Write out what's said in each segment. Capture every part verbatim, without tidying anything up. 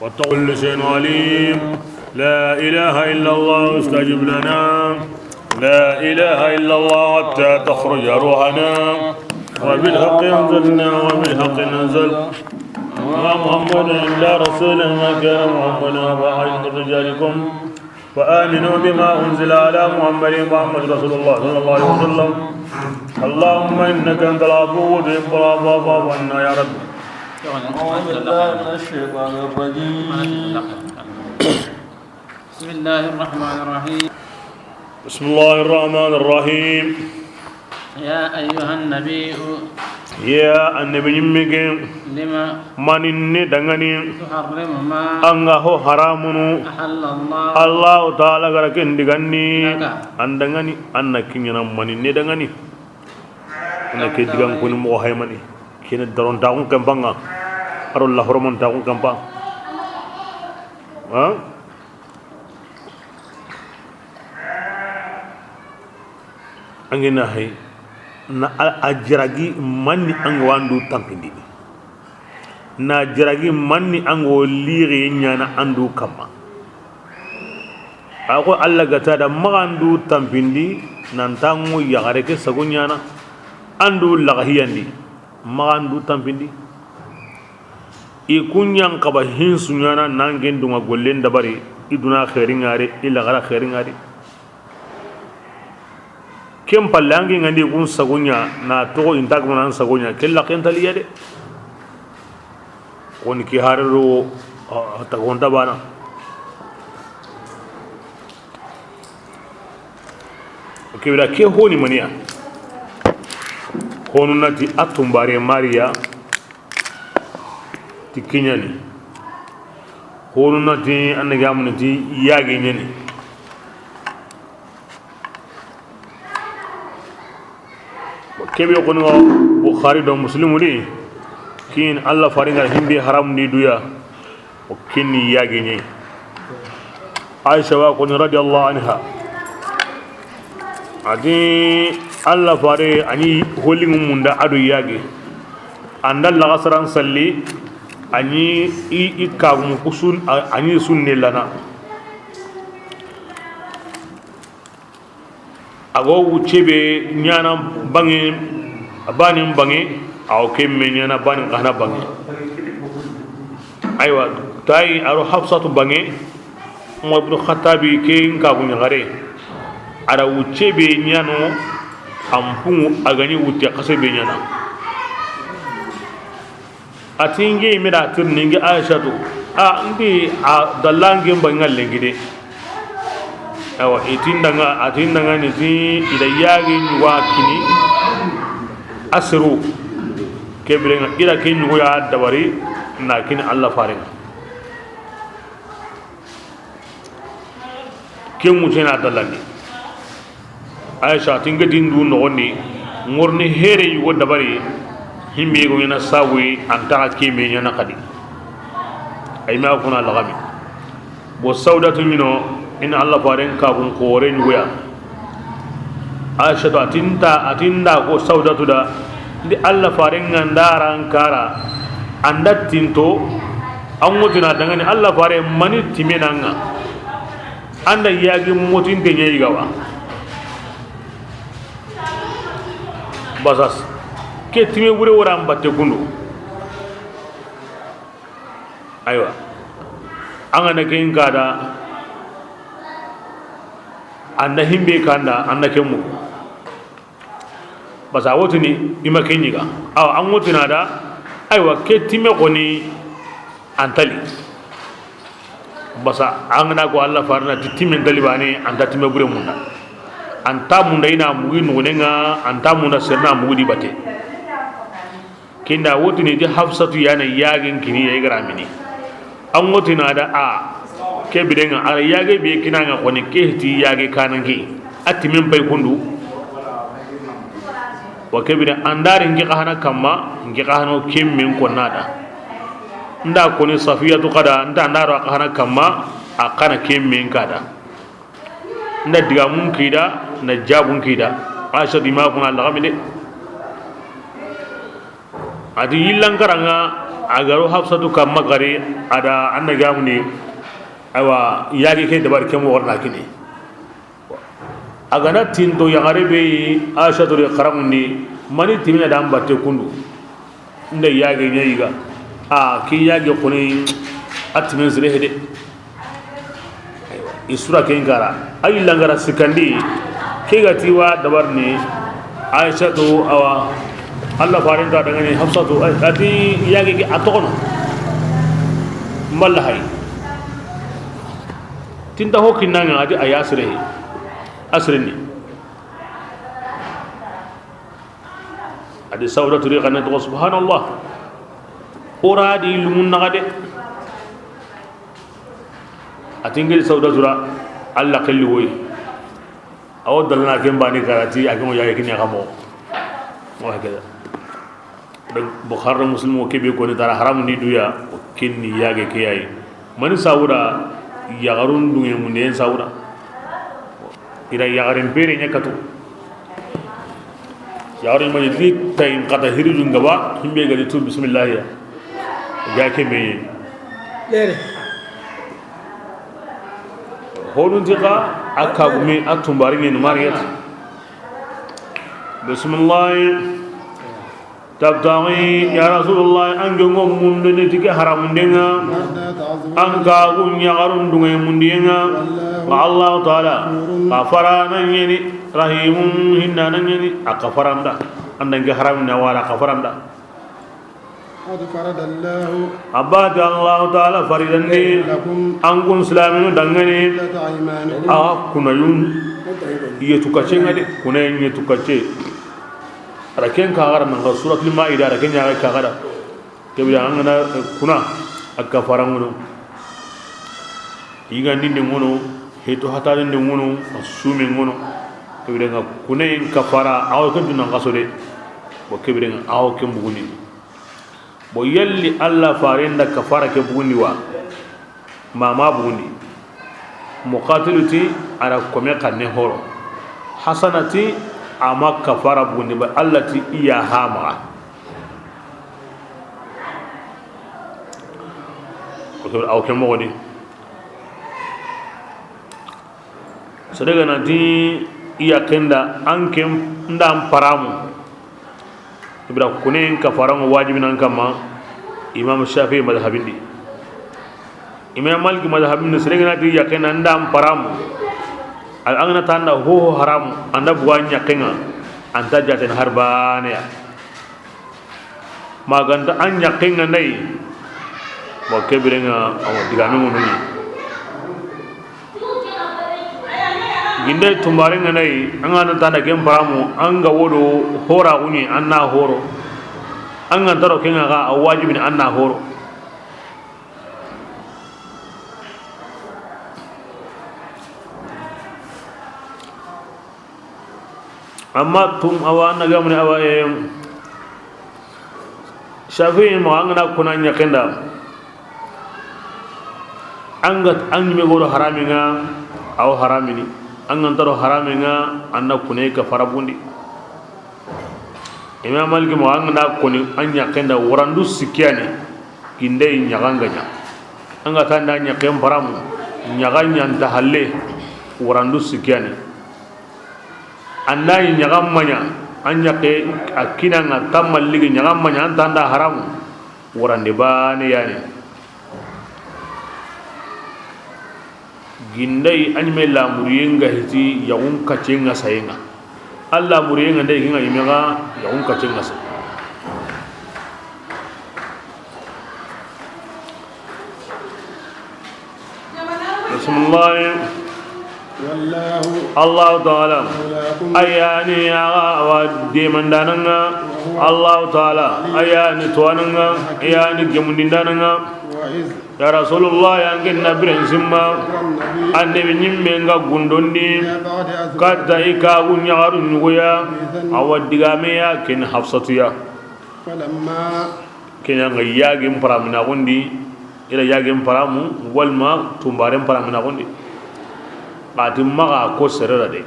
وكل شيء عليم. لا إله إلا الله استجب لنا. لا إله إلا الله حتى تخرج روحنا. وبالحق أنزلنا وبالحق نزل. وما محمد إلا رسول، ما كان محمد أبا أحد من رجالكم. وآمنوا بما أنزل على محمد، محمد رسول الله صلى الله عليه وسلم. اللهم إنك أنت العفو تحب العفو فاعف عنا يا رب. أعوذ بالله من الشيطان الرجيم. بسم الله الرحمن الرحيم. بسم الله الرحمن الرحيم. يا أيها النبي. Ya annabi ɲimme ke. لم. Mani ne dangani. تحرم ما. An ga ho haramunu. أحل الله. Allahu taala ga ra ken diganni. لك. An dangani, an na kiɲana mani ne dangani. An na ke digan koni moxo haymani. Kene darontaxun kempanga. Aro lahoromantaxun kempa. Ha? Angina hay na a, a jiragi manni an ga wa an du tampindi. Na jiragi manni an ga wo liri ɲana an du kamma. A ko Allah ga ta da maxa an du tampindi, nan ta ŋo yaxare ke sago ɲana an du laxahiyandi. Maxa an du tampindi. I kuɲan xaba hinsu ɲana nan ken dunŋa gollen dabari, i duna xeeri ŋari, i laxara xeeri ŋari. Ken palle an ke ŋa ndi kun sago ɲa na toxo inta gamanan sago ɲa, ke laxen taliya de. Xoni ki harero, a, tagonta bana. Ke bira ke honi maniya. Honu nati a tumbare Mariya ti kiɲani. Honu nati an ga muni ti yage ɲani. Kebe xoni wa Bukhari do Muslimu di, kin Allah faringa himbe haram ni duya. O kinni yage ɲi. Aisha wa koni radiyallahu anha. A di Allah fare a ɲi holingu munda a do yage. An da laxasaran salli, a ɲi i, i kagumu kusun, a, a ɲi sunne lana. A go wucce be ɲana banŋe, a banin banŋe, a wo ke me ɲana banin xa na banŋe. Aywa, tayi a ro Hafsatu banŋe, Umar ibn Khattabi ke n kagu ɲaxare. A ra wucce be ɲano, an pungu a ga ɲi wutte xase be ɲana. A ti n ke yinme da tirindi n ke Aisatu, a n ti a dallanke n ba ŋa lenki de. Awa, i ti n da ŋa, a ti n da ŋa ni ti i da yage ɲuga kini a seru. Ke bire ŋa i da ke ɲugo ya dabari na kini Allah fare ŋa. Ken ŋucena dallandi. Aisha ti n ke di n du noxondi, ŋorni here yugo dabari, himbe go ɲana sabuyi, an taxa ke me ɲana xadi. Ay ma kuna laxami. Bo Saudatu ɲino, in Allah faren kabun xore ɲugoya. Aisha to a ti n ta, a ti n da ko Saudatu da, ndi Allah faren ŋa n da ran kara, an da tinto, an ŋo ti na dangani Allah fare mani timena ŋa. An da yagi motinte ɲa yi ga wa. Basas. Ke time bure wara n batte kundu. Aywa. An ga na ke n ka da. An da himbe kanda, an da ke mu. Basa wotini i ma ke ɲiga. Awa, an ŋo ti na da, aywa, ke time xoni an tali. Basa an ga na ko Allah farina ti time n tali bane, an ta time bure munda. An ta munda i na mugi nuxune ŋa, an ta munda serna mugi di bate. Ken da wotini ti Hafsatu ya na yagen kini ya i ga ra mini. An ŋo ti na da a ke bire ŋa a ra yage be kina ŋa xoni ke ti yage kananke. A timen pay kundu. Wa ke bire an da ri n ke xa hana kamma, n ke xa hana ke men ko na da. N da koni Safiyatu xa da, n da n da ro xa hana kamma, a xa na ke men ka da. N da digamun ki da, n da jabun ki da. Aisha di ma kuna laxami de. A ti yillan kara ŋa, A ga ro Hafsatu kamma gari, a da a na gamundi. Awa, yaage ke dabari ke moxo na kini. A ga na tinto yaxare be yi, Aisatu de xaramundi, mani timina da an batte kundu. Nda yaage ɲa yiga. A, ke yaage xoni a timen sire hede. Aywa, i sura ken kara. Ayi langara sikandi, ke ga ti wa dabarni, Aisatu, awa, Allah farinta dangani Hafsatu, a ti yaage ke a toxono. Mballa hay. Tinta ho kinnanga a ti a ya sire. A sirini. A di Sawdatu ri xanne toxo, subhanallah. O ra di lumun naxa de. A ti ngiri Sawdatu ra, Allah xelli woyi. Awo dalana ken bani karati, a ke mo yaage kini xa mo. Wa hakada. Bukhari, Muslim, o ke be koni tara haramu ni duya, o kinni yaage ke yayi. Mani sawura, yaxarun dunge mundiyen sawura. I da yaxaren pere ɲa katu. Yaxarun mani di tayin kata hirijun gaba, himbe gadi tu bismillah ya. Ga ke meye. Lere. Honun ti xa, a kagumi, a tumbari ni mariyat. Bismillah. Tabtaghi, ya Rasulullah, an jongo mundu ni ti ke haramundenga, an kagun yaxarun dunge mundiyenga, wa Allah Ta'ala, xa farana ɲeni, rahimun hinnana ɲeni, a xa faranda, an dangi haramun na wala xa faranda. قد فرض الله A bati Allah Ta'ala faridandi, لكم an kun silaminu dangani, تحلة أيمانكم a kunayun yetu kacenga de, kunayen yetu kace. A da ken kaxara nan ga Suratul Maida, a da ken ɲaxe kaxara. Kebira an ga na kuna a kafara ŋono. Yigandinde ŋono, heto hatarinde ŋono, a sume ŋono. Kebira nga kunayen kafara, awo ken tunan xaso de. Bo kebira nga awo ken bugundi. Bo yalli Allah farenda kafara ke bugundi wa? Mama bugundi. Muqatilu ti a da kome xanne horo. Hasana ti a ma kafara bugundi ba Allah ti iya hamaxa. Aw ke moxo di. Sere ga na ti i yaqqen da an ken nda an paramu. Ibra kunen kafaran wajibi nan kamma Imam Shafi'i madhabin di. Imam Malik madhabin di, sere ga na ti i yaqqen da an da an paramu. Al an ga na tanda ho haram an da buwa yaqqen ŋa an ta jaten harbane ya. Maganta an yaqqen ŋa nda yi. Bon, ke biren ŋa, awa, digame ŋono ni. Ginde tumbaren ŋa nda yi, an ga na tanda ken paramu, an ga wodo hora guni, an na horo. An ga ntaro ken ŋa ga, a wajibi ni an na horo. Amma tun awa na gamuni awa, eh, Shafi'i ma an ga na kuna yaqqen da. An ga, an me goro haramin ŋa, aw haramini. An ga ntaro haramin ŋa, an na kune kafara bundi. Imam Malik ma an ga na koni an yaqqen da warandu sikkiyani. Ginde yaqqen ga ɲa. An ga tanda yaqqen paramu. Yaqqen ɲa nta halle warandu sikkiyani. An da yi yaqqen ma ɲa, an yaqqe a kinan ŋa tamma ligi yaqqen ma ɲa, an tanda haramu, warande bane yani. Ginde yi an me lamuriyen ŋa hiti yaxun kaccen ŋa sayen ŋa. An lamuriyen ŋa nda yi ken ŋa yi me ga yaxun kaccen ŋa sayen. Bismillah. والله Allahu Ta'ala. مولاكم A yani ya ga wa demandanan ŋa. وهو Allahu Ta'ala. A yani tuwanan ŋa. A yani gemundindanan ŋa. وإذ Ya Rasulullah, ya ngen na biren simma. أمر النبي Annabi ɲimme nga gundondi. إلى بعض أزواجه Katta i kagu ɲaxaru ɲugoya. حديثا Awa digame ya ken Hafsatu ya. فلما Kenya nga yagen paramu na gondi, ila yagen paramu, walma tumbaren paramu na gondi. Ati maxa ko serera de.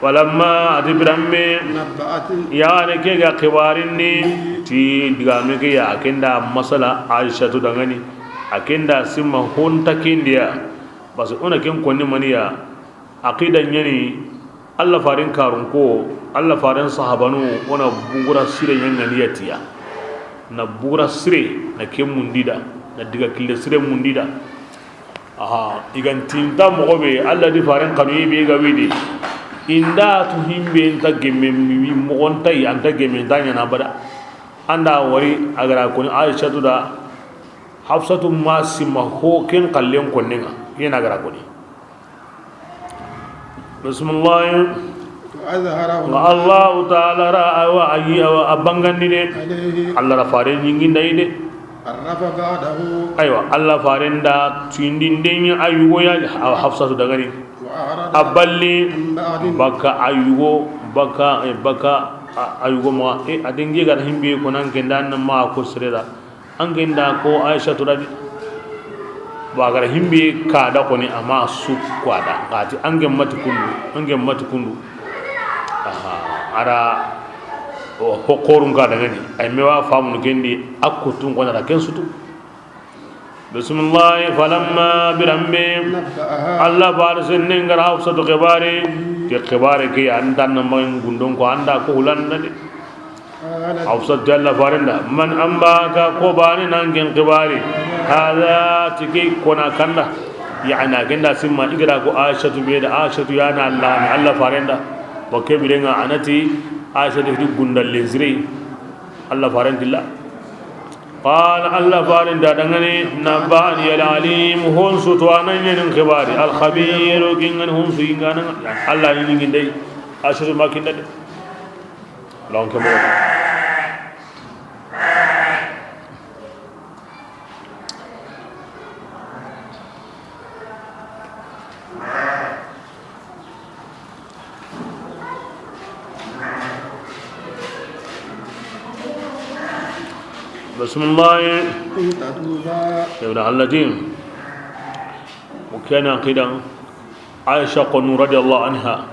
Falamma, a ti biranbe, yaxare ke ga xibarin di ti digame ke ya, a ken da masala Aishatu dangani, a ken da simma honta ken di ya. Parce que o na ken konni mani ya, aqida ɲa ni, Allah faren karun ko, Allah faren sahabanu, o na bugura sire ɲa ŋa ni ya ti ya. Na bugura sire, na ke mundi da, na diga kille sire mundi da. Aha, i ga nta moxo be, Allah do faren xanu yi be ga widi. I nda tu himbe nta gemme mi moxo nta yi, a nta gemme nta ɲaana abada. An da wari a ga ra koni Aishatu da, Hafsatu ma simma ho ken xallen konnen ŋa, ken na ga ra koni. Bismillah. وأظهره Nga Allahu Taala ra, aywa, a yi, aywa, a bangandi de. عليه. Allah ra faren ɲinginda yi de. عرف بعضه. Aywa, Allah faren da tindinde ɲa a yugo ya, a Hafsatu dangani. وأعرض A balli عن بعض. Baka a yugo, baka, eh, baka a, a yugo ma. E, a dingi ga himbe ko nan ken da nan ma ko sireda. An ken da ko Aishatu da di. Ba ga ra himbe ka da koni a ma su ko a da. Ga ti an ken ma ti kundu, an ken ma ti kundu. Aha, a ra o hokorun ka dangani. Ay me wa famu ken di, a kutun ko na ken sutu. Bismillah, falamma biranbe. نبأها. Allah bar senne ga ra Hafsatu xibari. Ke xibari ke an da nan ma gundon ko an da ko hulanda de. قالت. Hafsatu ti Allah faren da, من أنبأك, ko bane nan ken xibari? هذا, ti ke ko na kanda. Yani a ken da simma i ga ra ko Aishatu be da, Aishatu ya na Allah, Allah faren da. Wa ke biren ŋa a na ti Aishatu ti gundallen sire. Allah faren ti la. قال, Allah faren da dangani, نبأني العليم, honsu to a na ɲa ni xibari, الخبير, ken ga ni honsu yingana, Allah ni ɲinginde, Aishatu ma kinda de. Lawon ke moxo. Bismillah. إن تتوبا. Ibn Allatin. O ke na xidan. Aisha xonu radiyallahu anha,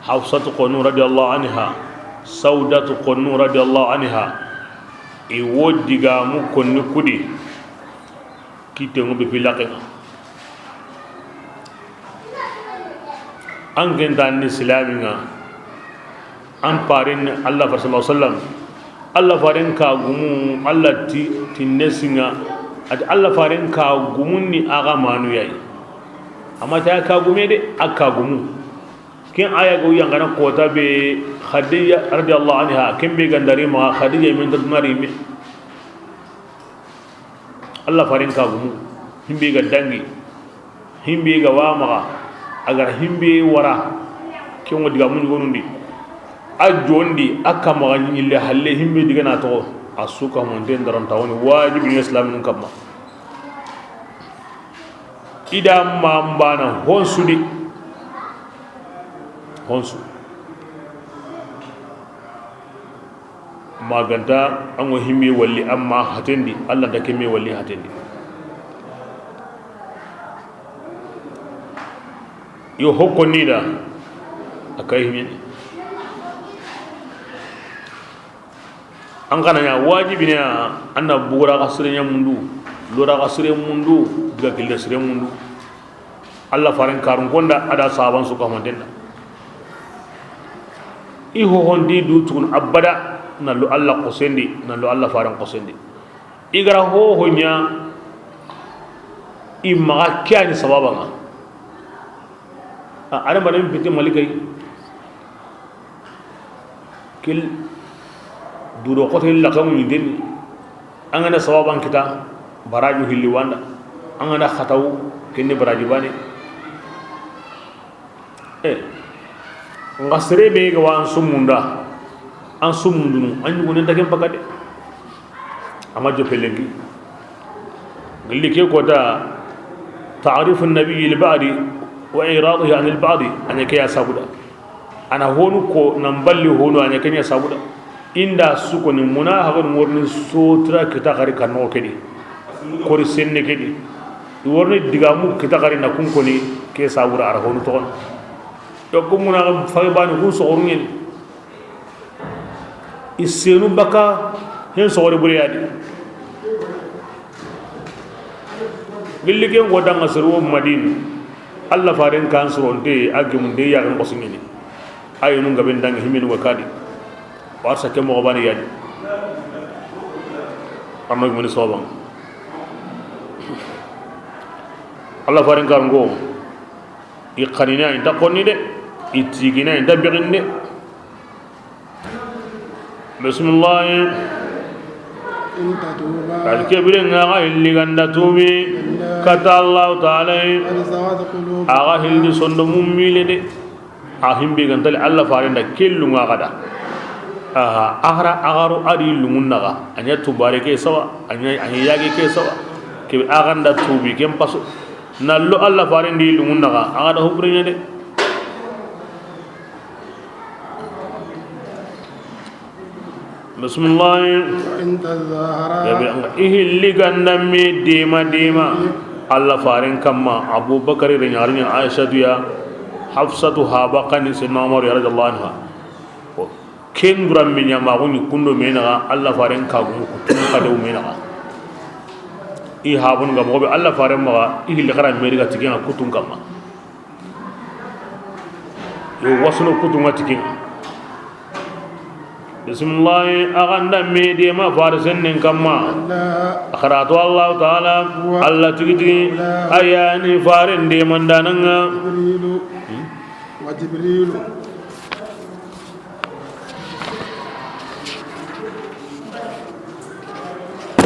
Hafsatu xonu radiyallahu anha, Saudatu xonu radiyallahu anha, i wo digamu konni kudi, kitten ŋo be fi laxen ŋa. An ken ta ni silami ŋa, An paren ni Allah faren sallallahu alaihi wasallam. Allah faren ka gumu, Allah ti, ti nesi ŋa. A ti Allah faren ka gumun ni a ga manu yayi. Amma ta ka gume de, a ka gumu. Ken aya go yangana kota be Khadija radiyallahu anha, ken be gandari ma Khadija min ta dunari me. Allah faren ka gumu, himbe ga dangi, himbe ga wa maxa, a ga ra himbe wara, ken ŋo digamu ɲi gonundi, a jondi, a kamaxa ɲille halle, himbe diga na toxo, a su ka monten daron ta woni wajibi ni islamin kamma. I da mambana honsu di, honsu. Maganta an ŋo himbe walli amma hatendi, Allah nta kemme walli hatendi. Yo hokkoni da a kay himbe. An kana ɲa wajibi ne an na bugura ka sire ɲa mundu, lora ka sire mundu, diga kille sire mundu. Allah faren karun konda a da sahaban su kamanten da. I hohondi du tugun abada, na lo Allah kosendi, na lo Allah faren kosendi. I ga ra hoho ɲa, i maxa ke ya ni sababan ŋa. A, adamaren fiti malikay. Kil duro xote laxamu ni deni. An ga na sababan kita, baraju hilli wanda. An ga na xatawu, kenne baraji bane. E, nga sere be ga wa an sumunda, an sumundunu, an ɲugunen ta ken pakate. Ama jope lenki. Gilli ke kota, ta'rifu an-nabiyyi li ba'di wa i'raduhu 'anil ba'di, a ɲa ke ya sabuda. A na honu ko, nan balli honu, a ɲa ke ɲa sabuda. Inda su ko ni muna hagan worni sotra kita xari kanno kedi. Kori senne kedi. I worni digamu kita xari na kun koni ke sabuda a ra honu toxon. Yo, ku muna fage bani ku soxoru ɲeni. I senu baka hen soxore bure ya di. Gilli ken ko danga soro Madina. Allah faren kan soronte a gemunde ya kan kosu ɲeni. Ayinu ngaben danga himenu ga kadi. Warsa ke moxo bani ya di. Amma gumuni soban. Allah faren kan go. I xanina inta konni de, i tigina inta bixin de. Bismillahi. إن تتوبا Kadi ke bire nga ga hilli ganda tubi إلى الله kata Allah Taala yi. قد صغت قلوبكما A ga hilli sondo mummile de. A himbe gantali Allah faren da kellu nga gada. Aha, axara axaru adi lungun naga. Anya tubare ke sawa, anya anya yagi ke sawa. Ke aganda tubi ken paso. Na lo Allah faren di lungun naga, a ga da hubrenya de. Bismillah. وإن تظاهرا Ya bi an ga ihilli ganda me dema dema. Allah faren kamma Abubakar re ɲarini Aisha ya, Hafsatu haba kani Sayyidina Umar ya radiyallahu anha. Ken duran me ɲama guni kundo me naga Allah faren kagumu kutun kade me naga. I habun ga moxo be Allah faren maxa ihilli xara me riga tigen kutun kamma. Yo wasuno kutun ga tigen. Bismillah, aganda me dema farisen nin kamma. Karatu Allah Taala, Allah tigi tigi, ayani faren demandananga. جبريل وجبريل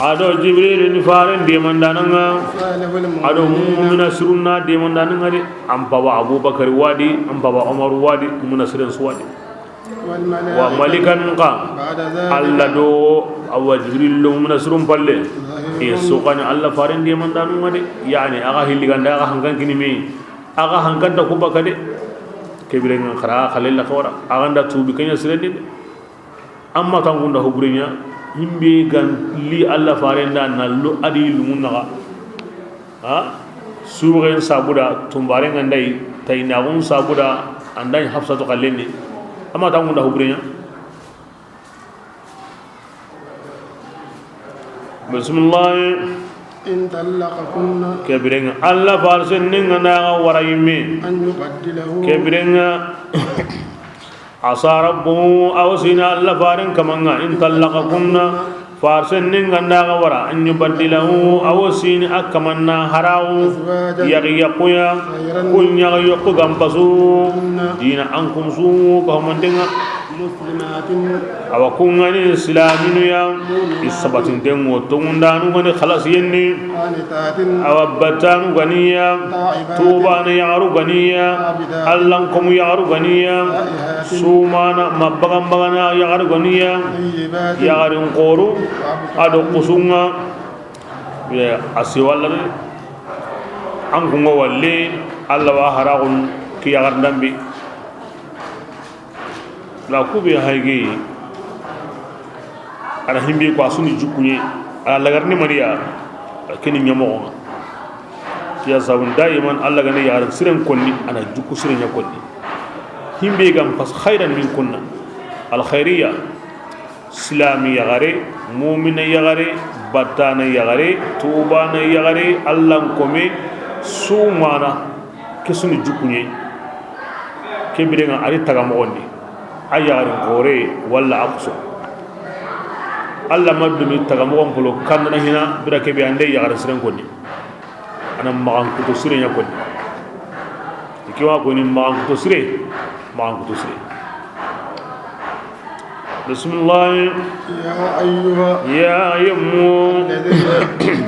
Ado Jibril ni faren demandananga. Ado mumina sirunna demandananga de. An baba Abubakar wadi, an baba Umar wadi, mumina siren su wadi. Wa malikan ka. Allah do awa Jibril lo mumina sirun palle. E sokani Allah faren demandananga de. Yani aga hilli ganda aga hankan kini me. Aga hankanta ku baka de. Kebirenga xara xalella xawra. Aganda tubi kenya siren de. Amma tangunda hubrenya, himbe gan li Allah farenda na lo adi lungun naga. Ha? Sugen sabuda, tumbaren gandai, tainagun sabuda, andai Hafsatu kallenni. Amma tangunda hubrenya. Bismillah. إن طلقكن Kebirenga Allah farisen ninga naga wara yimme. أن يبدله Kebirenga Asa rabbuhu, awa sini Allah faren kamanga, in tallaqakunna, farsen ninga ndaga wara, an yubaddilahu, awa sini a kamanna harawu, yagi yakuya, kun yaga yaku gampasu, dina an kumsu, ka homantenga. Awa kungani islaminu ya, isabatintengo, tongundanu gani khalas yenni. Awa battanu ganiya, tubana yagaru ganiya, allankomu yagaru ganiya, sumana mabagambagana yagaru ganiya, yagarin koru, ado kusunga. A siwallare an kungo walle, Allah wa haragun ki yagar ndambi. La kube hayge. Ana himbe ko a suni jukunye. Ana lagarni mariya. Kini nyamoxonga. Ya sabun daiman Allah gane yaran siren konni, ana juku siren ya konni. Himbe gam pas khairan min kunna. Al khairiya. Silami yagare, mumina yagare, battana yagare, tubana yagare, allankome, sumana. Kesuni jukunye. Kebirenga ari taga mogondi. A yagarin kore walla a kuso. Allah madumi taga mogon polo kandana hina bira kebe ande yagarin siren konni. Ana magan kuto sire nya konni. Ikiwa koni magan kuto sire. Magan kuto sire. Bismillah. يا أيها Ya yemmu. الذين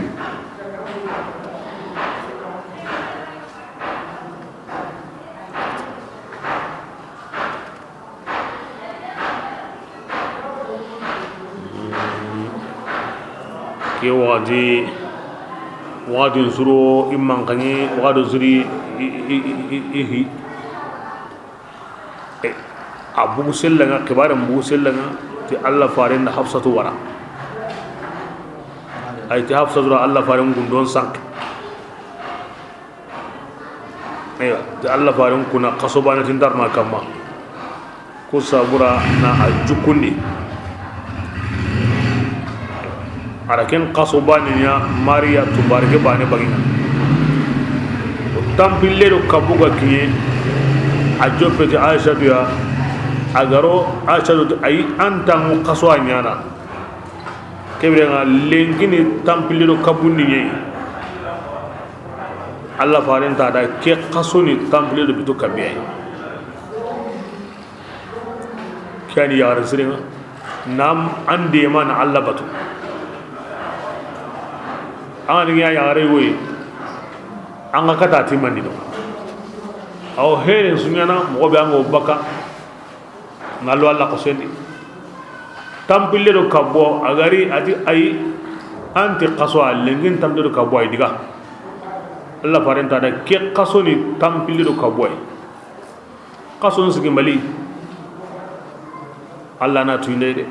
Ke waxati, waxatin suro i manxaŋe, waxatin suri i, i, i, i, i hi. E, a bugu sellenŋa, xibaaren bugu sellenŋa, ti Allah faaren da Hafsatu wara. Ay ti Hafsatu ra Allah faaren gundon sanki. Eywa, ti Alla faaren kuna xaso baane ti ndarna kamma. Ku sabura na a jukundi. A ra ken xaso baane ɲa Mariya tunbare ke baane bagi. Tanpille do kabu ga kiɲe, a joppe ti Aisatu ya. A ga ro Aisatu ti ayi, an ta ŋu xaso a ɲaana. Ke biren ŋa lenki ni tanpille do kabundi ɲa yi. Alla faaren ti a da ke xaso ni tanpille do bito kabiya yi. Ke ya ni yaxare siren ŋa. Nam an deema na Alla batu. An ga ni ɲa yaxare yogo yi. An ga kata ti mandi no. Awa heren su ɲaana moxo be an ga wo baka. Na lo Alla xaso ndi. Tanpille do kabu a ga ri a ti ayi. An ti xaso a lenki ni tanpille do kabu a yi diga. Alla faaren ti a da ke xaso ni tanpille do kabu a yi. Xason sigi Mali. Alla na tuyinde de.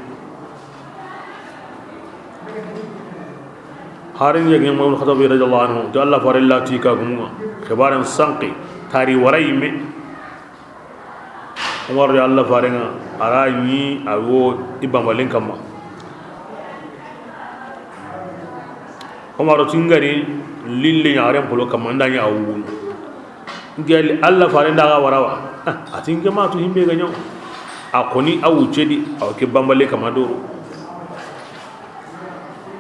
Harin yegi Umar bin Xattabi radiyallahu anhu, ti Alla faaren la ti ka gumu ŋa. Xibaaren sanqi, tari wara yi me. Umar de Alla faaren ŋa, a ra ɲi a wo i bambalen kamma. Umar ti n ga ri lille ɲaxaren polo kamma, n da ɲi a wunu. N ke li Alla faaren da ga wara wa. A ti n ke ma tu himbe ga ɲa. A xoni a wucce di, a wo ke bambale kamma doro.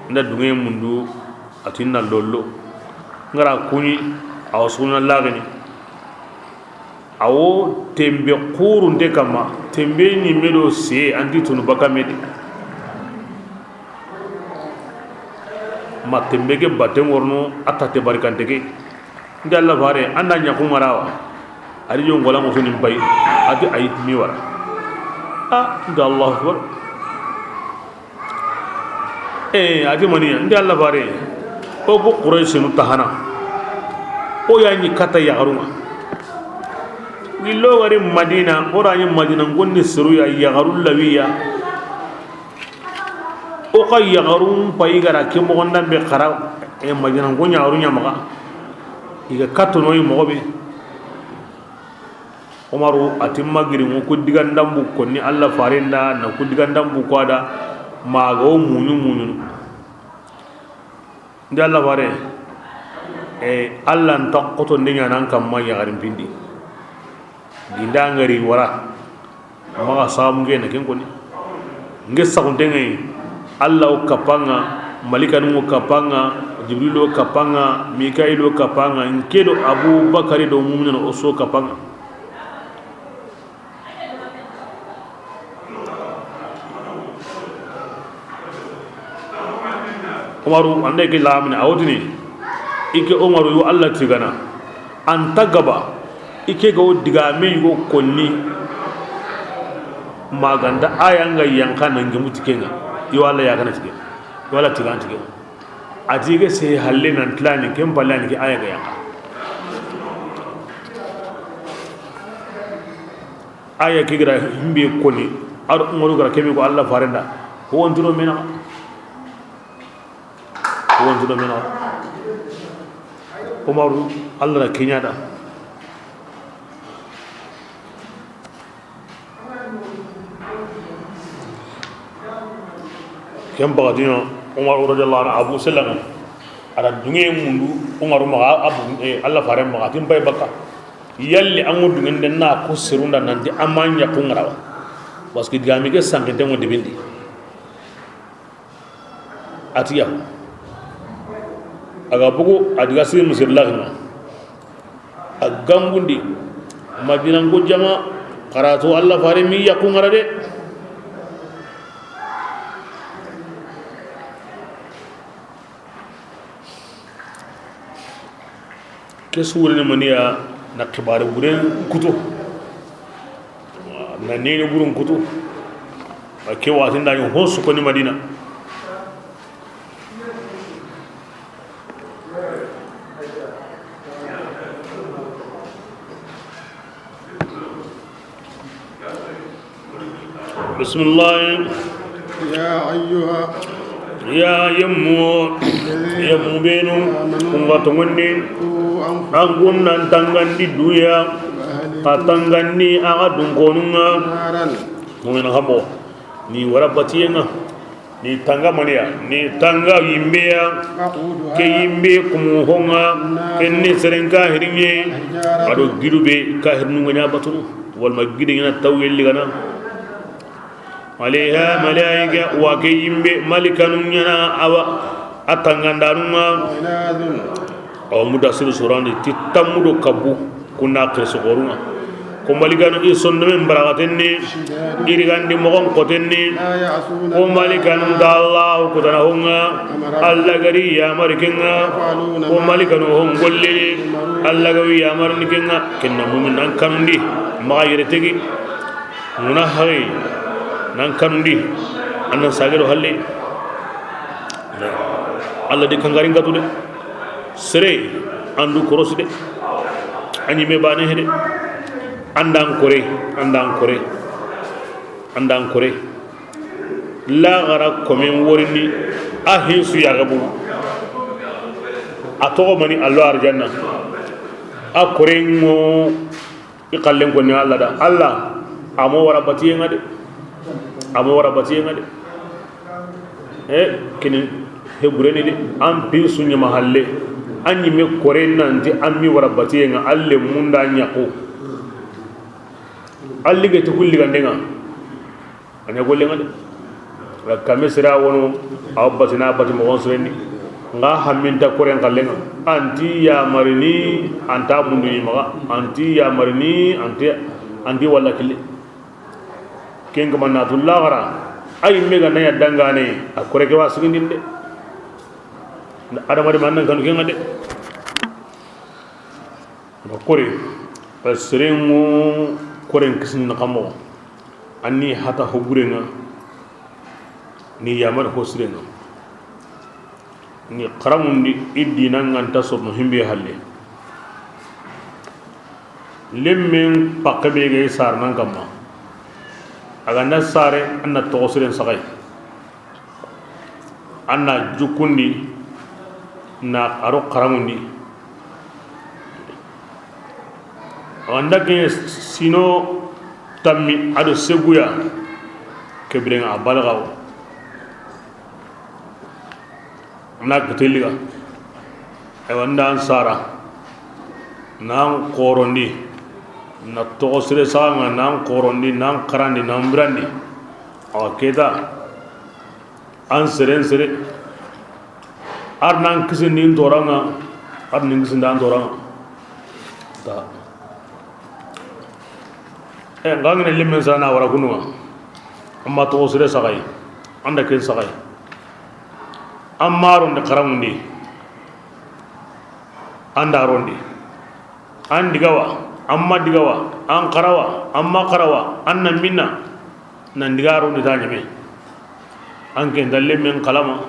N da duŋe mundu, a ti n na lollo. N ga ra kuɲi, a wo suna lagini. A wo tembe xurunte kamma, tembe ɲi me do se, an ti tunu baka me de. Ma tembe ke batte ŋorno, a ta te barikante ke. N ti Alla faare, an da ɲa ku ŋa ra wa. A ri yo ŋola ŋo suni n bay. A ti ayi, mi wara. A, n ti Allahu akbar. E, a ti maniya, n ti Alla faare. O ku Quraysinu tahana. O ya ɲi kata yaxarun ŋa. Gillo ga ri Madina, o ra ɲi Madina ŋonni seru ya yaxarun lawiya. O xa yaxarun payi ga ra ke moxon da be xara, e, Madina ŋo yaxarun ɲa maxa. I ga katono yi moxo be. Umaru a ti ma giri ŋo ku digan dambu konni Alla faaren da, na ku digan dambu ko a da, ma ga wo muɲu muɲunu. N ti Alla faare, e, Alla nta xoto nde ɲaana an kamma yaxarin pindi. Ginda n ga ri wara. Maxa samu ke na ken koni. N ke saxunte ŋa yi, Alla wo kappa ŋa, malikanu wo kappa ŋa, Jibril wo kappa ŋa, Mikail wo kappa ŋa, n ke do Abubakari do muminuna o su wo kappa ŋa. Umaru, an da ke lamini, a wo tini, i ke Umaru yo Alla tigana, an ta gaba, i ke ga wo digame yogo konni, ma ga nta aya ŋa yanqa na n gemu ti ke ŋa, yo Alla ya ga na ti ke, yo Alla tigana ti ke. A ti ke se halle nan tilani, ken palle ni ke aya ga yanqa. Aya ke ga ra himbe koni, ar Umaru ga ra kebe ko Alla faaren da, ho wontiro me na. Ho wontiro me na. Umaru, Alla na ke ɲa da. Ken paxati ɲa, Umaru radiyallahu anhu, Abu Salama. A da duŋe mundu Umaru maxa, Abu, e, Alla faaren maxa, a ti n bay baka. Yalli an ŋo duŋen de na ko serun da nan ti a ma ɲa ku ŋa ra wa. Parce que digame ke sanqinte ŋo debindi. A ti ya. A ga bogu, a diga siri misiri laxi ŋa. A gambundi. Madina ŋo jama, xarato Alla faare mi yaku ŋa ra de. Ke suwurene maniya na xibaare buren kuto, na nene burun kuto. Ke waxati n da ɲi ho su koni Madina. بسم الله. يا أيها. Ya yemmo. Ya muminu, kun ga tongondi, an kun nan tangandi duya, ka tangandi a ga dunkonun ŋa. Muminu xa mo ni wara batiyen ŋa. Ni tanga maniya, ni tanga yimbeya. Ke yimbe kumu honga, ken ni seren ka hirinye. A do gidu be ka hirinu ŋa ɲa batunu, walma gidi ŋa na tawelli gana. Alayha malaika, wa ke yimbe malikanu ɲa na awa a tangandanu ŋa. Awa Mudassiru surandi ti tammu do kabu. Kunna xirsi xorunga. Ko malikanu i sondomen baraxatenni, i rigandi moxon xotenni. Ko malikanu da Allahu kutana honga, Allah gari yamari kenga. Ko malikanu hon gollini, Allah gawi yamarini kenga. Kenna mumin nan kanundi, maxa yere tegi. Muna xaxi nan kanundi, annan sagero halle. Allah di kangarin gatu de. Sere, andu korosi de. A ɲime bane hede. Andan kore, andan kore, andan kore. Laxara komen worini, a hinsu yaxebu. A toxo mani allo arjanna. A korengo. I xallen konni Allah da. Allah, a mo wara batiyen ŋa de. A mo wara batiyen ŋa de. E, kini hebureni de. An pin su ɲama halle. An ɲime kore nanti an mi wara batiyen ŋa, alle munda ɲaxu. Alli ge ti kulli ganden ŋa. A ɲa gollen ŋa de. Kame sira wono, awa batina bati moxon sirendi. Nga hamminta koren xallen ŋa. Anti yamarini, anta mundu yi maxa. Anti yamarini, anti, anti walla kille. Ken kama natu laxara. Ay mega naya dangane, a kore ke wa sigindin de. Adama de man nan kanu kenga de. Ma kore, serenŋo koren kisini na kamo. Anni hata ho burenŋa, ni yamar ho sirenŋa, ni xaramundi i dinan ŋa nta sorno himbe halle. Lemmen pakke be ga sar nan kamma, a ga na sare, an na toxo siren saxay. An na jukundi, na aro xaramundi. Wanda ke sino tammi ado seguya kebirenga a balgawo. Na keteliga. Ay wanda an sara. Nan xorondi. Na toxo sire saxanga, nan xorondi, nan xarandi, nan birandi. Awa keta. An seren sere. Ar nan kisindi n toranga, ar nin kisindi an toranga. Ta. E, ngangene lemmen sana wara kununga. Amma toxo sere saxay. Anda ken saxay. Amma rondi xaramundi. Anda rondi. An digawa, an ma digawa, an xarawa, an ma xarawa, an na minna, nan diga rondi ta ɲeme. An ke nta lemmen xalama,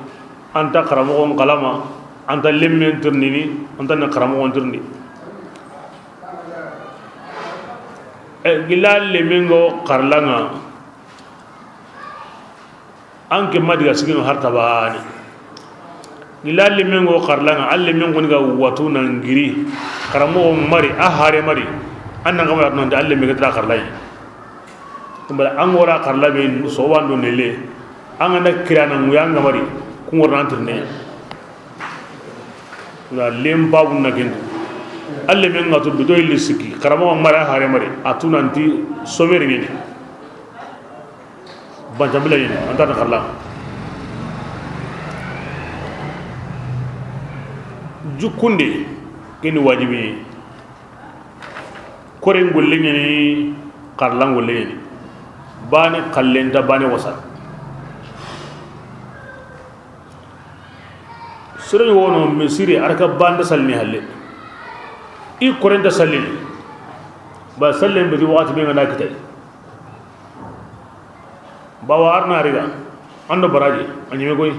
an ta xaramoxon xalama, an ta lemmen tirindini, an ta na xaramoxon tirindi. E, gila lemmen go xarlanga, An ke ma diga sigino har tabane. Gila lemmen go xarlanga, a lemmen goni ga watu nan giri. Xaramoxo mari, a hare mari. An nan ga mari, a tunanti a lemme ga tara xarlayi. Kumbala an gora xarla be so wando nele. An ga na kirana ŋuya an ga mari. Kun gora nan tirne. Na lempa bunna kendu. A lemmen ga to bido illi sikki. Xaramoxo mari, a hare mari. A tunanti someri ngeni. Bantanbila ɲini, an ta na xarla. Jukkunde, keni wajibi ni. Koren golle ɲini, xarlan golle ɲini. Bane xallenta, bane wasa. Sere wono misiri arka banda salini halle. I korenta salini. Ba sallen beti waxati be ngana kitay. Bawa arna riga ando baraji a ɲime koy.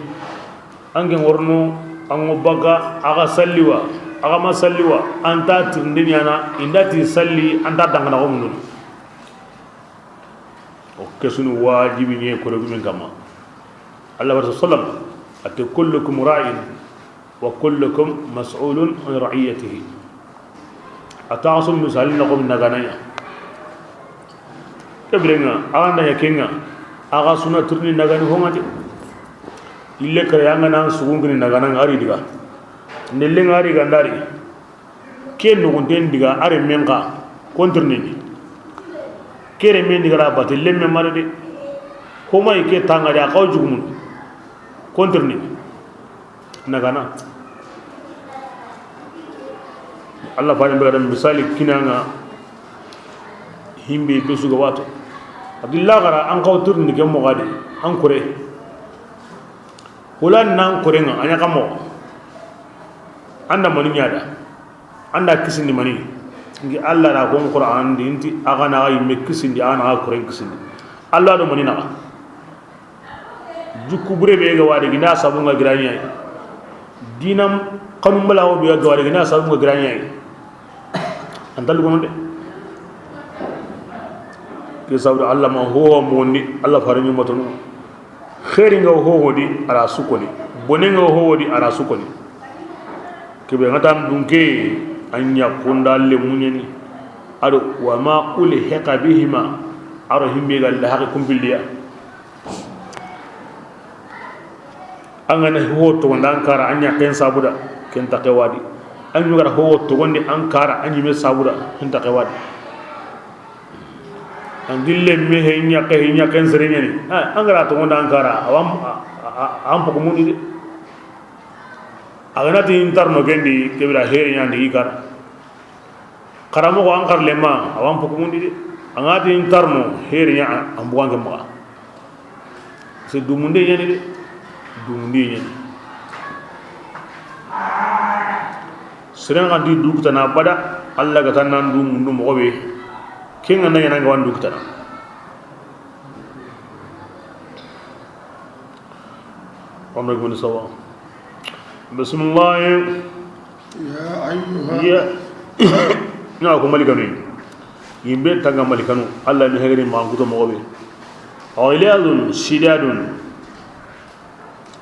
An ke ŋorno, an ŋo baga, a ga salliwa, a ga ma salliwa, an ta tirindi ɲana, inda ti salli, an ta dangana xo mundunu. O kesunu wajibi ɲe koro gumin kama. Allah wa sallam, ate kullukum ra'in وكلكم مسؤول عن رعيته. A taxa so misali na xo nagana ɲa. Ke biren ŋa, a ga nda ɲa ken ŋa, a ga suna tirni nagani ho ŋa de. Ille kare, an ga na sugun kini nagana ŋa, a ri diga. Nelle ŋa, a ri ga nda ri. Ke noxunten diga, a renmen xa, kontirnini. Ke renmen diga ra bate, lemme mare de. Ko ma i ke tanga de, a xaw jugumun. Kontirnini. Nagana. Allah fani be ga da misali kini an ŋa, himbe be su ga wato. Abdullah gara an kaw turni ke mo gadi, an kure. Hulan nan kure ŋa, a ɲa kamo. An da mani ɲa da. An da kisindi mani. Ngi Allah ra ko Qur'an di, nti a ga na ga yimme kisindi, a ga na ga kure kisindi. Allah do mani na. Jukku bure be ga wadi gina sabu nga giranya yi. Dinam kanu mbala wo be ga wadi gina sabu nga giranya yi. Antal gono de. Ke sabu Allah ma ho mondi, Allah fare ni matono. Khairi nga ho wodi, a ra sukoni. Bone nga ho wodi, a ra sukoni. Kebe nga tan dunke, an ɲa kunda le munyani. Ado wa ma ulhiqa bihima. Aro himbe ga la haqi kumbiliya. An ga na ho toxondi an kara, an ɲaxen sabuda, ken taxe wadi. An ɲugara ho toxondi an kara, an ɲime sabuda, ken taxe wadi. An dille me he ɲaxe, he ɲaxen sere ɲani. Ah, an gara toxondi an kara, awan, a, a, a, an poko mundi de. A ga na ti ntarno kendi, kebira here ɲandi i kara. Karamoxo an xarlema, a wa an pokumundi de. A ŋa ti ntarno, heri ɲa an buganke maxa. Se dumunde ɲani de. Dumunde ɲani. Seren xa nti dukutana bada, Allah ga tan nan du mundu moxo be. Ken ŋa na ɲana nga wan dukutana. Amna goni sawa. Bismillah. Ya ayyuha. Ya. Na ko malikanu. Yimbe tanga malikanu. Allah ni hegri ma kuto moxo be. Ghilazun shidadun.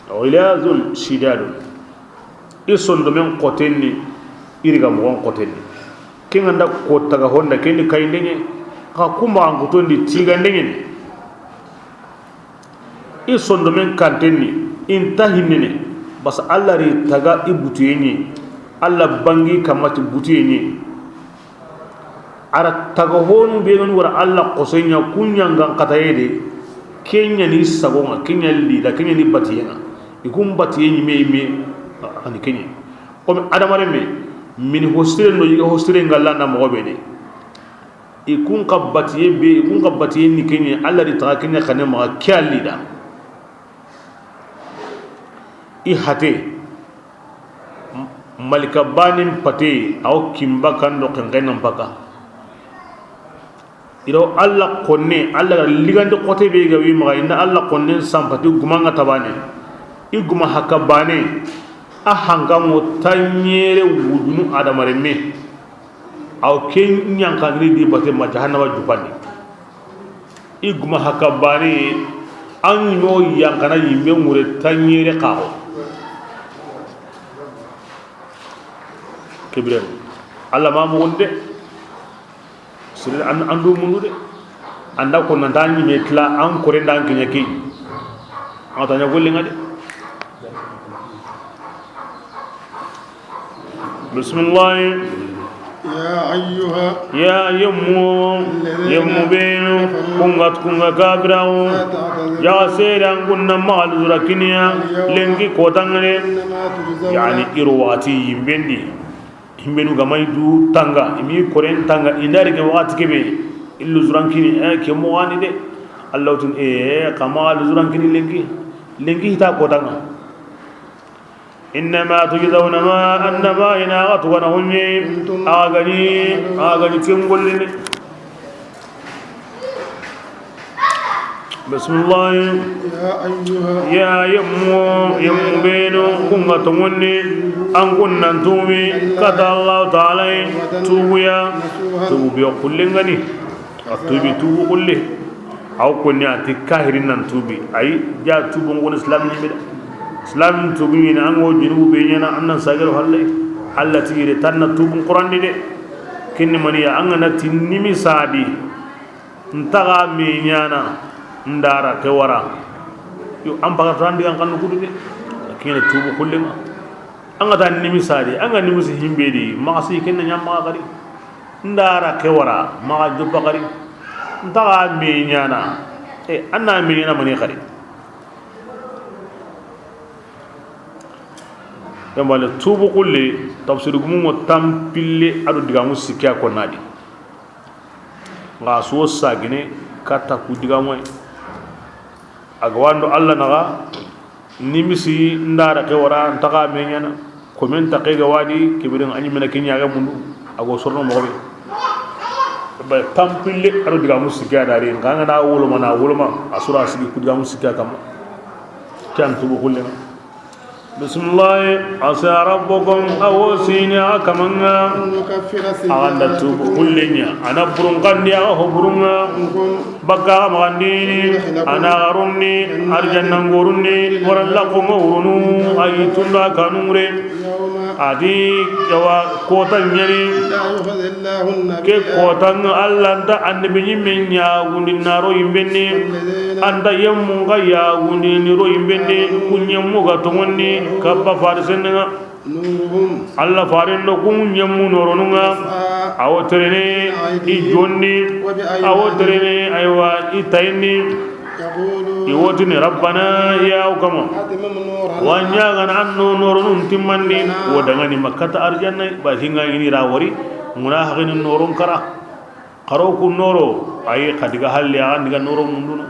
Ghilazun shidadun. I sondomen xotenni, i riga moxon xotenni. Ken ŋa nda ko taga honda, ken ni kayindeŋe. Xa kuma an kutondi tigandeŋe. I sondomen kantenni, i nta hinnene, basa Allah ri taga i butuye ɲi, Allah bangi kamati butuye ɲi. A ra taga honu be gani wara Allah xosoye ɲa, ku ɲangan xataye de, ke ɲa ni sago ŋa, ke ɲa lida, ke ɲa ni batiye ŋa. I kun batiye ɲi me, me, a, ani ke ɲi. Comme adamaren me, mini hosire no yiga hosire ngalla na moxo be de. I kun xa batiye be, i kun xa batiye ni ke ɲi, Allah di taga ke ɲa xane maxa ke a lida. I hate, m-, malika banin pate, aw kimba kando xenxenan paka. I do Allah xonne, Allah ga ligandi xote be ga wi maxa, inda Allah xonnen sampati gumanga tabane. I guma haka bane, a hankanŋo taɲere wujunu adamaren me. Aw ke ɲankandini di bate ma jahannama jupandi. I guma haka bane, an ɲo yankana yimbe ŋure taɲere xaxo. Kibren. Allah ma mugunde. Siri an, an du mundu de. Anda ko nan tan ni me tla an kore ndan kinya ki. An ta nya golle ŋa de. Bismillah. Ya ayyuha. Ya yemmu. Alladhina, yemmu benu. Kafaru. Kunga, kunga kafirawo. La ta'tadiru. Ya sedan kunna magal zura kiniya. Al-yawma. Lenki kotangane. Innama tujzawna. Yani iru wati yimbendi. Himbenu ga may du tanga, i mi koren tanga, i ndari ke waxati kebe, illu zurankini, eh, ke mo wani de. Allah tun, eh, kama lu zurankini lenki, lenki hita ko tanga. Innama tujzawna ma, annama ina gatu wana hunye, agani, agani ken gollini. Bismillah. Ya ayyuha. Ya yemmu, yemmu benu, kunga tongunni, an kunnan tubi, kata Allah Ta'ala, tubuya, tubuya kullingani. A tubi tubu kulli. Aw kunni ati kahirin nan tubi. Ay, ja tubu ngon Islam ni bida. Islam tubu ɲini, an ga wo junubu be ɲaana, an nan sagero halle. Alla ti yere tan na tubun Qur'an di de. Kinni maniya, an ga na ti nimisadi, n taxa me ɲaana, n dara ke wara. Yo, an paga tan digan kanu kudu de. Kene tubu kullenga. An ga ta nimisadi, an ga nimisi himbe di, maxa si kenna ɲa maxa xari. N dara ke wara, maxa joppa xari. N taxa me ɲaana. E, an na me ɲaana mani xari. Yambale tubu kulle, tafsir gumu ngo tampille ado digamu sikki a konnadi. Nga so sagine kata ku digamu. A ga wando Alla naxa, nimisi n dara ke wara, n taxa me ɲaana. Komen ta ke ga wadi, kibirin a ɲi mena kinya ga mundu. A go sorno moxo be. Ba tampille ado digamu sikki a dari, nga nga na woloma, na woloma, a sura sigi ku digamu sikki a kamma. Ke yan tubu kullenga. Bismillahi, asa rabbukum, a wo sini a kamanga. A ga nda tubu kullenga, a na burun kandi a ga ho burunga. Bakka a ga magandini, a na garunni, arjanna ngorunni, wara laxo ma wurunu, a yi tunda kanure. A di jawa kota ɲani. Ke kota nga Alla nta annabi ɲimme ɲagundi na ro yimbenni. Anta yemmu nga yagundi ni ro yimbenni. Ku ɲemmu ga tongonni kabba farisenni nga. Alla faren do ku ɲemmu noronunga. A wo terene i jonni. A wo terene aywa i tayinni. I wo tini, Rabbana, ya o kama, wa ɲagana an no noronun timmandi, wo dangani makkata arjanna, ba hinga ini ra wari, muna haqini noron kara. Xaro ku noro, ayi, xa diga halle, a diga noro mundunu.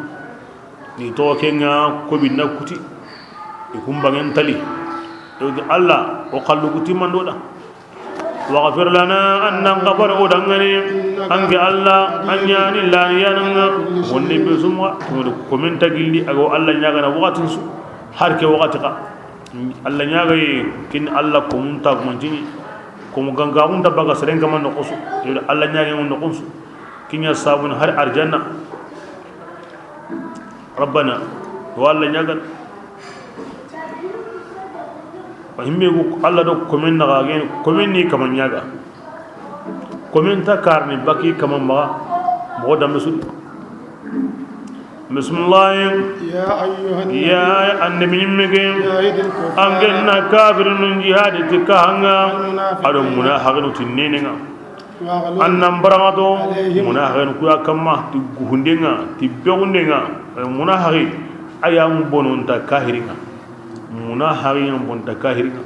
Ni to kenga ko binna kuti, i kumbangen tali. Yo di Alla, o xallu kuti mandoda. Waghfir lana, an nan gafara o dangani, an ke Alla, an ɲani lani yananga, wonni be suma, wonni komin ta gilli, a go Alla ɲagana waxatin su, har ke waxati ka. Alla ɲagaye, kin Alla komun ta kumantini, komu ganga kun ta baga seren kama no kosu, yo Alla ɲagaye no kosu, kinya sabun har arjanna. Rabbana, wa Alla ɲagan. Wa himme gu Alla do komen na ga gen, komen ni kaman ɲaga. Komen ta karni baki kaman ma, mo dambe sudi. Bismillah. يا أيها النبي. Ya annabi ɲimme ke. جاهد الكفار. An gen na kafirinun jihadi ti kahanga. والمنافقين. Ado munafiqinu tinnenenga. An nan baramato, munahaxen kuya kamma, ti guhundenga, ti bexundenga, munahaxi, a yan bononta kahiringa. Munahaxi yan bonta kahiringa.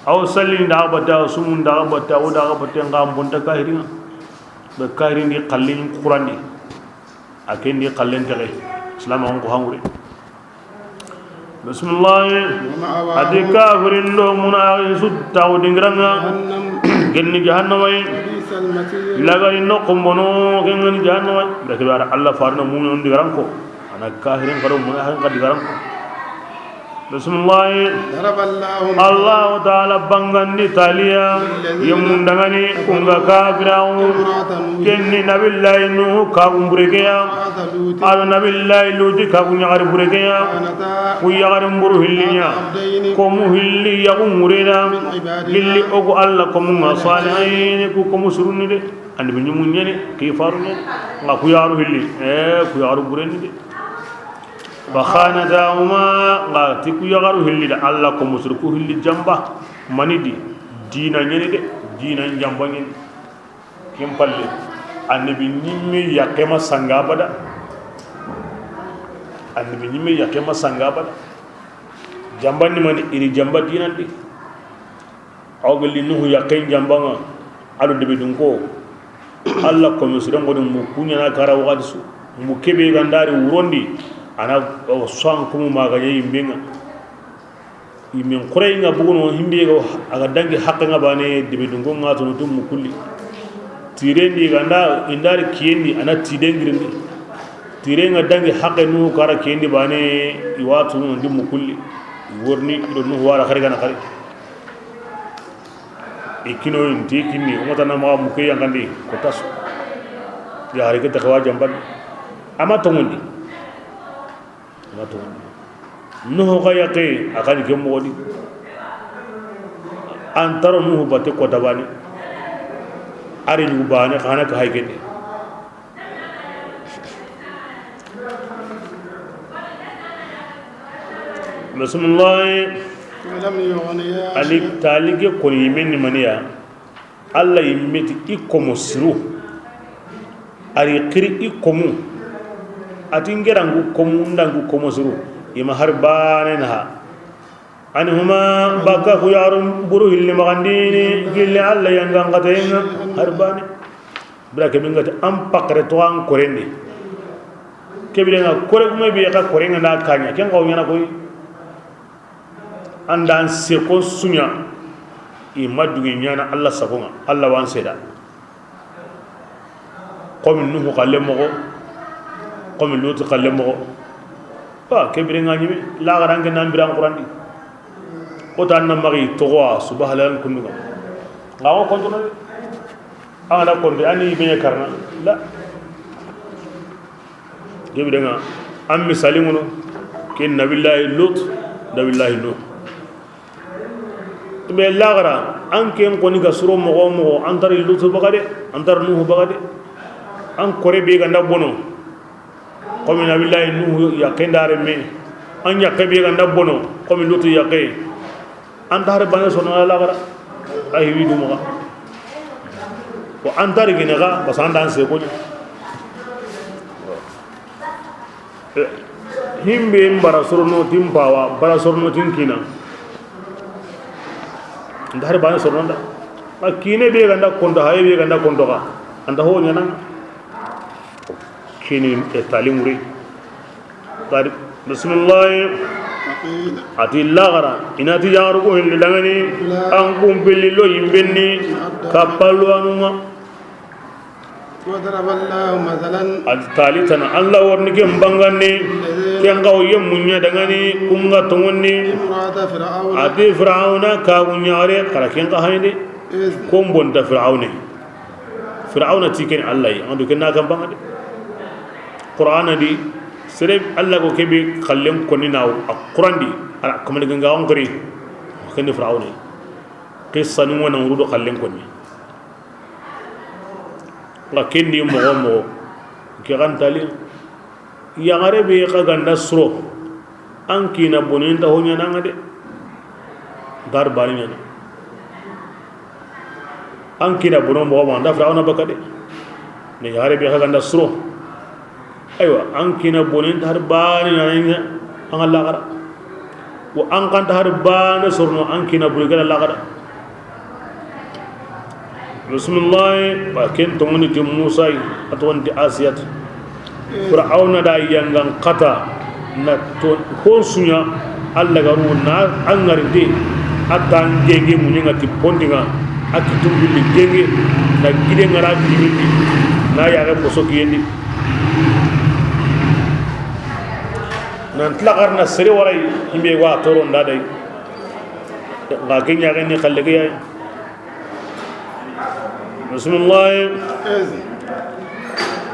Aw sallin da xa batta, aw sumun da xa batta, aw da xa batta, nga bonta kahiringa. Be kahirin di xallin Qurandi. A ken di xallen texe, Islam an ko hangure. Bismillah. ومأواهم. A di kafirin do munaxin su taxu dingiranga. جهنم. Genni jahannama yi. وبئس المصير. Lagari no kumbono genni jahannama yi. Da ke bara Allah farina mu'minun digaran ko. Ana kafirin kado munaxin ka digaran ko. Bismillah. ضرب الله مثلا. Allahu taala bangandi taliya. للذين. Yemundangani kunga kafirawo. امرأة نوح. Kenni nabillahi Nuhu kagun burekeya. وامرأة لوط. Ado nabillahi Luti kagun yaxari burekeya. كانتا. Ku yaxarin buru hillinya. تحت عبدين. Komu hilli yaxu mureda. من عبادنا. Gilli ogu Allah komunga. صالحين. Salihin ku komu surunni de. Annabi ɲumu ɲeni, ki faru ɲeni. Nga ku yaxaru hilli. Eh, ku yaxaru bureni de. فخانتاهما, nga ti ku yaxaru hilli da Allah ko musriku hilli jamba, mani di, dina ɲeni de, dina jamba ɲeni. Kin palle, annabi ɲimme yaxe ma sanga bada. Annabi ɲimme yaxe ma sanga bada. Jamba ni mani iri jamba dinan di. Aw gelli Nuhu yaqqen jambanga, ado debe dunko. Allah ko misiren godi mu kuɲana kara waxati su. Mu kebe gandari wurondi, ana soan kumu magaɲe yimbenga. Yimen xurey nga buguno himbe ga aga dangi haqqe nga bane debe dunko nga tono tum mu kulli. Tirendi ganda indari kiyendi ana tidengirindi. Tire nga dangi haqqe Nuhu kara kiyendi bane iwatu ndi mu kulli. Worni ido Nuhu wara xari gana xari. I kino inti kinni, o ŋa tana maxa muke yankandi ko tasu. Ya hari ke taxawa jamban. Ama tongondi. Ama tongondi. Nuhu ga yaqe, a ga ni ke moxo di. An ta ro Nuhu batte koota baane. A ri yugu baane xa na ka hayi ke de. Bisimilahi. ولم يغنيا. Ali tali ke koni yimme ni maniya. Alla yimme ti i komo siru. A ri xiri i komu. A ti n gerangu komu, n dangu komo siru. I ma hari baane naha. Anhuma, baka ku yaxarun buru hilli maxandini gilli Alla yangan xateyen ŋa hari baane. Bira ke be n ga ti an paxare to an korendi. Ke bire ŋa kore gume be xa koren ŋa na kaɲa, ken xa wo ɲaana koyi. An da an seko su ɲa. I ma duŋe ɲaana Alla sago ŋa, Alla wa an seeda. Komi Nuhu xalle moxo, komi Luti xalle moxo. Wa ke bire ŋa ɲime, laxara n ke na n bira n xurandi. O ta na maxi toxo wa, subahalalan kundu ŋa. Ŋa wo kontono de. An ga na konte, an ni be ɲa karana. La. Ke bire ŋa, an misali ŋono, ke Nabillahi Lut, Nabillahi Nuh. Mais laxara, an ken koni ga suro moxo wo moxo, an ta ri Lutu baga de, an ta ri Nuhu baga de. An kore be ga nda bono, komi Nabillahi Nuhu yaqe nda renme, an yaqe be ga nda bono, komi Lutu yaqe. An ta hari baane sorono laxara, a hi wi du maxa. Ko an ta ri gine ga, basa an da an seko ɲa. Himbe n bara sorono ti n pawa, bara sorono ti n kiina. N ta hari baane sorono nda. A kiine be ga nda konto, haye be ga nda konto ga. An ta ho ɲaana. Kiini e tali muri. Tali, bisimilahi. A ti laxara, i na ti yaxaru ku hilli daŋani, an kun pilli lo yimbenni, kappalu anu ŋa. وضرب الله مثلا. A ti tali tana, Alla wa riini ken bangandi, ken xa wo yemmu ɲa daŋani, kun ga toŋondi. امرأة فرعون. A ti Firawuna kaagu ɲaxare, xara ken xa hayinde. إذ. Kon bonta Firawuna. Firawuna ti ken Alla yi, an do ken na kan bangandi. Qur'ana di, sere Alla ko ke be xallen koni na a Qur'an di, ala kamani ganga on kari. Ken ni Firawuna. Qissa ni wona wurudo xallen koni. Nga kendi moxo moxo ke gantali. Yaxare be xa ga nda suro, an kiina bonen ta ho ɲaana ŋa de. Dar bari ɲaana. An kiina bono moxo ma nda Firawuna baka de. Mais yaxare be xa ga nda suro. Aywa, an kiina bonen ta har bari ɲaana ŋa, an ga laxara. Wa an xa nta har baane sorono, an kiina buri gada laxara. Bisimilahi, ba ken toŋoni ti Musa yi, a toŋoni ti Asiyat. Firawuna da yangan xata na to, hon su ɲa, Alla ga ru na an ŋari de, a ta n genge muɲi ŋa ti pondi ŋa, a ki tumbili genge, na gide ŋara dimindi, na yaxe boso kiyendi. Nan ti laxara na sere wara yi, i be wa toro nda day. Nga ke ɲaxe ni xalle ke yayi. Bisimilahi.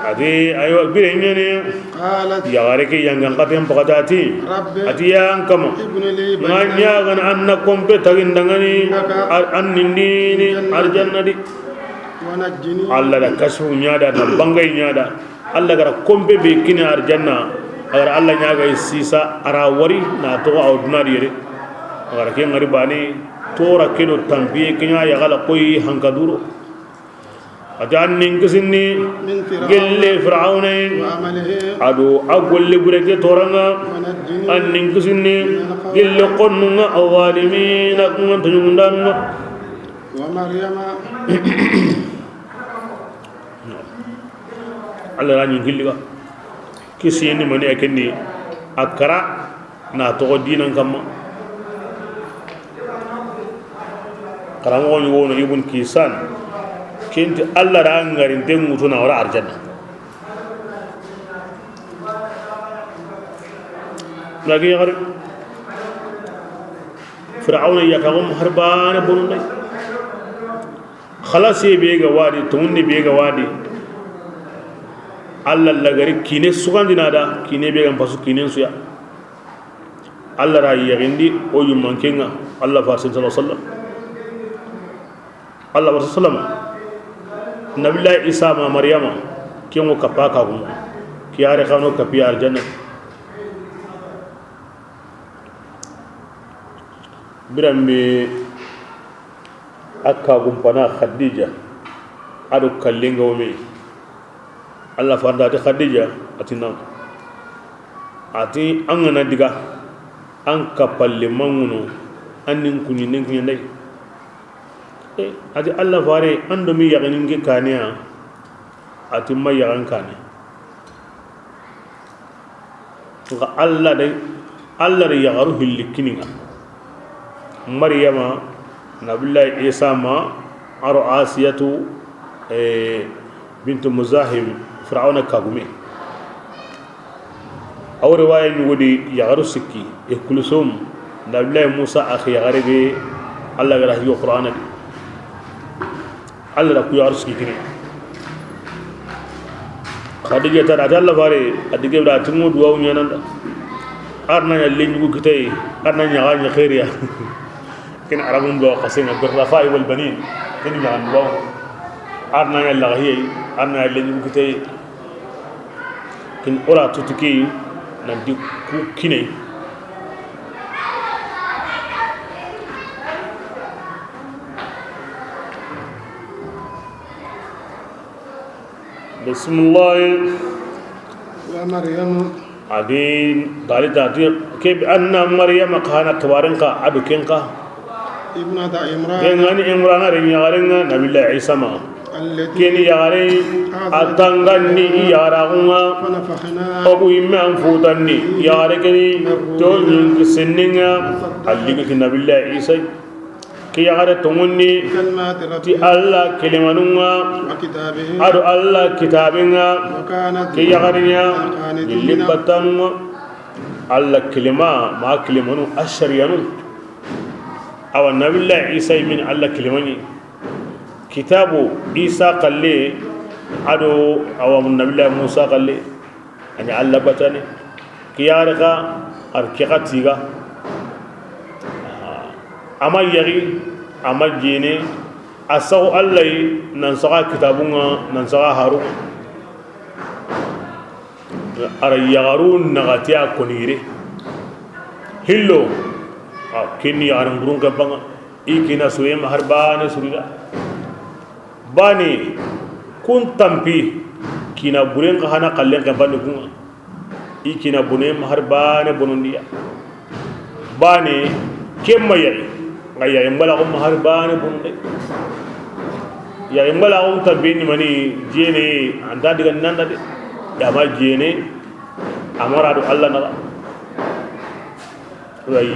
A ti, aywa, bire ɲani. قالت. Yaxare ke yangan xaten paxata a ti. رب. A ti ya n kama. ابن لي بيتا. Nga ɲaxana an na konpe tagi n daŋani. عندك. An nindini. في الجنة. Arjanna di. ونجني. Alla da kasu ɲa da, na bangay ɲa da. Alla ga ra konpe be kini arjanna, a ga ra Alla ɲaga sisa, a ra wari na toxo a wo duna di yere. A ga ra ke ŋari bane, tora ke do tampiye ke ɲa ya gala koyi hanka duro. A ti an nin kisini. من فرعون. Gelle Firawuna. وعمله. A do a golle bure ke toraŋa. ونجني. An nin kisini. من القوم. Gelle konnuŋa, الظالمين, kunŋa toɲugundanu ŋa. ومريم. Alla ra ɲi gilli ga. Kisi ni mani a kendi a kara na toxo dinan kamma. Karamoxo ni wono Ibn Kisan. Kenti Alla ra ŋari nde ŋutu na wara arjanna. Lagi yaxari. Firawuna ya kaxum har bana bonunday. Xalasi be ga wadi, toŋundi be ga wadi. Alla lagari kine sugandina da, kine be ga mpasu kinen suya. Alla ra yaxindi o yummanken ŋa, Alla faare sallallahu alaihi wasallam. Alla wa sallama. Nabillahi Isa ma Maryama, ken ŋo kappa kagumo. Ke yaxare xa no kappi arjanna. Biranbe a kagum pana Khadija, a do kallen ga wo me. Alla faare da a ti Khadija, a ti nan. A ti an ga na diga, an kappalle manŋuno, an nin kuɲi nen kiɲanday. E, a ti Alla faare, an do mi yaxinin ke kaane ya? A ti ma yaxan kaane. Nxa Alla de, Alla de yaxaru hilli kini ŋa. Maryama, Nabillahi Isa ma, a do Asiyatu, e, bintu Muzahim, Firawuna kagume. A wo riwaya ɲugo di yaxaru sikki, e Kulsum, Nabillahi Musa axi yaxare be, Alla ga ra higo Qur'ana di. Alla da ku yaxaru sikki kini. Khadija ta da a ti Alla faare, a dige da a ti ŋo duwawu ɲaana an da. Ar na ɲa lenjugu kitaye, ar na ɲa ga ɲa xeeriya. Ken Arabun duwawu xasen ŋa, birrafa'i wal banin. Ken ɲa ga duwawu. Ar na ɲa laxahiye, ar na ɲa lenjugu kitaye. Ken o ra tutu ke, nan ti ku kine. Bismillah. ومريم. A di dalita ti ke bi anna Maryama xa na xibaaren xa a do ken xa. ابنة عمران. Ken ga ni Imrana ren yaxaren ŋa, Nabillahi Isa ma. التي. Ken yaxare a tangandi i yaxaraaxun ŋa. فنفخنا. O ku yimme an futandi yaxare ke ni. من روحنا. Toɲin kisinnin ŋa. وصدقت. A ligi ti Nabillahi Isa. Ke yaxare tonŋundi. بكلمات ربها. Ti Alla kilimanun ŋa. وكتابه. A do Alla kitaaben ŋa. وكانت. Ke yaxare ɲa. من القانتين. Gilli battanun ŋa. Alla kilima, ma kilimanu, a sariyanu. Awa, Nabillahi Isa yi min Alla kilimaɲi. Kitaabu Isa xalle, a do, awa, Nabillahi Musa xalle, a ɲa Alla batane. Ke yaxare xa, ar ke xa tiga. A ma yaxi, a ma jeene, a saxu Alla yi, nan saxa kitaabun ŋa, nan saxa harun ŋa. A ra yaxaru naxati a koni yire. Hillo, a ken ni yaxarin burun ke banŋa. I kina soye ma har baane surida. Baane, kun tampi, kina buren xa hana xallen ke banne kun ŋa. I kina bone ma har baane bonondiya. Baane, ken ma yaxi. Nga yaxi mbalaxu ma har baane bononde. Yaxi mbalaxu tampi ni mani jeene, an ta diga nan da de. Ya ma jeene, a ma ra do Alla naxa.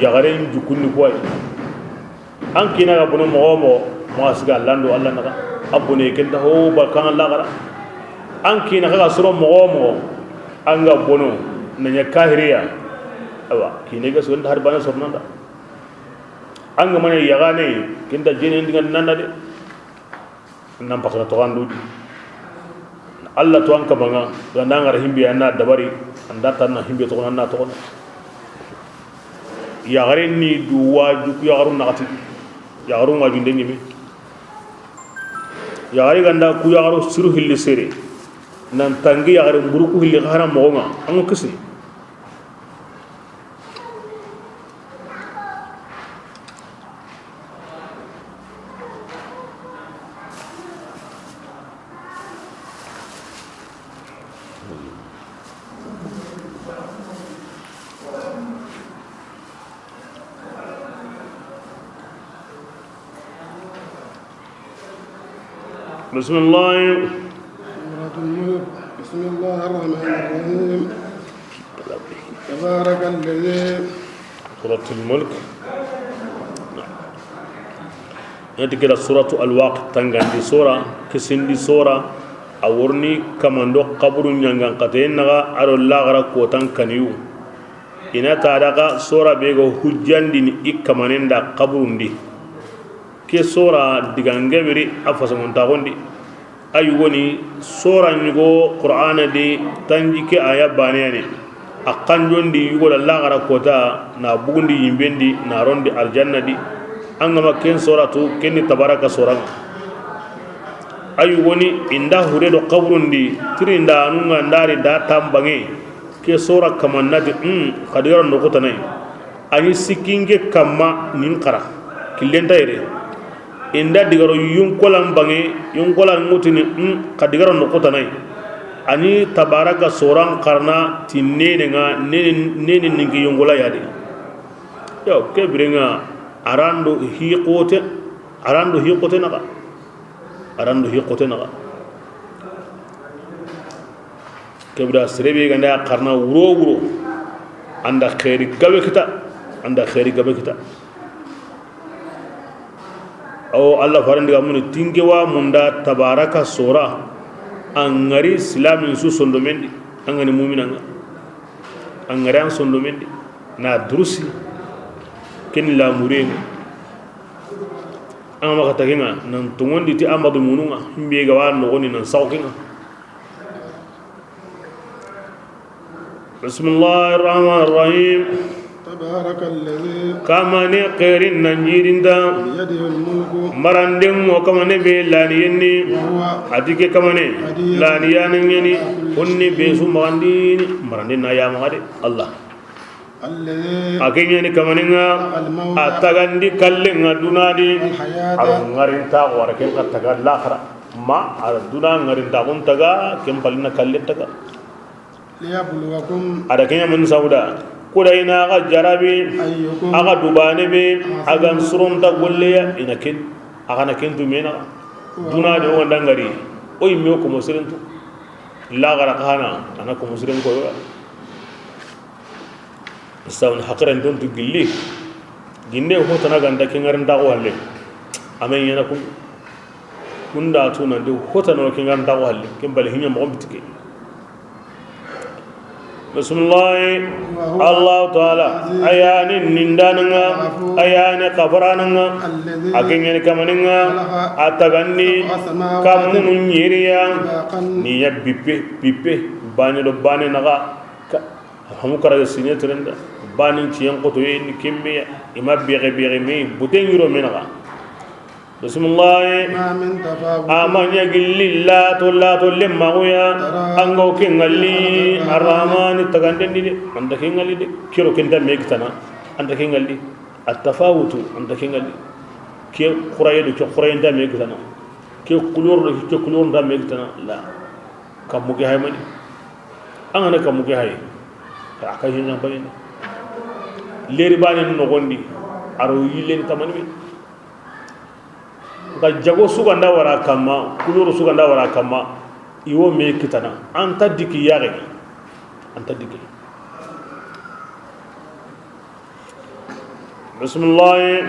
Yaxaren jukunni kuwa yi. An kina ga bono moxo wo moxo, maxa siga lando Alla naxa. A bone ken ta ho ba kan Alla gara. An kina xa ga soro moxo wo moxo, an ga bono na ɲa kahiriya. Awa, kine ga so nda har baane soro nan da. An ga ma ɲa yaxane, ken ta jeene diga nan da de. Nan paxana toxo an do di. Alla to an kama ŋa, ganda an ga ra himbe an na dabari, an da tan na himbe toxo na toxo. Yaxare ni du waju ku yaxaru naxati. Yaxaru waju nde ɲime. Yaxare ganda ku yaxaru siru hilli sere. Nan tangi yaxare mburu ku hilli xana moxo ŋa. An ŋo kisi. بسم الله. سورة الملك. بسم الله الرحمن الرحيم. تبارك الذي. سورة الملك. Ina ti ke da Suratu Alwaqi tangandi sora, kisindi sora, a worni kamando xaburu ɲangan xateyen naxa, a do laxara kotan kaniyu. Ina ta daga sora be ga hujjandini i kamanen da xaburundi. Ke sora digan gebiri a fasamuntaxundi. A yugoni sora ɲugo Qur'ana di tanjikke aya baane ya ni. A xanjondi yugo da laxara kota, na bugundi yimbendi, na rondi arjanna di. An ga ma ken sora tu, ken ni tabaraka soran ŋa. A yugoni i nda hure do xaburundi, tiri nda anun ŋa ndari da tambange. Ke sora kamanna ti, um, xa digara noxu tana yi. A ni sikki n ke kamma nin xara, killen nta yere. I nda digaro yunkolan bange, yunkolan ŋutini, um, xa digara noxu tana yi. A ni tabaraka soran xarana ti nene ŋa, nene, nene ninki yunkola ya di. Yo, ke biren ŋa, a ra ndo hi xote, a ra ndo hi xote naxa. A ra ndo hi xote naxa. Ke bire sere be ga nda xarana wuro wuro, an da xeeri gabe kita, an da xeeri gabe kita. Awo, Allah faaren digamun ni, ti n ke wa munda tabaraka sora, an ŋari silamin su sondomen di, an ga ni mumina ŋa, an ŋari an sondomen di, na durusi, ken ni lamuren ŋa. An ga ma xa ta ke ŋa, nan tongondi ti Amadu munun ŋa, himbe ga wa noxoni nan saxu ke ŋa. بسم الله الرحمن الرحيم. تبارك الذي Kamane xeerin nan jirinda. بيده الملك Maranden ŋo kamane be laniyen ni. وهو A ti ke kamane, قدير laniyanen ɲa ni, على كل kunni شيء be su maxandini, maranden na ya maxa de, Allah. الذي A ke ɲa ni kamanen ŋa, خلق الموت a tagandi kallen ŋa duna di. والحياة A ro ŋarintaxu, a ra ken xa taga laxara. Ma, a ra duna ŋarintaxun taga, ken palle na kallen taga. ليبلوكم A da ke ɲa mun sabuda. Kuda i na xa jarabi, أيكم a xa dubane be, a ga n suronta golleya, i na ken, a xa na ken tu me naxa. Duna de o ga nda ŋari, o yi me o komo siren tu. Laxara xa na, a na komo siren ko yo. Sawun haqiranton tu gilli. Ginde hotana ga nta ke ŋarintaxu halle. A me ɲa na kun. Kunda tu nan de hotana ke ŋarintaxu halle. Ken bale hinya mo bitike. Bismillah. وهو Allahu taala, العزيز a ya ni nindanan ŋa, الغفور a ya ni xafaranan ŋa, الذي a ke ɲa ni kamanen ŋa, خلق a tagandi, سبع سماوات kamunu ɲeriya, طباقا ni ya bippe, bippe, bane do bane naxa, ka, hamu kara ga sine terenda, bane ciyen xoto ye ni kembe ya, i ma bege bege me, buten yiro me naxa. Bismillah. ما من تفاوت A ma ɲa gilli lato lato lemmaxu ya, ترى an ga wo ke ŋalli, في خلق الرحمن Arrahmani taganden di de, an ta ke ŋalli de, kiro ken ta me kitana, an ta ke ŋalli, a tafawutu, an ta ke ŋalli, ke xuraye do ke xuraye nta me kitana, ke couleur do ke couleur nta me kitana, la, kammu ke hay mani, an ga na kammu ke hay, a ka hin ɲampani, leri bane noxondi, a ro yillen kamani me. Nka jago su ga nda wara kamma, couleur su ga nda wara kamma, i wo me kitana. An ta diki yaxe. An ta diki. Bismillah.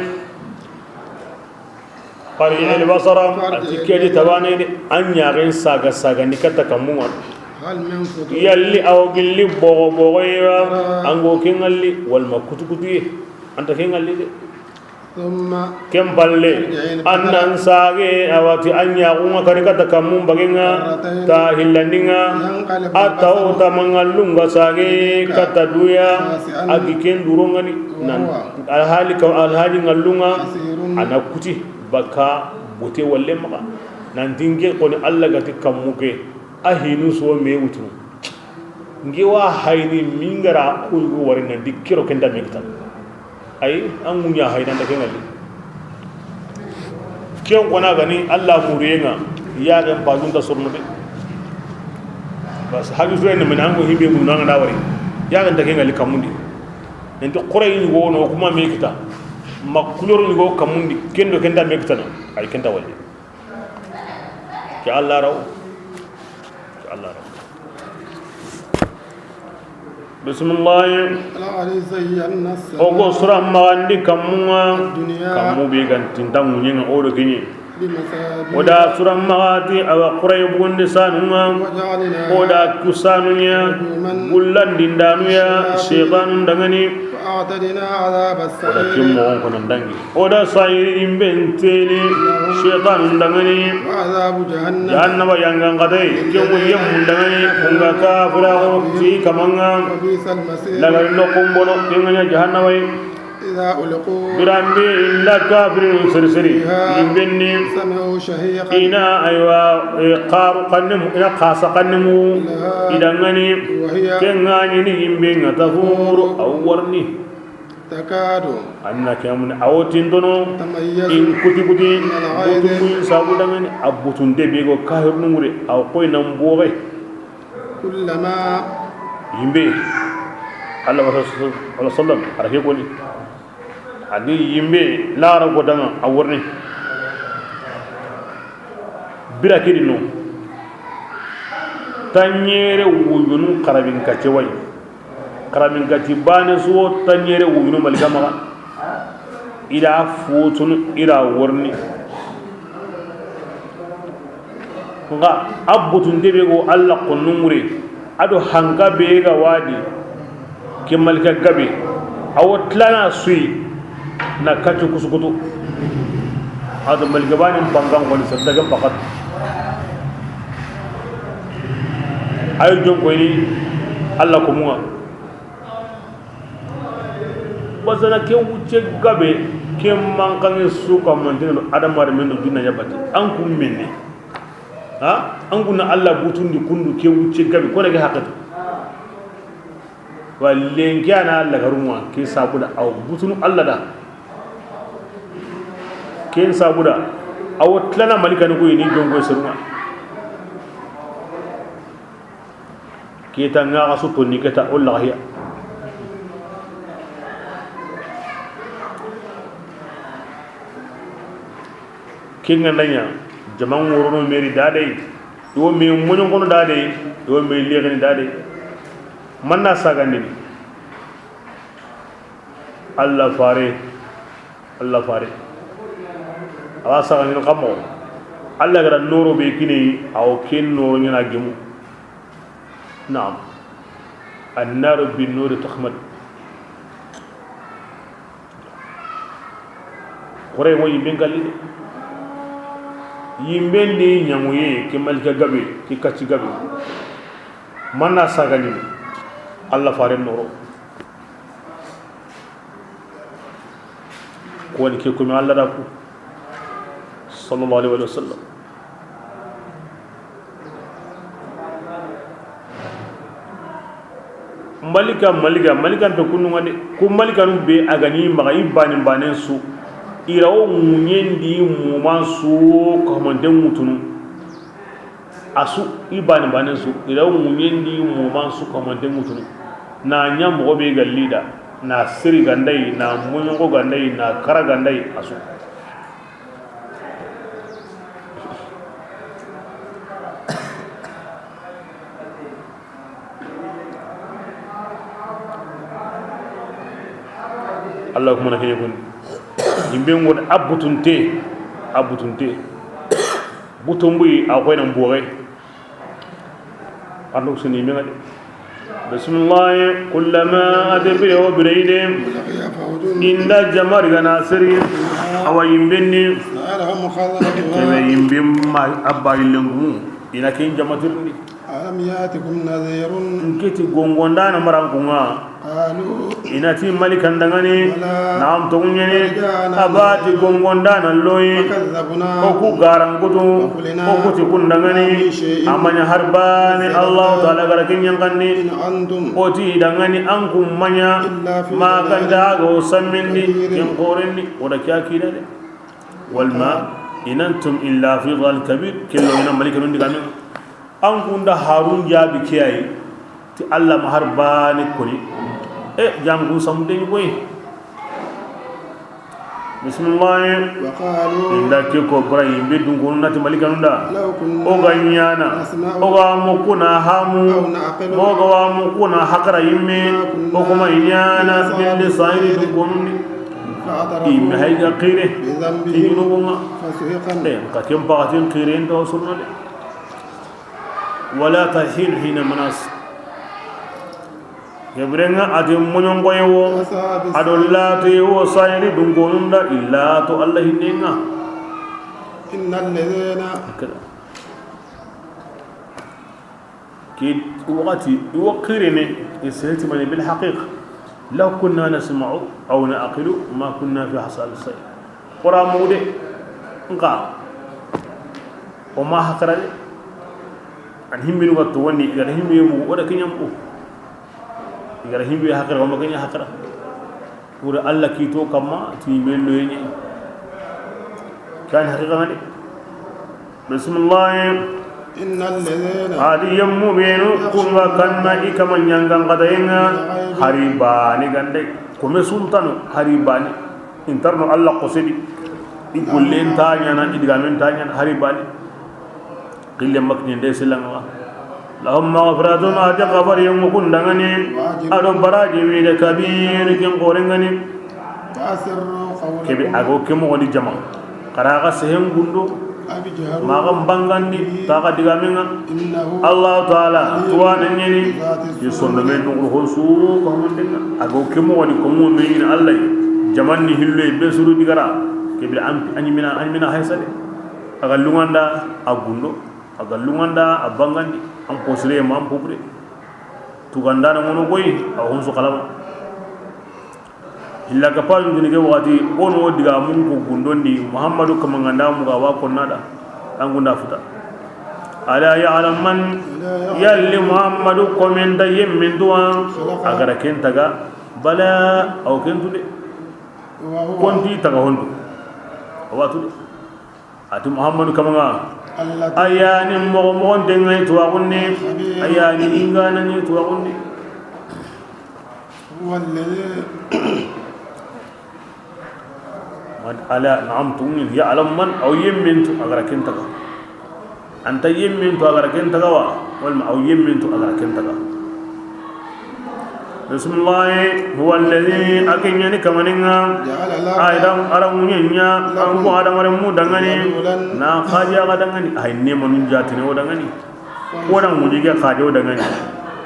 Farji al basara, a ti ke di tabane de, an ɲaxen saga saga ni katta kammun ŋa. هل من فطور Yalli a wo gilli bogo bogo yi wa, an ga wo ke ŋalli, walma kutu kutu ye. An ta ke ŋalli de. ثم Ken palle, an nan sage, a wa ti an ɲaxun ŋa kari katta kammun bagen ŋa, ta hillandin ŋa, a ta wo ta ma ŋallun ŋa sage, katta duya, a gi ken duron ŋa ni, nan, alhali ka, alhali ŋallun ŋa, a na kuti, baka bote walle maxa. Nan ti n ke xoni Allah ga ti kammu ke, a hinu so me wutu. N ke wa hayini mingara ko yugo wari nan di kiro kenta me kita. Ay, an ŋuɲa hayini an ta ke ŋalli. Ken xona gani Allah muriyen ŋa, yaxen pajun ta sorno de. Bas, haju sure ne men an go himbe mun nan da wari. Yaxen ta ke ŋalli kammun di. Enti xore yi go no kuma me kita. Ma couleur yi go kammun di, kendo kenta me kita na. Ay, kenta walle. Ke Allah raw. Ke Allah raw. Bismillah. ولقد زينا السماء O go sura maxandi kammun ŋa. الدنيا Kammu be ga nta ŋuɲen ŋa o do ke ɲi. بمصابيح O da sura maxati a wa xuraye bugundi sanun ŋa. وجعلناها O da ku sanu ɲa. رجوما Gullandindanu ya للشياطين shaytanun danŋa ni. أعتدنا عذاب السعير. O da kin moxon kono dangi. O da sayiri yimben teli. Shaytanu dangani. وعذاب جهنم. Jahannaba yangan kate. Ke ko yemmu dangani. Kunga kafira ko ti kamanga. وبئس المصير. Lagari no kumbono kinganya jahannaba yi. إذا ألقوا. Birambe inda kafirin seri seri. فيها. Yimbenni. سمعوا شهيقا. Ina aywa, e, xaru kannemu, ina xasa kannemu. لها. Idangani. وهي. Kengani ni yimbenga tafuru. تفور. Awarni. تكاد. Anna kiyamun awotin dono. تميز. In kuti kuti. من الغيظ. Butun sabu dangani. Abutun debe go kahir nungure. Aw koy nan boge. كلما. Yimbe. Allah wa sallam. Arake koni. Adi yimbe lara go danga a worni. Bira kidi no. Tanyere wuyunu karabin kacewai. Karabin kaci bane suwo tanyere wuyunu malikamaga. Ida futunu ira worni. Nga a butunte be go Allah konnungure. Ado hanka be ga wadi. Ke malika gabe. Awo tlana sui. Na katu kusukutu. Ado malika bani bangan koni sadaka bakat. Ayo jon koyni Allah komunga. Basana ke wucce gabe ke mankange suka mantene do adamare men do jinna yabati. An kun menne. Ha? An kunna Allah butundi kundu ke wucce gabe ko daga hakatu. Wallen ke ana Allah garuma ke sabuda aw butunu Allah da. Ken sabuda aw tlana malikani ko ini jongo seruma. Kita nga ga su tonni kita o lahiya. Kinga ndanya jaman worono meri dadai. Iwo me monyon kono dadai. Iwo me legani dadai. Manna sagandini. Allah fare. Allah fare. Awa sagandini kamo. Allah gara noro be kini aw ken noro nyana gemu. Naam. Annaru bin nuri takhmat. Xore mo yimben kalli de. Yimben de ñaŋuye ke malika gabe ke kacci gabe. Manna sagani Allah faren noro. Ko woni ke komi Allah da ku. Sallallahu alaihi wasallam. Malika, malika, malika nta kunnu ŋa de. Ku malikanu be a ga ni maxa i bani banen su. I ra wo ŋuñendi muman su kahumanten ŋutunu. A su i bani banen su. I ra wo ŋuñendi muman su kahumanten ŋutunu. Na ña moxo be ga li da. Na siri gandayi, na moñongo gandayi, na kara gandayi a su. Allahumma na kene kun. Yimbe ŋo da a butunte, a butunte. Butumbuyi a koyna mboge. Arno sini menga de. Bismillah, kullama adbiru birayde. Inda jamari gana siri awa yimbenni. Kebe yimbe ma abba ilengu. Ina kin jamatirni. Alam yatikum nadhirun. Nkiti gongondana marankunga. Qalu. Inati malikan dangani. Bala. Naam, toguñeni. Qad ja'ana. Abati gongondana loyi. Fakadhabna. Oku garangutu. Fakulina. Oku ti kun dangani. Ma min shay'in. Amanya harbani Allah ta'ala gara kinyan kanni. In antum. Oti dangani ankum manya. Illa fi. Ma dalalin. Kanda go sammindi. Kathirin. Kin qorenni. Oda kya kina de. Walma. In antum illa fi dalalin kabir. Kello ina malikanun digami. An kunda Harun jaabi ke yayi ti Allah ma har bane koni. E, jangu samunte ni koy. Bismillah. Wa qalu. Inda ke ko Ibrahim be dun kunu nati malikanu da. Law kunna. O ga ñana. Nasma'u. O ga mo kuna hamu. Aw na'qilu. O ga wa mo kuna hakara yimme. Ma kunna. O kuma ñana. Fi ashabil. Bindi sayri dun kunu ni. Fa'tarafu. Imme hayga qire. Bi dhanbihim. Ti junubunga. Fasuhiqan. E, ka kem pagatin qire ndo sunna de. Wala tahinu hina manas. Ke biren ŋa a ti moɲonkoye wo, a do latoye wo, sayini dunkonun da, i lato Alla hinnen ŋa. إن الذين Ke waxati, i wo xirene, i seheti mani بالحقيقة. لو كنا نسمع أو نعقل ما كنا في أصحاب السعير. Qora mugu de, nxa o ma haqira de. An himminu ga to woni, i ga himmi mugu, o da kiɲam ko. I ga himmi haqira, o ma kiɲa haqira. Pour Alla kito kamma ti mello yene. Kan haqiqa de. Bismillah. إن الذين A di yemmu benu kun ga kanna i kama ɲangan kadayenga hari bani gande. Kome suntano hari bani. Intarno Alla kosedi. I gollen ta ɲana, i digamen ta ɲana hari bani. Qille makni nde silanga. لهم مغفرة, a di xafari yemmu kun dangani. A do baraji wi de كبير, ken xorengani. وأسروا قولكم Kebe a go ke moxo ni jama. Xara ga sehen gundo. أو اجهروا Maxa mbangandi, taxa digamenga. إنه Allahu Taala, tuwana ɲeni, بذات الصدور i sondomen nuxuru honsu ka hondenga. A go ke moxo ni ko mu'minin Alla, jaman ni hillo be suru digara. Kebe an, an ɲimina, an ɲimina haysa de. A ga lunganda, a gundo. A ga lunganda, a bangandi. An posire ma an popure. Tugandana mono koy, a honsu kalama. Illa ka paju gini ke waxati, o no diga mun ko gundondi, Muhammadu kamanganda mu ga wa konnada, an gunda futa. ألا يعلم من, yalli Muhammadu komen da yemmin duwa, a gara ken taga, bala, aw ken tude. وهو Konti taga hondu. Awa tude. A ti Muhammadu kamanga. اللطيف A ya ni moxo moxonte ŋa i tuwaxunni. الخبير A ya ni ingana ni tuwaxunni. هو الذي Ala, naam, tungin, يعلم من, aw yemmentu a gara ken taga. Anta yemmentu a gara ken taga wa, walma aw yemmentu a gara ken taga. Bismillah. هو الذي, a ke ɲa ni kamaninga, جعل لكم a yi dan ara ŋuɲe ɲa, an ko adamaren mu dangani, ذلولا na xaja ga dangani, ay nemanun jatine o dangani. Ko na ŋuɲe ke xaja o dangani.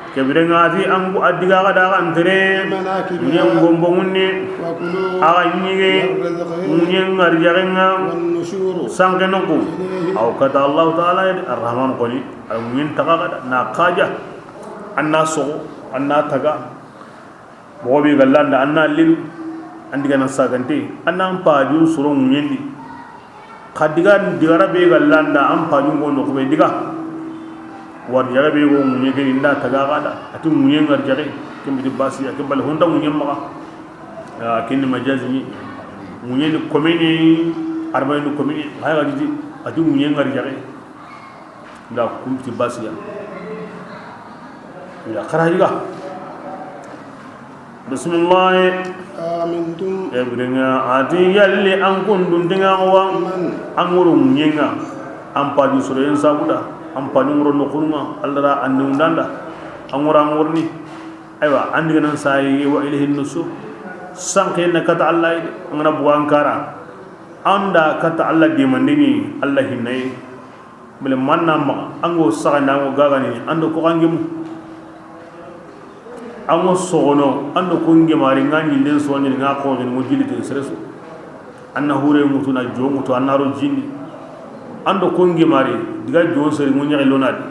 Ke biren ŋa a ti an ko a diga ga da an tere, مناكبها ŋuɲen gombo ŋunni, وكلوا a ga ɲige, من رزقه ŋuɲen ŋarijaxen ŋa, والنشور sanke noku, إليه aw kata Allahu Taala, Arrahman koni. A ŋuɲen taga ga da na xaja, an na soxo, an na taga. Moxo be ga landa, an na lin, an diga nan sagante, an na an pajun soro ŋuɲen di. Xa diga, digara be ga landa, an pajun go noxu be diga. Warijaxe be go ŋuɲe ke ni nda taga ga da, a ti ŋuɲe ŋarijaxe, ken biti basiya, ken bale honda ŋuɲe maxa. Ya, ken ni majazi ni. Ŋuɲe ni komini, armani ni komini, xa ya ga di, a ti ŋuɲe ŋarijaxe. Nda kumpiti basiya. Ila xarajiga. Bismillah. أأمنتم E biren ŋa a ti yalli an kundun dinga wa. من An ŋoro ŋuɲen ŋa. An paju soroyen sabuda. An paju ŋoro noxun ŋa. Alla da an newndanda. An ŋoro an ŋorni. Aywa, an diga nan sayi وإليه النشور. Sanke na kata Alla yi de. An ga na buga an kara. An da kata Alla demandini, Alla hinnaye. Bele manna maxa, an go saxandi, an go gagani, an do ko xa ngemu. An go soxono, an do ko ngemari, ŋa ɲinden soxondini, ŋa xoxondini, ŋo jilitini seresu. An na hure ŋutu, na jo ŋutu, an na ro jindi. An do ko ngemari, diga jon seri, ŋo ɲaxi lonadi.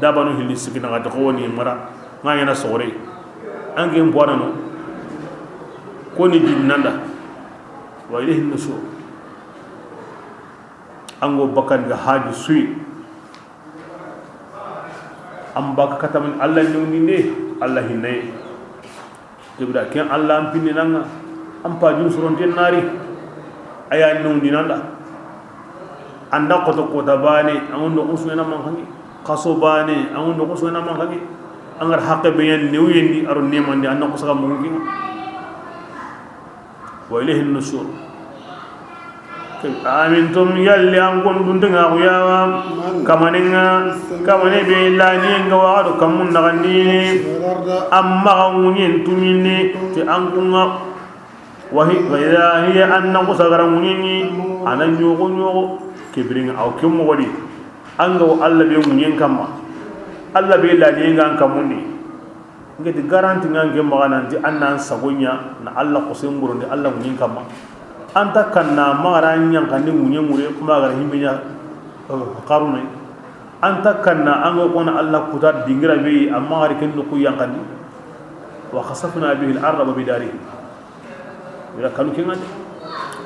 Dabanu hilli sikki naxati xo woni mara, ŋa ɲana soxore. An ke mboanano, ko ni jindi nanda. وإليه النشور. An go bakandi ga haju suyi. An baka katamin Alla newndinde, Alla hinnaye. Kebira ken Alla an pinni nanga, an pajun soronten nari. Aya newndinanda. Anda koto kota bane, an do kusuna manxangi. Kaso bane, an do kusuna manxangi. An gar haqqe be yan newyendi, aro nemandi, an na kusaga mungi. وإليه النشور. أأمنتم, yalli an kundun dinga xuyawa. من Kamaninga, في السماء kamane be laniyenga wa do kamun nagandini. والأرض Amma ga ŋuɲen tuɲini ti an kunga. وهي, فإذا هي, an na kusagara ŋuɲeni, تمور ana ɲogo ɲogo. Kebiringa aw ke moxo di. An ga wo Alla be ŋuɲen kamma. Alla be laniyenga an kamundi. N ga ti garanti ŋa n ke maxa nanti an na an sago ɲa na Alla xosen burundi Alla ŋuɲen kamma. An ta kanna maxa ra ɲankandi ŋuɲe ŋure kuma ga ra himbe ɲa, eh, Qaruna. An ta kanna an ga kona Alla kuta dingira be yi, amma ga ri ken noxu yanqandi. Wa khasafna bihi al-arda wa bidarihi. Ila kanu ken ŋa de.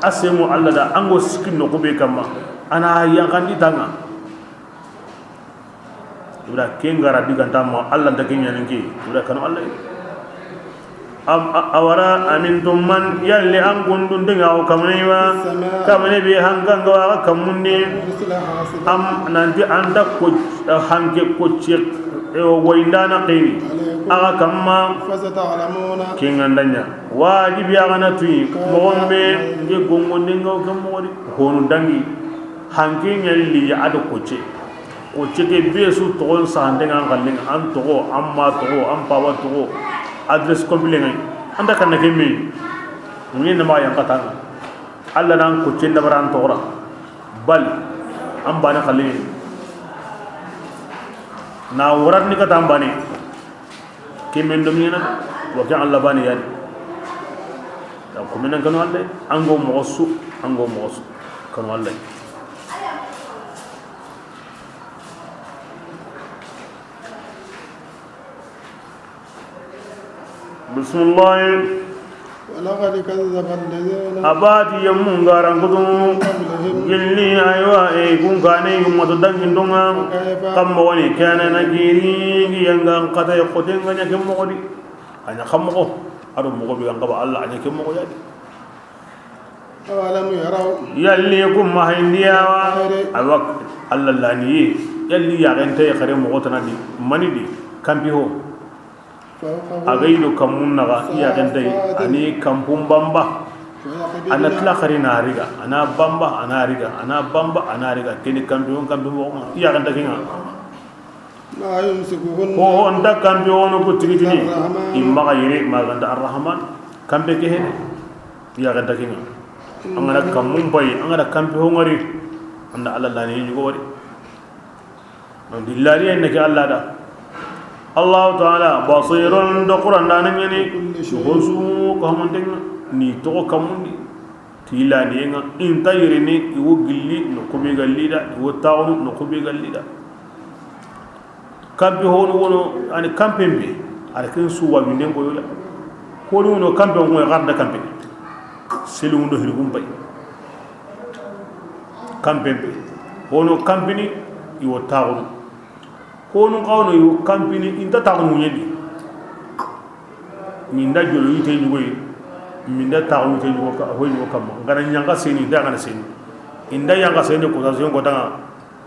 A semo Alla da an go sikki noxu be kamma. A na yanqandi tanga. Ibra ken ga ra diganta ma Alla nta ken ɲanin ke. Ibra kanu Alla. Am, a, awara amintum man, yalli an kundun dinga o kamane wa, kamane be hanga nga wa kamunde. Am nanti anda ko, hanke ko ce, e, wayndana qini. Aga kamma. Ken ŋa nda ɲa. Wajibi aga na tuyi, moxon be, nge gongon dinga o kam moxo di. Honu dangi, hanke ɲalli ya ado ko ce. Ko cege be su toxon saxanten ŋa an xallen ŋa, an toxo, an ma toxo, an paba toxo, adresse complet ŋa yi. An ta kanna ke me. Ŋe na ma yanqata ŋa. Alla nan ko cen dabara an toxora. Bal an bane xallen ŋa. Na warat ni kata an bane. Ke men do mena wa ke Alla bane yani. Da ko men kanu Alla, an go moxo su, an go moxo su. Kanu Alla. Bismillah. ولقد كذب الذين A bati yemmu ngaran kutu. من قبلهم Gilli aywa e kun kane yumma to dangin donga. وكيف Kamma woni kana nakiri yanga kata ya koten ganya ke moxo di. Anya kam moxo. Ado moxo bi ganga ba Alla anya ke moxo ya di. أولم يروا Yalli kun ma hindiya wa. الطير Awak Alla laniye. Yalli ya ganta ya xare moxo tanadi. Mani di kampi ho. فوقهم A ga i do kammun naxa, i yaxen tay, صافات ani kampun bamba. ويقبضن Ana tila xari na riga, ana bamba, ana riga, ana bamba, ana riga. Keni kampi on kampi mo, i yaxen ta kinga. ما يمسكهن Ko on ta kampi on ko tigitini. إلا الرحمن I maxa yere, ma ganta Arrahman. Kampe ke hene. I yaxen ta kinga. An ga na kammun bay, an ga na kampi ho ngari. Anda Alla lani yugo wari. Donc, dillariye ne ke Alla da. Allahu Ta'ala basirun, do Qur'an da nan yani. Ko su ko hamanten ni to kamundi. Tilani nga inta yirini iwo gilli no kubi gallida, iwo taxunu no kubi gallida. Kampi honu wono ani kampen be. Ala ken su wa winden ko yola. Ko wono kampe ko garda kampe. Selu ndo hirgum bay. Kampen be. Hono kampini iwo taxunu. Honu xawno iwo kampini inta taxunu ɲedi. Minda jolo yite ɲugoyi. Minda taxunu yite ɲugo ka, hoy ɲugo kamma. Ngana ɲanga seni, nda ngana seni. Inda ɲanga seni ko sa ko tanga.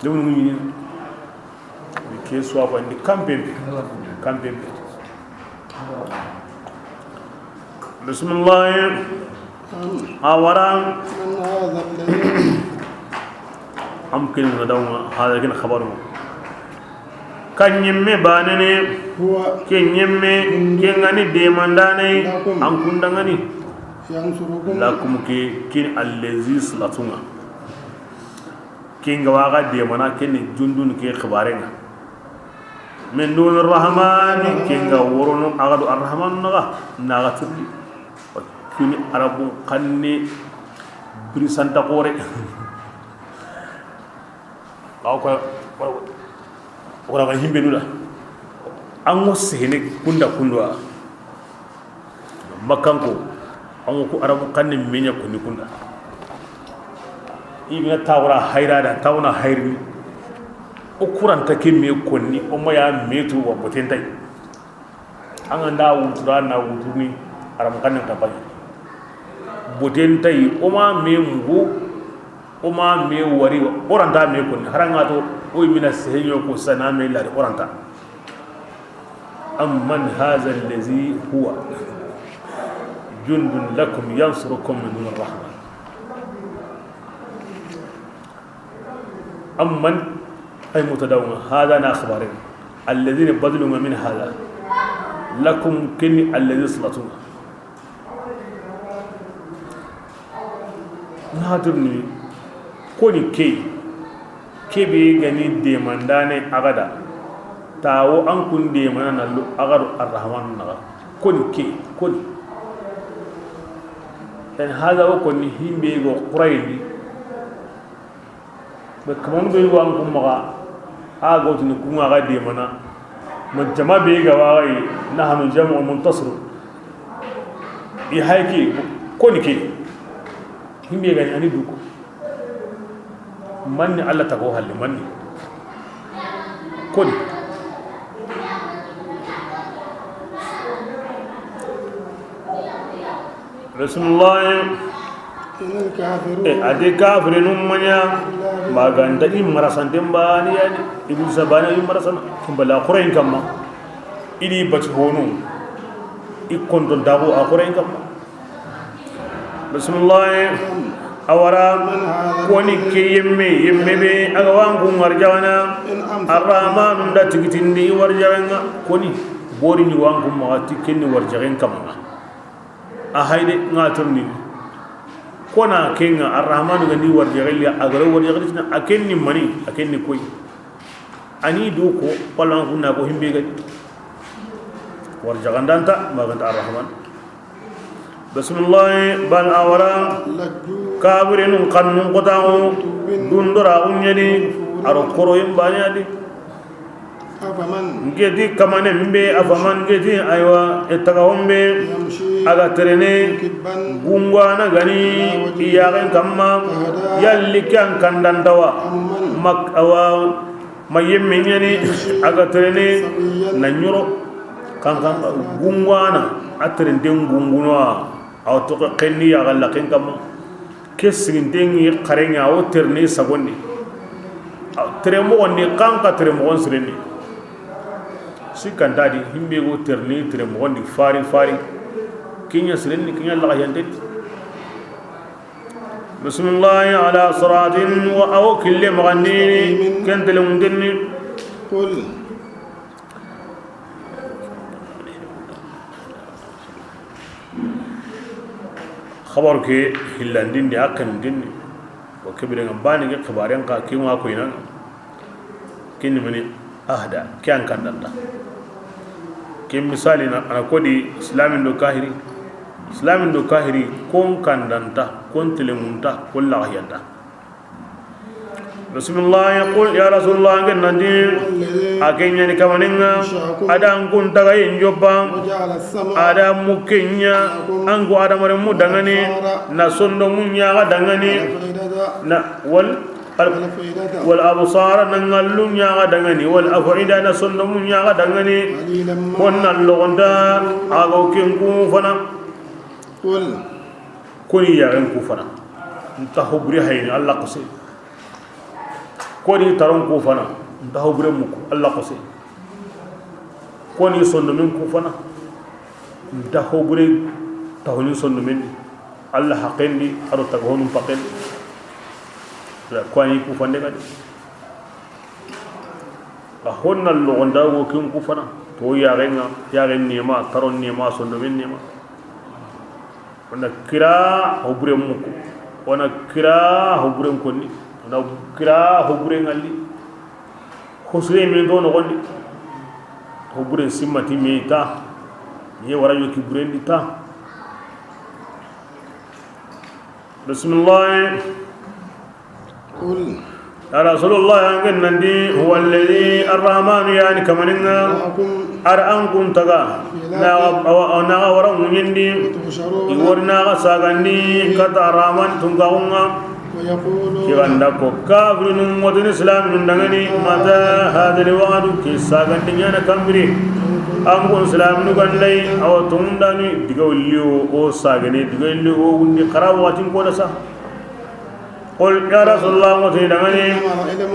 Dewnu ɲi. Ke suwa ko ndi kampen be. Kampen be. Bismillah. Awara. من هذا الذي Am kin na dawnga hada kin khabaru. Kan ɲimme banene. هو Ke ɲimme, ke ngani demandane, لكم an kundangani. ينصركم Lakum ke kin allazi slatunga. Kinga waga demana keni jundun ke xibarenga. Min duni rahmani, kinga worono agadu arrahman naga, naga tirdi. Kuni arabu kanne brisanta kore. Aw ko wala himbe nula. Ango sehene kunda kundwa. Makkanko, an ko arabu kanne menya konni kunda. I bina tawra hayra da, tawna hayri. O kuranta ke me konni, o maya metu wa botentay. An ga nda wutura na wutuni, arabu kanne ta bay. Botentay, o ma me mugo, o ma me wari, oranta me konni. Haranga to, o mina sehenyo ko sana me lari oranta. أمن هذا الذي هو جند لكم ينصركم من دون الرحمن. أمن أي مبتدأ هذا نا خبر الذين بدلوا من هذا لكم كني الذي صلتم. Nahatirni koni kei kebe gani demandane agada. Tawo an kun de mana na lo a ga do Arrahmanu naxa. Koni ke, koni. En haga o koni himbe go Qurayni. Be kamanu be yugo an kun maxa, a ga wotini kun ŋa ga de mana. Ma jama be ga wa yi, nahnu jam'un muntasir. I hayki, koni ke. Himbe ga ni ani duko. Manni Allah tago halle manni. Koni. Bismillah. إن الكافرون. E, a di kafirinun ma ɲa, maganta i marasanten bani yani, Iblisa bani i marasana, kumbala Qurayni kamma. I di bati honu, i konton dago a Qurayni kamma. Bismillah. Awara, koni ke yemme, yemme be, a ga wa an kun warjagana, Arrahmanu da tigitindi warjagenga, koni, bori ni wa an kun maxa ti kenni warjagen kamma. A hayde nga tirni. Kona kenga Arrahmanu ga ni warjaxeli a garo warjaxeli tina a kenni mani a kenni koy. Ani du ko wala an kunna ko himbe ga ni. Warjaxandanta maganta Arrahman. Bismillah bal awara. Kabirinun kannun kotaxu dundora unyani aro koro imbanyadi. Ngeti kamane mbe afaman ngeti aywa etaga hombe aga terene gungwana gani iyagen kamma yalli kan kandandawa mak awa mayemme nyani aga terene na nyoro kankan gungwana a terenden gungunwa aw to kenni ya galla ken kamma. Ke siginten ŋi xaren ŋa, o terni sagondi. Tere moxondi, xanxa tere moxon sirendi. Sikkanta di, himbe go terni tere moxondi, fari fari. Kiɲa sirendi, kiɲa laxayantendi. Bismillahi ala siratin, wa awo kille maxandini, ken telemuntenni. Qul. Xabaru ke hillandindi, a xenundindi. Wa kebirenga bani ke xibaren ka ke ŋa koyna. Kini mani ahda, ke an kandanta. Ke misali na, ana kodi islamin do kahiri. Islamin do kahiri, kon kandanta, kon telemunta, kon laxayanta. Bismillah, qul ya Rasulullah, ngen nandi, a ke ɲani kamaninga, a da an kun taga yin joppa, a da mukinya, an ku adamare mu dangani, na sondo munya ga dangani, na wal, wal absara na ngallu nya ga dangani, wal afida na sondo munya ga dangani, kon na logonda, a go ken ku fana. Koni yaxen ku fana nta hobure hayni Allah kose. Koni taron ku fana nta hobure muku Allah kose. Koni sondomin ku fana nta hobure taxunin sondomin di Allah haqendi aro taga honun paqendi. Koni ku fande gadi. A honna logonda wo ken ku fana to yaxenga, yaxen nema, taron nema, sondomen nema. Wona kira hoburen muku, wona kira hoburen konni, wona kira hoburen ngalli. Hosire me do nogondi. Hoburen simmati me ta. Ye wara yoki burendi ta. Bismillah. Qul. Ya Rasulullah, an gen nandi, huwa alladhi arrahmanu, yani kamaninga, ar an kun taga, na ga wara munyindi, i wori na ga sagandi, kata arrahman tungaunga. Kiganda ko, kafirinu ngotini islaminun dangani, mata hadha alwa'du, ki sagandi nyana kambiri. An kun islaminu gandai, awa tundani, diga ulliyo, o sagani, diga ulliyo, o wundi, kara watin ko da sa. Qul, ya Rasulullah, ŋo ti dangani,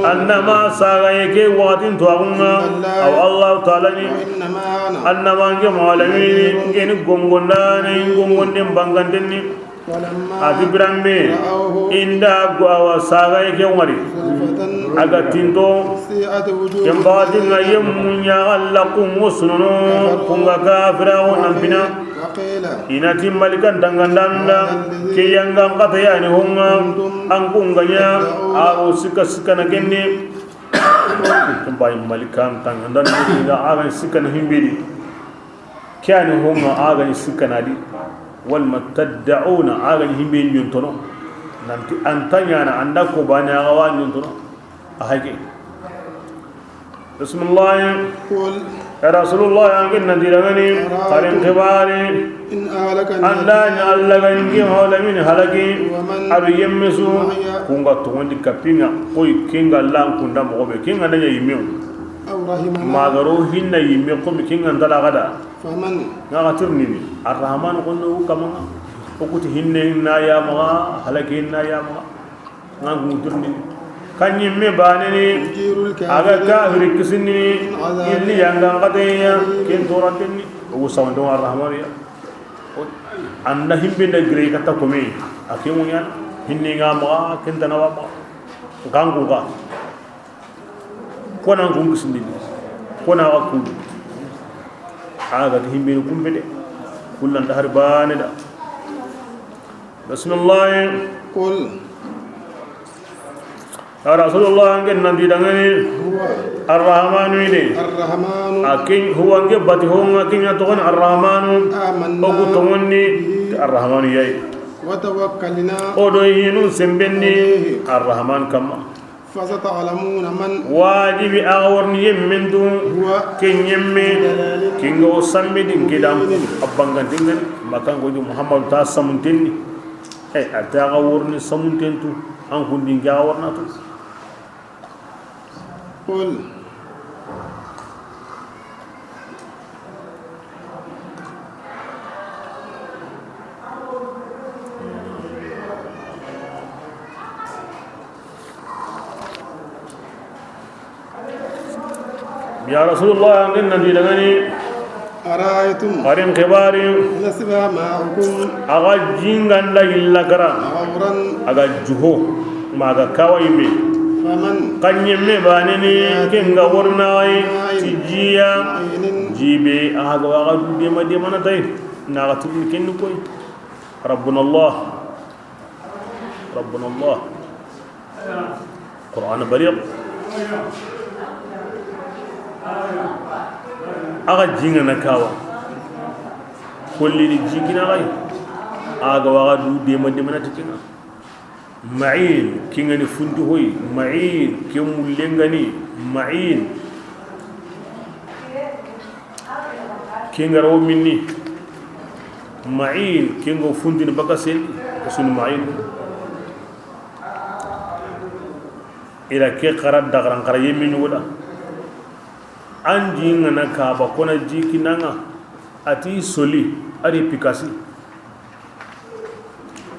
annama sagaye ke waxatin tuwaxunga, aw Allahu taala ni, annama nge malamini, nge ni gongondane, gongonden bangandenni. A ti biranbe, inda gwawa sagaye ke wari, a ga tinto, ken baxatinga yemmu ɲaxa laxungo sunono, kunga kafiraxo nampina. I na ti malikan tangandanda, ke yangan xata yani honga, an kunga ɲa, a o sikka sikka na kenne. Ken bayi malikan tanga ndan ga a ga ni sikkana himbe di. Ke yani honga a ga ni sikkana di. Wal ma tad'una a ga ni himbe nyontono. Nanti an ta ɲaana an da ko bane a ga wa nyontono. A hake. Bismillah. قل Ya Rasulullah, an ken na dirangani, أرأيتم xarin xibari. إن أهلكني An da ɲa Allah ga ingi hawla min halaki. ومن A do yemme su. معي Kunga tongondi kapinga. Koy kinga lan kunda mogo be. Kinga na ɲa yimme. أو رحمنا Magaro hinna yimme ko mi kinga ndala gada. فمن Nga ga tirnini. Arrahman kono kamanga. O kuti hinne na ya maga, halaki na ya maga. Ngan gunturni. Kan ɲimme baneni. يجير A ga الكافرين kafiri kisini. من عذاب Illi yanga ngateya. أليم Ken torantenni. O sawanto Arrahmanu ya. Anda himbe nda gire kata kome. A ke munya. Hinni nga ma ken tanawa ma. Gangu ga. Kona ngun kisindini. Kona wa kudu. A ga himbe kumbe de. Kullan da har bane da. Bismillah. قل Ya Rasulullah, an ken nan di dangani. هو Arrahmanu ide. الرحمن A ken huwa nge bati honga ken ya togon Arrahmanu. آمنا O ku tongonni به Arrahmanu yayi. وتوكلنا O do yinu sembenni عليه Arrahman kamma. فستعلمون من Wajibi a ga warni yemmen du. هو Ken yemme. في ضلال Kinga o sambe din kidam. مبين Abangandingan makan goju Muhammad ta samuntenni. Hey, a ta ga warni samuntentu. An kundin ga warna tu. قل Ya Rasulullah, an ken nan di dangani. أرأيتم Xarin xibari. إن أصبح ماؤكم A ga jinganda illa kara. غورا A ga juho. Ma ga kawa yimbe. فمن Kan yemme baneni. Ken ga warna ay. Ti jiya. معين Jibe a ga wa ga du dema dema na tay. Na ga tun ken koy. ربنا الله. ربنا الله. Qur'an baliq. A ga jingana kawa. Kolli ni jikina gay. A ga wa ga du dema dema na tikina. Ma'in, kingani funti hoy. Ma'in, ke mullengani. Ma'in. Kingara wo minni. Ma'in, kingo funtini baka sel. Sun ma'in. Ila ke xara dagaran xara yemmi ɲugoda. An ji ngana kaba kona ji kinanga. Ati soli, ari pikasi.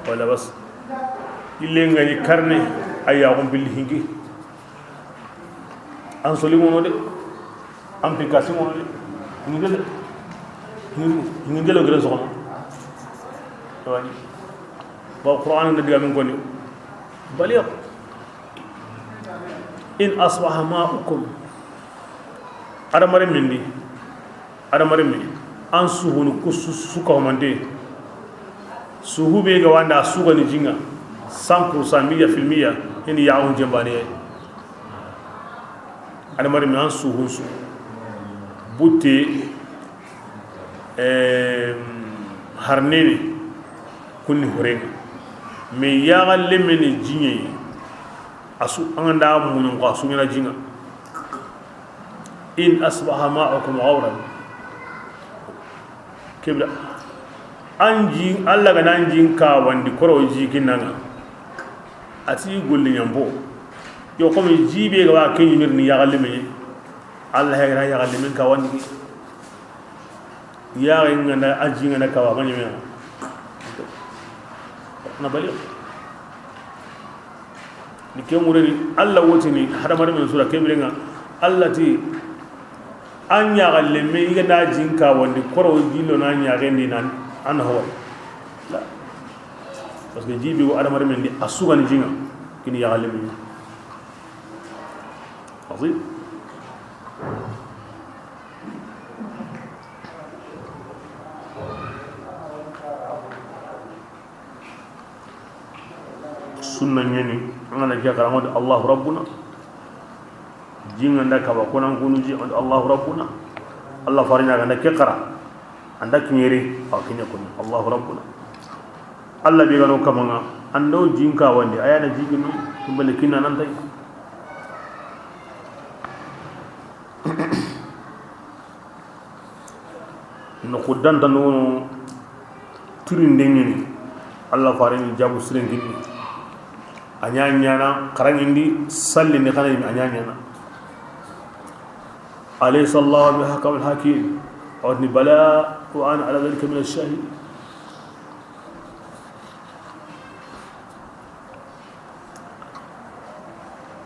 Wala bas. Ille ngani karne, aya gum bil hingi. An soli mono de. An pikasi mono de. Hingele. Hingele gere soxo. Tawani. Ba Qur'an na diga min koni. Baliq. In asbaha ma'ukum. Adamare mindi. Adamare mi. An suhunu kusu suka homande. Suhu be ga wanda suga ni jinga. Cent pour cent, miya fil miya. Ini ya on jembane. Adamare mi an suhun su. Butte. Em, harnene. Kunni horenga. Me ya galle meni jinye. Asu an da munun ko asu ngana jinga. In asbaha ma'ukum ghawran. Kibra. An ji, Allah ga nan jin ka wandi koro ji kinanga. Ati golli nyambo. Yo komi ji be ga wa ken yimir ni ya galle me. Allah ya ga ya galle men ka wandi. Ya ga ngana aji ngana ka wa manyame. Na bali. Ni ke ŋureni, Allah wotini hadamaren men sura ke birenŋa, Allah ti, an ɲaxa lemme, i ga da jin ka wandi, koro jillo na ɲaxendi nan, an hawai. La. Parce que jibi wo hadamaren men di, a sugani jinŋa, kini yaxa lemme. Azim. Sunna ɲeni, an ga na ke xara, an ga ti Allahu Rabbuna. Jinga nda kaba konan kunu ji, Allahu rabbuna. Allah farinya ga nda ke xara. Anda kinyeri, a kinya kunu, Allahu rabbuna. Allah be gano kamanga, ando jinka wande, ayana jiginu, tumbale kinna nan tay. No xuddanta nono turinden ɲini. Allah fareni jabu siren kinni. A ɲa ɲana xarangindi sallindi xana yimi a ɲa ɲana. Alaysa Allahu bi ahkamil hakim. Awatni bala wa ana ala dhalika min ash-shahidin.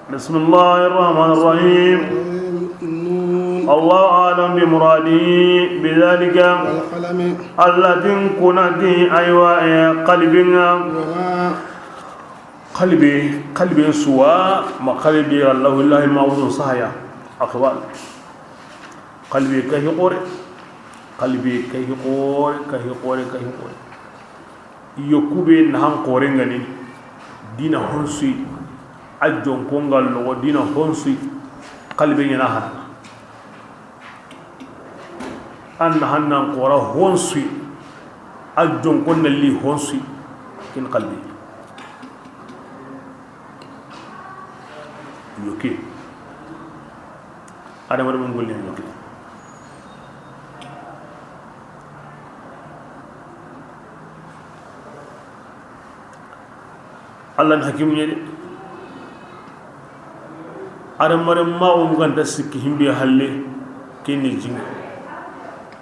بسم الله الرحمن الرحيم. الله أعلم بمراده بذلك. والقلم. التي كنت، أيوة، قلبنا. وما. قلبي، قلبي سوى ما قلبي الله، الله ما وزن صحيا. أخوان. قلبي كهي قوري. قلبي كهي قوري، كهي قوري، كهي قوري. Yokku be nahan xoren ga ni dina honsuyi, a jonko nga logo dina honsuyi, xalibe ɲana hanna. An na hannan xora honsuyi, a jonko na li honsuyi, kin xalibe. Yokke. Adama renmun golle yokke. Allah ni hakimu ɲa de. Adama renmaxu ganta sikki himbe halle, ken ni jinga.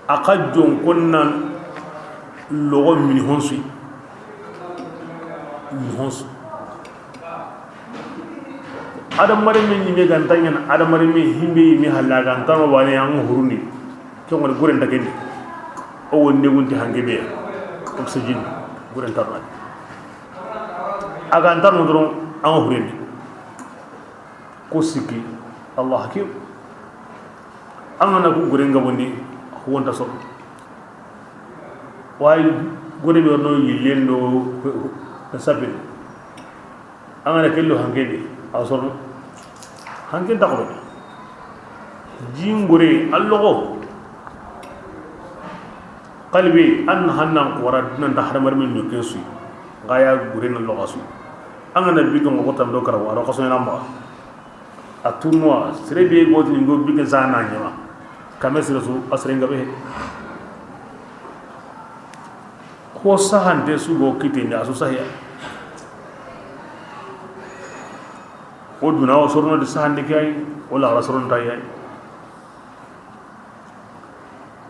A xa jonko na logo mini honsuyi. Mini honsu. Adama renme ɲime ganta ɲana, adama renme himbe yime halla ganta no wane an hurundi. Ke ngol guren ta kendi. O wonde gunti hange be. Oxygène guren ta no. A ganta no doron an hurundi. Ko sikki, Allah hakim. An ga na ku guren gabondi, wonta so. Way gore be no yillen do na sabin. An ga na kello hanke be, a sorno. Hanke ta ko. Jingure allogo. Xalibe an hannan xora nan ta hadamar min no kensu. Gaya gure na logasu. An ga na bigo ko tan do kara waro ko so na ma. A tournoi, sere be gotini ngo bige zana ɲama. Kame sere su, a sere ngabe. Ko sahante su go kite nda su sahiya. O duna o sorno di sahande kay, o la sorno tay.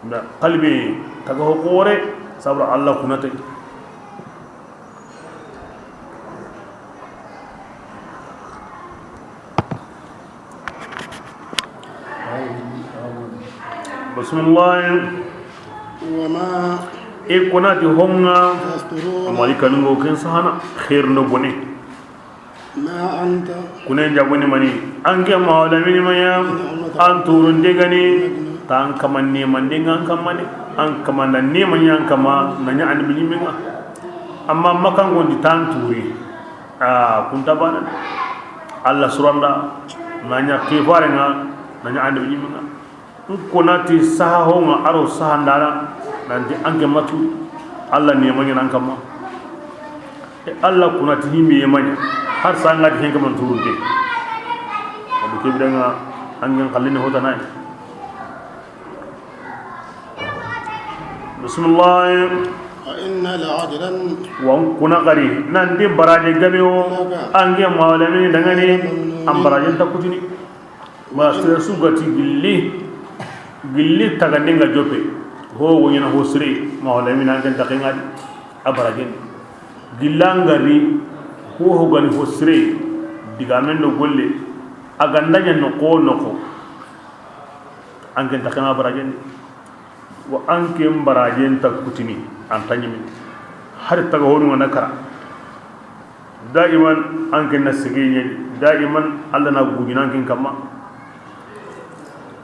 Na xalibe taga ho xoore, sabra Allah kunate. Bismillah. وما. E kunati honga. يسطرون. Malika nungo ken sahana khair no bone. ما أنت. Kunen jabuni mani, anke mawla mini maya, an turun degani, tan kaman ne man dengan kamane, an kaman da ne man yan kama, nanya an bini minga. Amma makan gondi tan turi, a kunta bana. Allah suranda, nanya kifarenga, nanya an bini minga. N konati saha honga aro saha ndana nanti anke matu. Allah ne manya nan kama. E Allah kunati himbe ye manya. Har sanga di henka man turunte. Abu kebidanga angen kallini hota nay. Bismillah. وإن لأجرا. Wan kuna gari nan di baraje gabe o ange mawlami dangane an baraje takutini. Ma sere su gati gilli, gilli tagandinga joppe. Ho woɲana ho sire, ma wala mina anken taxenga di, a barajen. Gillangari, ho ho gani ho sire, digamen do golle, a gandanya no ko no ko. Anken taxenga barajen. Wa anken barajen ta kutini, an ta ɲimi. Hari taga honu ngana kara. Daiman anken na sigi ɲe, daiman Allah na gujina anken kamma.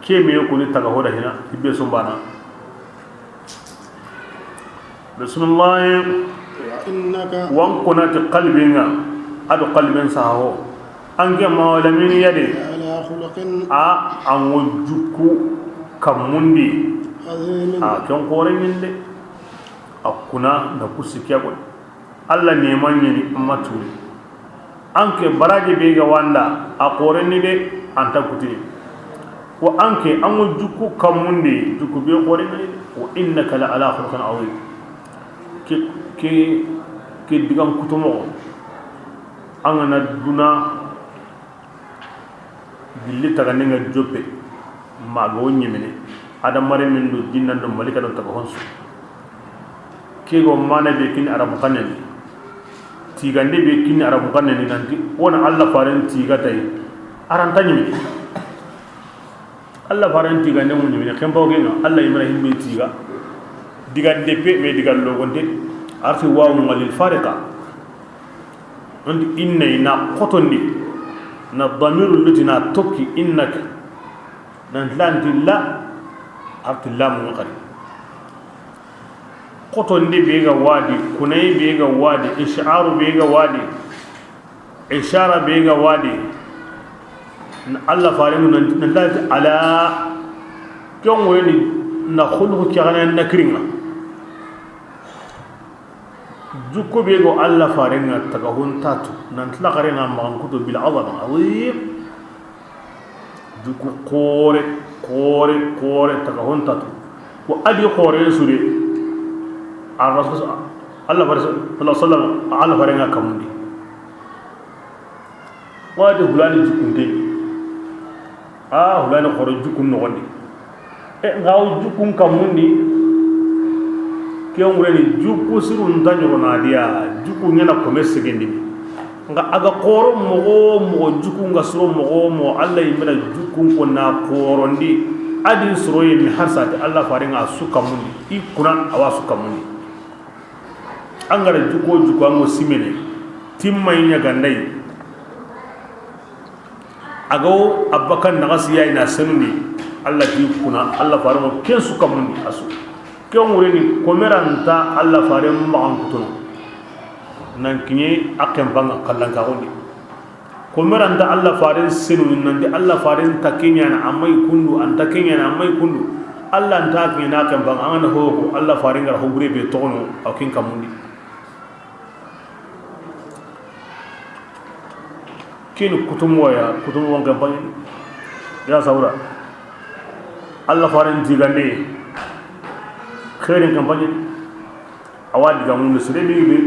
Ke me ko ni taga hoda hina, hibbe sumbana. Bismillah. وإنك. Wan kunati qalbinga, ado qalbin saho. Anke mawla min yade. على A, an wo jukku kammundi. A, ken xoore ɲi de. A kuna na ku sikki ya goy. Alla neema ɲi ni, a ma turi. An ke baraji be ga wanda, a xoore ni de, an ta kutini. Ko an ke, an wo jukku kammundi, jukku be xoore ɲi de. Wa innaka la ala khuluqin azim. Ke, ke, ke digan kutumoxo. An ga na duna gilli taganden ŋa joppe, ma ga wo ɲemene, adamaren do jinnan do malika do taga honsu. Ke go mana be kini Arabu xannen di, tigande be kini Arabu xannen di, nanti wona Alla faren tiga tay, a ra nta ɲemene. Alla faren tigande mu ɲemene, ken bawo ke ŋa, Alla yimra himbe tiga. Digande pe, me digal logonte, arti wawu ngalil fariqa. Andi inna i na xotondi, na damiru luti na tokki innaka, nan lanti la, arti lamu xari. Xotondi be ga wadi, kunay be ga wadi, ishaaru be ga wadi, ishaara be ga wadi. Na Alla fare mu nan, nan lanti ala, ken wo ni na khuluqu ke gana na kiringa. Jukku be go Alla faren ŋa taga hon tatu, nan ti laxare na maxan kuto bil azama azim. Jukku xoore, xoore, xoore, taga hon tatu. Ko a di xoore su de, a Rasul, Alla fare sallallahu alaihi wasallam, Alla faren ŋa kamundi. Wadi hulani jukkunte. A hulani xoore jukkun noxondi. E, nga wo jukkun kammundi. Ke ŋureni jukku sirun ta ɲorona diya, jukku ɲana kome segendini. Nga a ga xooro moxo moxo, jukku nga siro moxo moxo, Alla yimena jukkun ko na xoorondi. A di soro yemi har sati Alla faren ŋa su kammundi. I kuna a wa su kammundi. An ga ra jukko jukko an go simene, timma i ɲa gandayi. A ga wo a bakan naxa siya i na senuni, Alla ti kuna, Alla faren ŋa ken su kammundi a su. Ken ŋureni, komeranta Alla faren maxan kutono. Nan kiɲe a kempa ŋa kallankaxundi. Komeranta Alla faren senu, nanti Alla faren ta kiɲana, a may kundu, an ta kiɲana, a may kundu. Alla nta kiɲana kempa ŋa, an ga na ho ko, Alla faren ga ra ho bure be toxono, a ken kammundi. Kini kutumoya, kutumo won kampani. Ya sawra. Alla faren tigande. Xeerin kampani. A wa diga mun sere be be.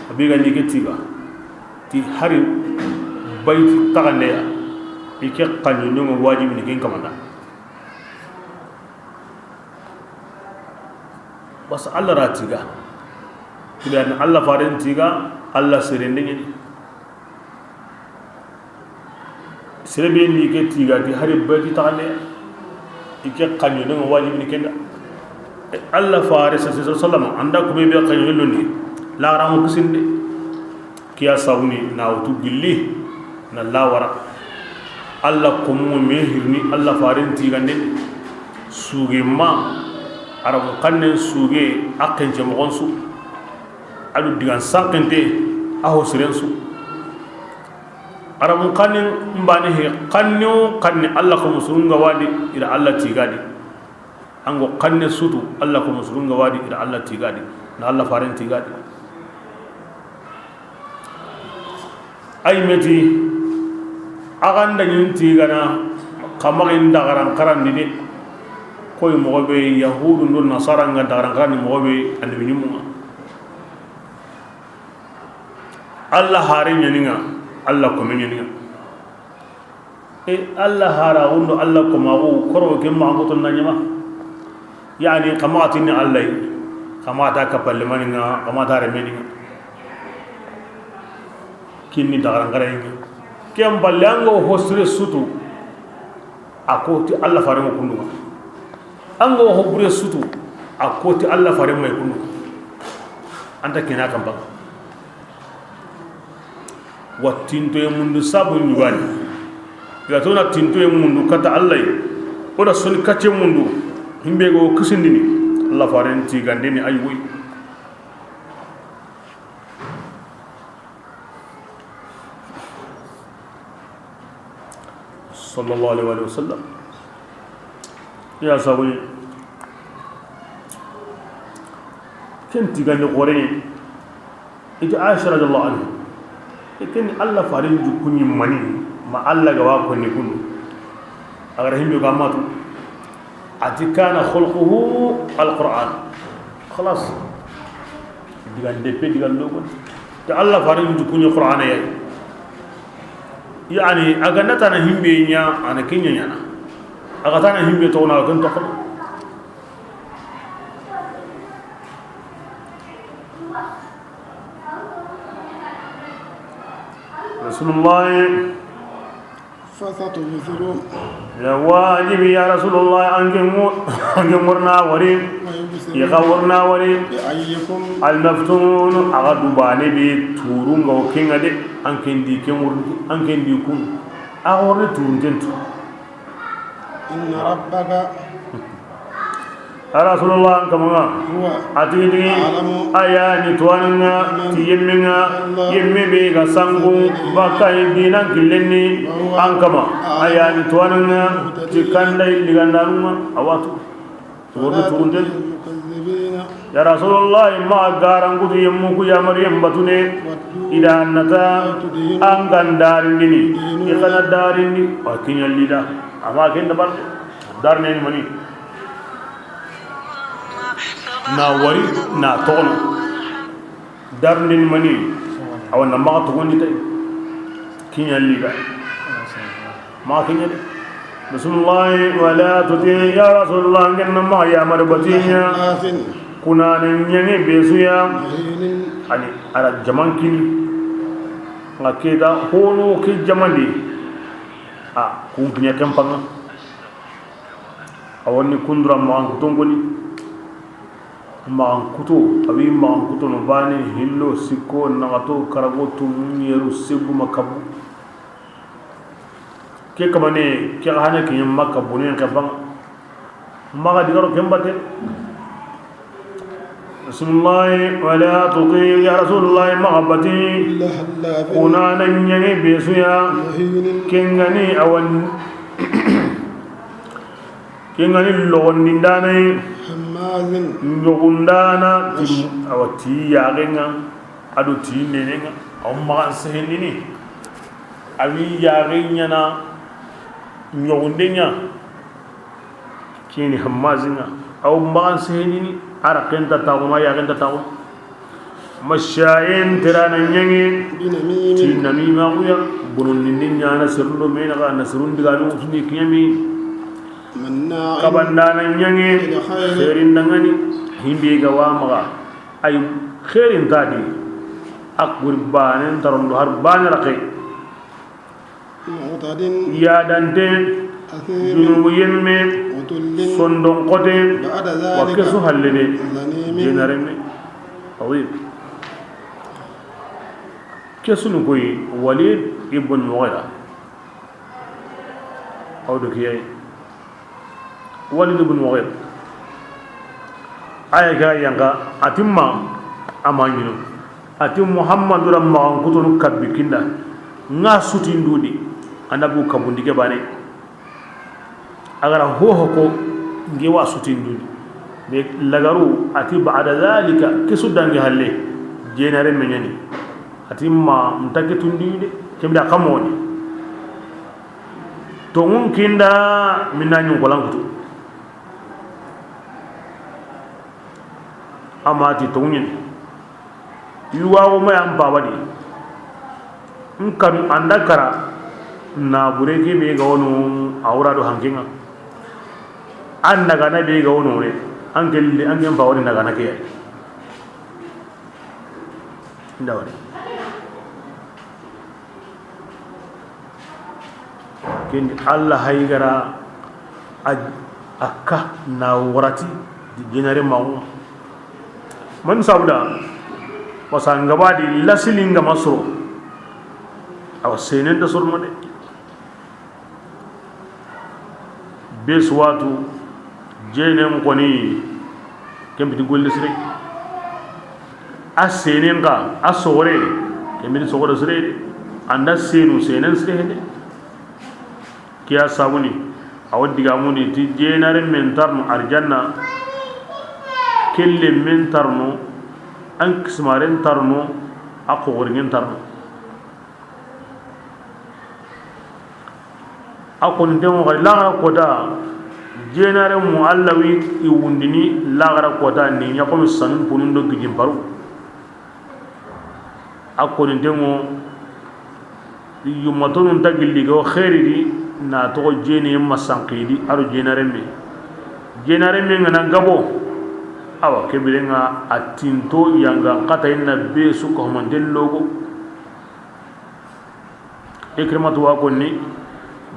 A be ga ni ke tiga. Ti hari bayti tagandeya. I ke xanɲo ɲoŋo wajibi ni ken kamanda. Bas Alla ra tiga. Kibiyani Alla faren tiga, Alla serende ɲeni. Sere be ni ke tiga ti hari bayti taxande, i ke xanɲo ŋa wajibi ni kenda. Alla fare sallallahu alaihi wasallam, anda ku be be xanɲo londi, la ramu kisinde. Kiya sawuni na wutu gilli na lawara. Alla komo me hirni Alla faren tigande. Suge ma Arabu xannen suge a xence moxon su. A do digan sankente a ho siren su. Arabu xannen mbane he xanne o xanne Alla komo surunga wadi ira Alla tigadi. An go xanne sutu, Alla komo surunga wadi ira Alla tigadi, na Alla faren tigadi. Ay meti, a ganda ɲin tigana, kamaxin dagaran karandi de. Koy moxo be, Yahudu ndo Nasara nga dagaran karandi moxo be, annabi ɲimu ŋa. Alla hare ɲaninga, Alla kome ɲaninga. E, Alla hara wundo Alla komaxu koro ke maxankoto na ɲama. Yani, kamaxatini Alla yi, kamaxata kapallemani ŋa, kamaxata remeni ŋa. Kinni dagarankarayi ŋa. Ken balle an go hosire sutu, a ko ti Alla fare ma kundu ŋa. An go hobure sutu, a ko ti Alla fare ma kundu ŋa. Anta kina kamba. Wa tintoye mundu sabu ɲugani. Iga tona tintoye mundu kata Alla yi. O da soni kacce mundu. Himbe go kisindini. Alla faren tigandini ay woy. Sallallahu alaihi wa sallam. Ya sabu ni, ken tigandi xoore ni. I ti Aisha radiyallahu anha, i ken ni Allah faaren jikku ɲi mani, ma Allah ga wa konni kundu. A ga ra himbe ga matu. A ti, "Kana khulquhu al-Qur'an." Khalas. Digan deppe, digan dogo. Ti Allah faaren jikku ɲi Qur'ana ya. Yani, a ga na tana himbe ɲa, a na ken ɲa ɲaana. A ga tana himbe toxo na, a ga ken toxo. Rasulullah. فستبصر. Ya wajibi ya Rasulullah, an ke mu-, an ke murna wari. ويبصرون. I ga murna wari. بأيكم. المفتون, a ga du baane be turun ga o ken ŋa de, an ke ndi ke murni, an ke ndi kun. A ga wari turun tentu. إن ربك. A Rasulullah, an kama ŋa. هو. A tigi tigi. أعلم. A ya ni tuwaana ŋa, بمن. Ti yemme ŋa, ضل. Yemme be ga sangu, عن سبيله. Baka i diinan killen ni, وهو. An kama. أعلم. A ya ni tuwaana ŋa, بالمهتدين. Ti kanda i ligandaanu ŋa, a wa tu. Wori turunten. المكذبين. Ya Rasulullah, ma garankutu yemmu ku yamari yembatune. والطور. I da nata. وما تدهن. An ga n darindini. تدهنون. I xa na darindi. Wa kiɲa lida. Amma ken da bar. Darne ni mani. Na wari, na toxono. Darndin mani, awa na maxa togondi tay. Kiɲa liga. Maxa kiɲa de. Rasulullah, wala tuti, ya Rasulullah, ngen na maxa yamar batiɲa. Kuna na ɲange be su ya. Ani ara jaman kini. Nga keda hono ke jamandi. A kun kiɲa kempanga. Awani kundura maxan kuton koni. Maxan kuto, a wi maxan kuto no bane, hillo, sikko, naxato, karago, tumu, ɲeru, seguma, kabu. Ke kamane, ke xa hana kiɲe ma kabu ne ke banga. Maxa digaro ken bate. Rasulullah, wala tuti, ya Rasulullah, maxa bati. كل حلاف. Kuna na ɲange be su ya. مهين. Kengani awan. Kengani logondindana ye. هماز. Ɲogundana. مش. Awa ti yaxenga. Ado ti nenenga. Awa maxan sehendini. A wi yaxeɲana. Ɲogundeɲa. Kini hammazinga. Awa maxan sehendini. Ara kenta taxuma, yaxenta taxuma. Masha'in, terana ɲange. بنميم. Ti namima xuya. Bonondindi ɲana serundo mena ga na serun diganu suni kiɲami. مناع. Kabandana ɲange. للخير. Xeerin dangani. Himbe ga wa maxa. Ay xeerin tadi. Ak guri banen tarondo har bane raqe. معتد. Yadante. أثيم. Junubu yemme. عتل. Sondon xote. بعد ذلك. Wa kesu hallene. زنيم. Jenareme. Azim. Kesunu koy Walid ibn Mughira. Awdo kiyai. Walid ibn Mughira. Aya ga yanka atimma amanyino. Ati Muhammadu ra maxan kutonu kabbi kinda. Nga sutindudi. Anda bu kabundi ke bane. A ga ra hoho ko nge wa sutindudi. Mais lagaru ati ba'da zalika, kesu dangi halle. Jenare menyani. Ati ma ntake tundi de. Kemda kamoni. Tongun kinda minna ɲun kolankutu. Amati tongun. Yuwaxu ma yan pabadi. N kanu anda kara. Na bure ke be ga wono a wura do hankinga. An daga na be ga wono re. An ke li, an ke pawadi daga na ke. Ndawari. Kendi Allah haygara a, a ka na warati di jenare mawu. Man sabuda wasa ngabadi lasili ngama soro. Awa senen da soro de. Be suwatu jenen koni. Kembiti golle sire. A senen ka a sogore. Kembiti sogore sire. Anda senu senen sire hede. Ke ya sabuni, a wa digamundi ti jenare men tarno arjanna, kelle men tarno, an kismaren tarno, a xoxoringen tarno. A koni tengo xari laxara kota, jenare mu Alla wi i wundini laxara kota ni ɲaxomi sanun punun do gijin paru. A koni tengo yummatonun ta gilli ga o xeeri di na toxo jene masanqidi a do jenare me. Jenare me ngana gabo, awa kebirenga a tinto yanga xata inna be su ko manten logo. Ikrimatu wa konni,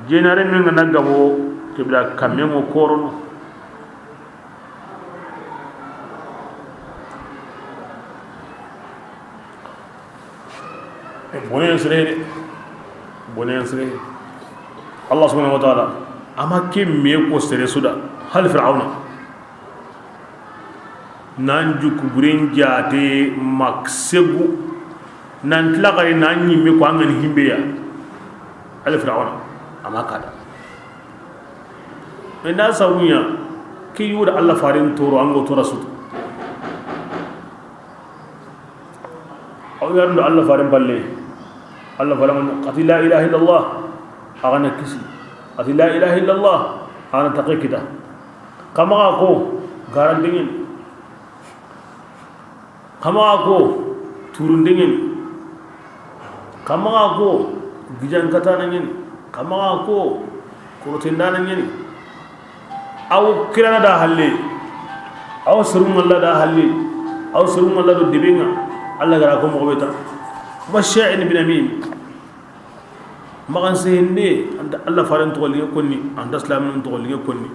jenare men ga na gabo, kebira kamme ŋo korono. E, bonen sere de. Bonen sere. Allah subhanahu wa ta'ala, ama ke me ko sere suda, hal Fir'auna. Nan juku buren jate mak segu, nan tilakari nan ɲimme ko an gani himbeya. Al Fir'auna, ama kada. Mais na sawunya, ke yuda Allah faren toro, ango tora sutu. Aw yarndo Allah faren balle. Allah faren ati la ilaha illallah. Agana kisi. Ati la ilaha illallah. Agana taqe kita. Kamaga ko, garandengen. Kamaga ko, turundengen. Kamaga ko, gijankatanangen. Kamaga ko, korotendanangen. Aw kirana da halle. Aw serun ŋalla da halle. Aw serun ŋalla do debenga. Allah gara ko moxo beta. Wa sha'in bin amin. Maxan sehende, anta Allah faren toxo lige konni, anta silamin toxo lige konni.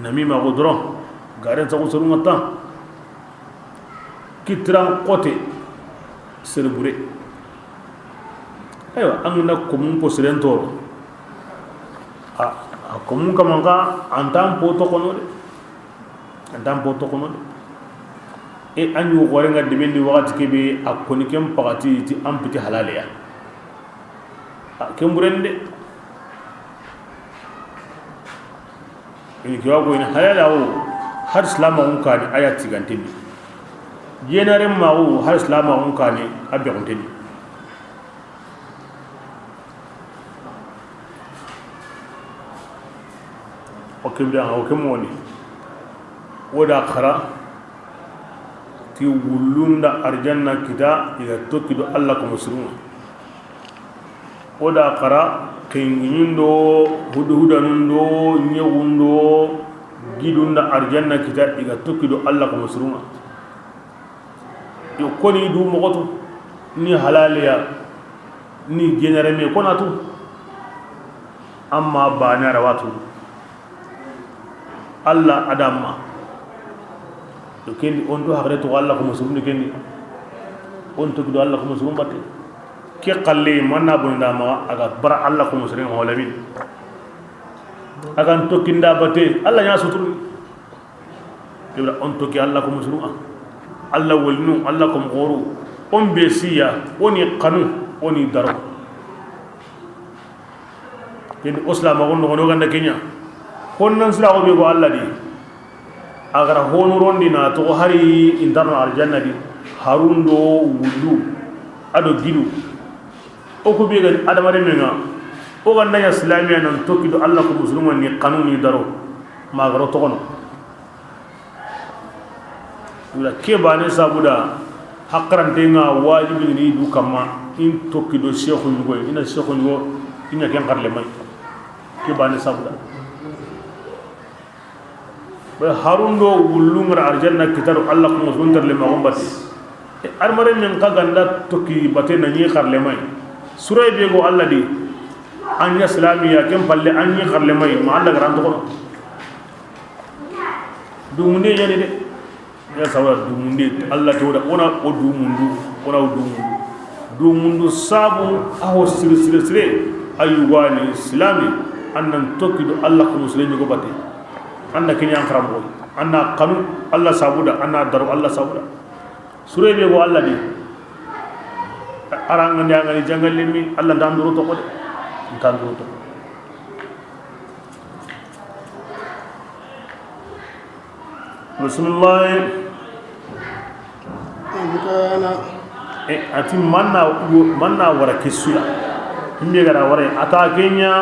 Namima go doron, garen saxu serun ŋa ta. Kitiran xote, sere bure. Aywa, an ga na komun po seren toro. A, a komun kaman ka, antan po toxono de. Antan po toxono de. E, an yu gore nga dibendi waxati kebe, a koni ken paxati ti an piti halaleya. A, ken buren de. Ini kiwa ko ini halala wo, har silamaxun kani a ya tiganteni. Jenare maxu har silamaxun kani a bexunteni. O ke bira o ke moni. O da xara ti wullun da arjanna kita i ga tokki do Allah ko musulma. O da xara kingiɲun do, hudhudanun do, ɲexun do, gidun da arjanna kita i ga tokki do Allah ko musulma. Yo koni du moxotu ni halaliya ni jenareme konatu. Amma bana rawatu. Allah adamma. To kendi on to hakre to Allah ko musulmi kendi. On to do Allah ko musulmi batte. Ke xalle manna bonda ma aga bara Allah ko musulmi holamin. Agan to kinda batte Allah ya suturu. Ibra on to ki Allah ko musulmi. Allah walinu Allah ko moxoru. On be siya oni kanu oni daro. Ken o silamaxu noxono ganda ke ɲa. Honnan siraxo be go Allah di. A gara honu rondi na toxo hari intarno arjanna di. Harun do wullu a do gidu. O ku be ga adamarenme ŋa. O ganda ɲa silamiya nan tokki do Allah ko musulman ni kanu ni daro. Ma garo toxono. Wala ke bane sabuda, hakkarante ŋa wajibi ni du kamma, in tokki do sheikhu yugo, ina sheikhu yugo, ina ken xarle may. Ke bane sabuda. Be Harun do wullu ngara arjanna kitaro Allah ko musulmi tarle ma gombati. E, armare men ka ganda tokki bate na ni xarle may. Suray be go Allah di, anya silamiya ken palle anyi xarle may, ma Allah garanto ko. Dumunde ɲani de. Ya sawara dumunde, Allah to da ona o dumundu, ona o dumundu. Dumundu sabu a ho sire sire sire. Ayu wani silami, annan tokki do Allah ko musulmi go bate. Anna kinya an karambo, anna kanu Allah sabuda, anna daru Allah sabuda. Sure be go Allah di. Aranga ndi angani jangalle mi Allah dan duro to ko de. Dan duro to. Bismillah. إن كان. E, a ti manna, manna wara ke su ya. Himbe ga ra wara, a ta ke ɲa.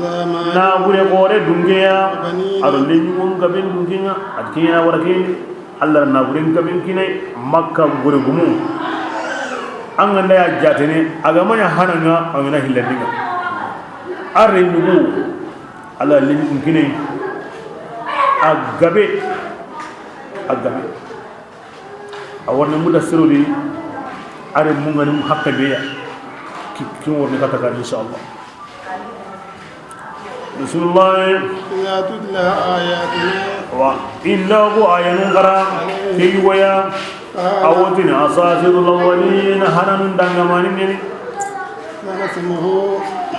ذا مال. Na gure gore dunge ya. وبنين. A do lenyugo gaben dunge ŋa. A ti ke ɲa wara ke. Allah na gure gaben kine Makka gure gumu. An ga nda ya jatene, a ga ma ɲa hana ŋa, a ga na hillandi ŋa. A re ɲugo, Allah lenyugo kine. A gabe, a gabe. A warni Mudassiru di, a re mungani haqqe be ya. Ki, ki warni kata ka, inshallah. Bismillah. إذا تتلى آياتنا. Wa, inda ko ayanun ga ra, ke yugo ya. A wotini أساطير الأولين, hananun dangamanin ni. سنسمه.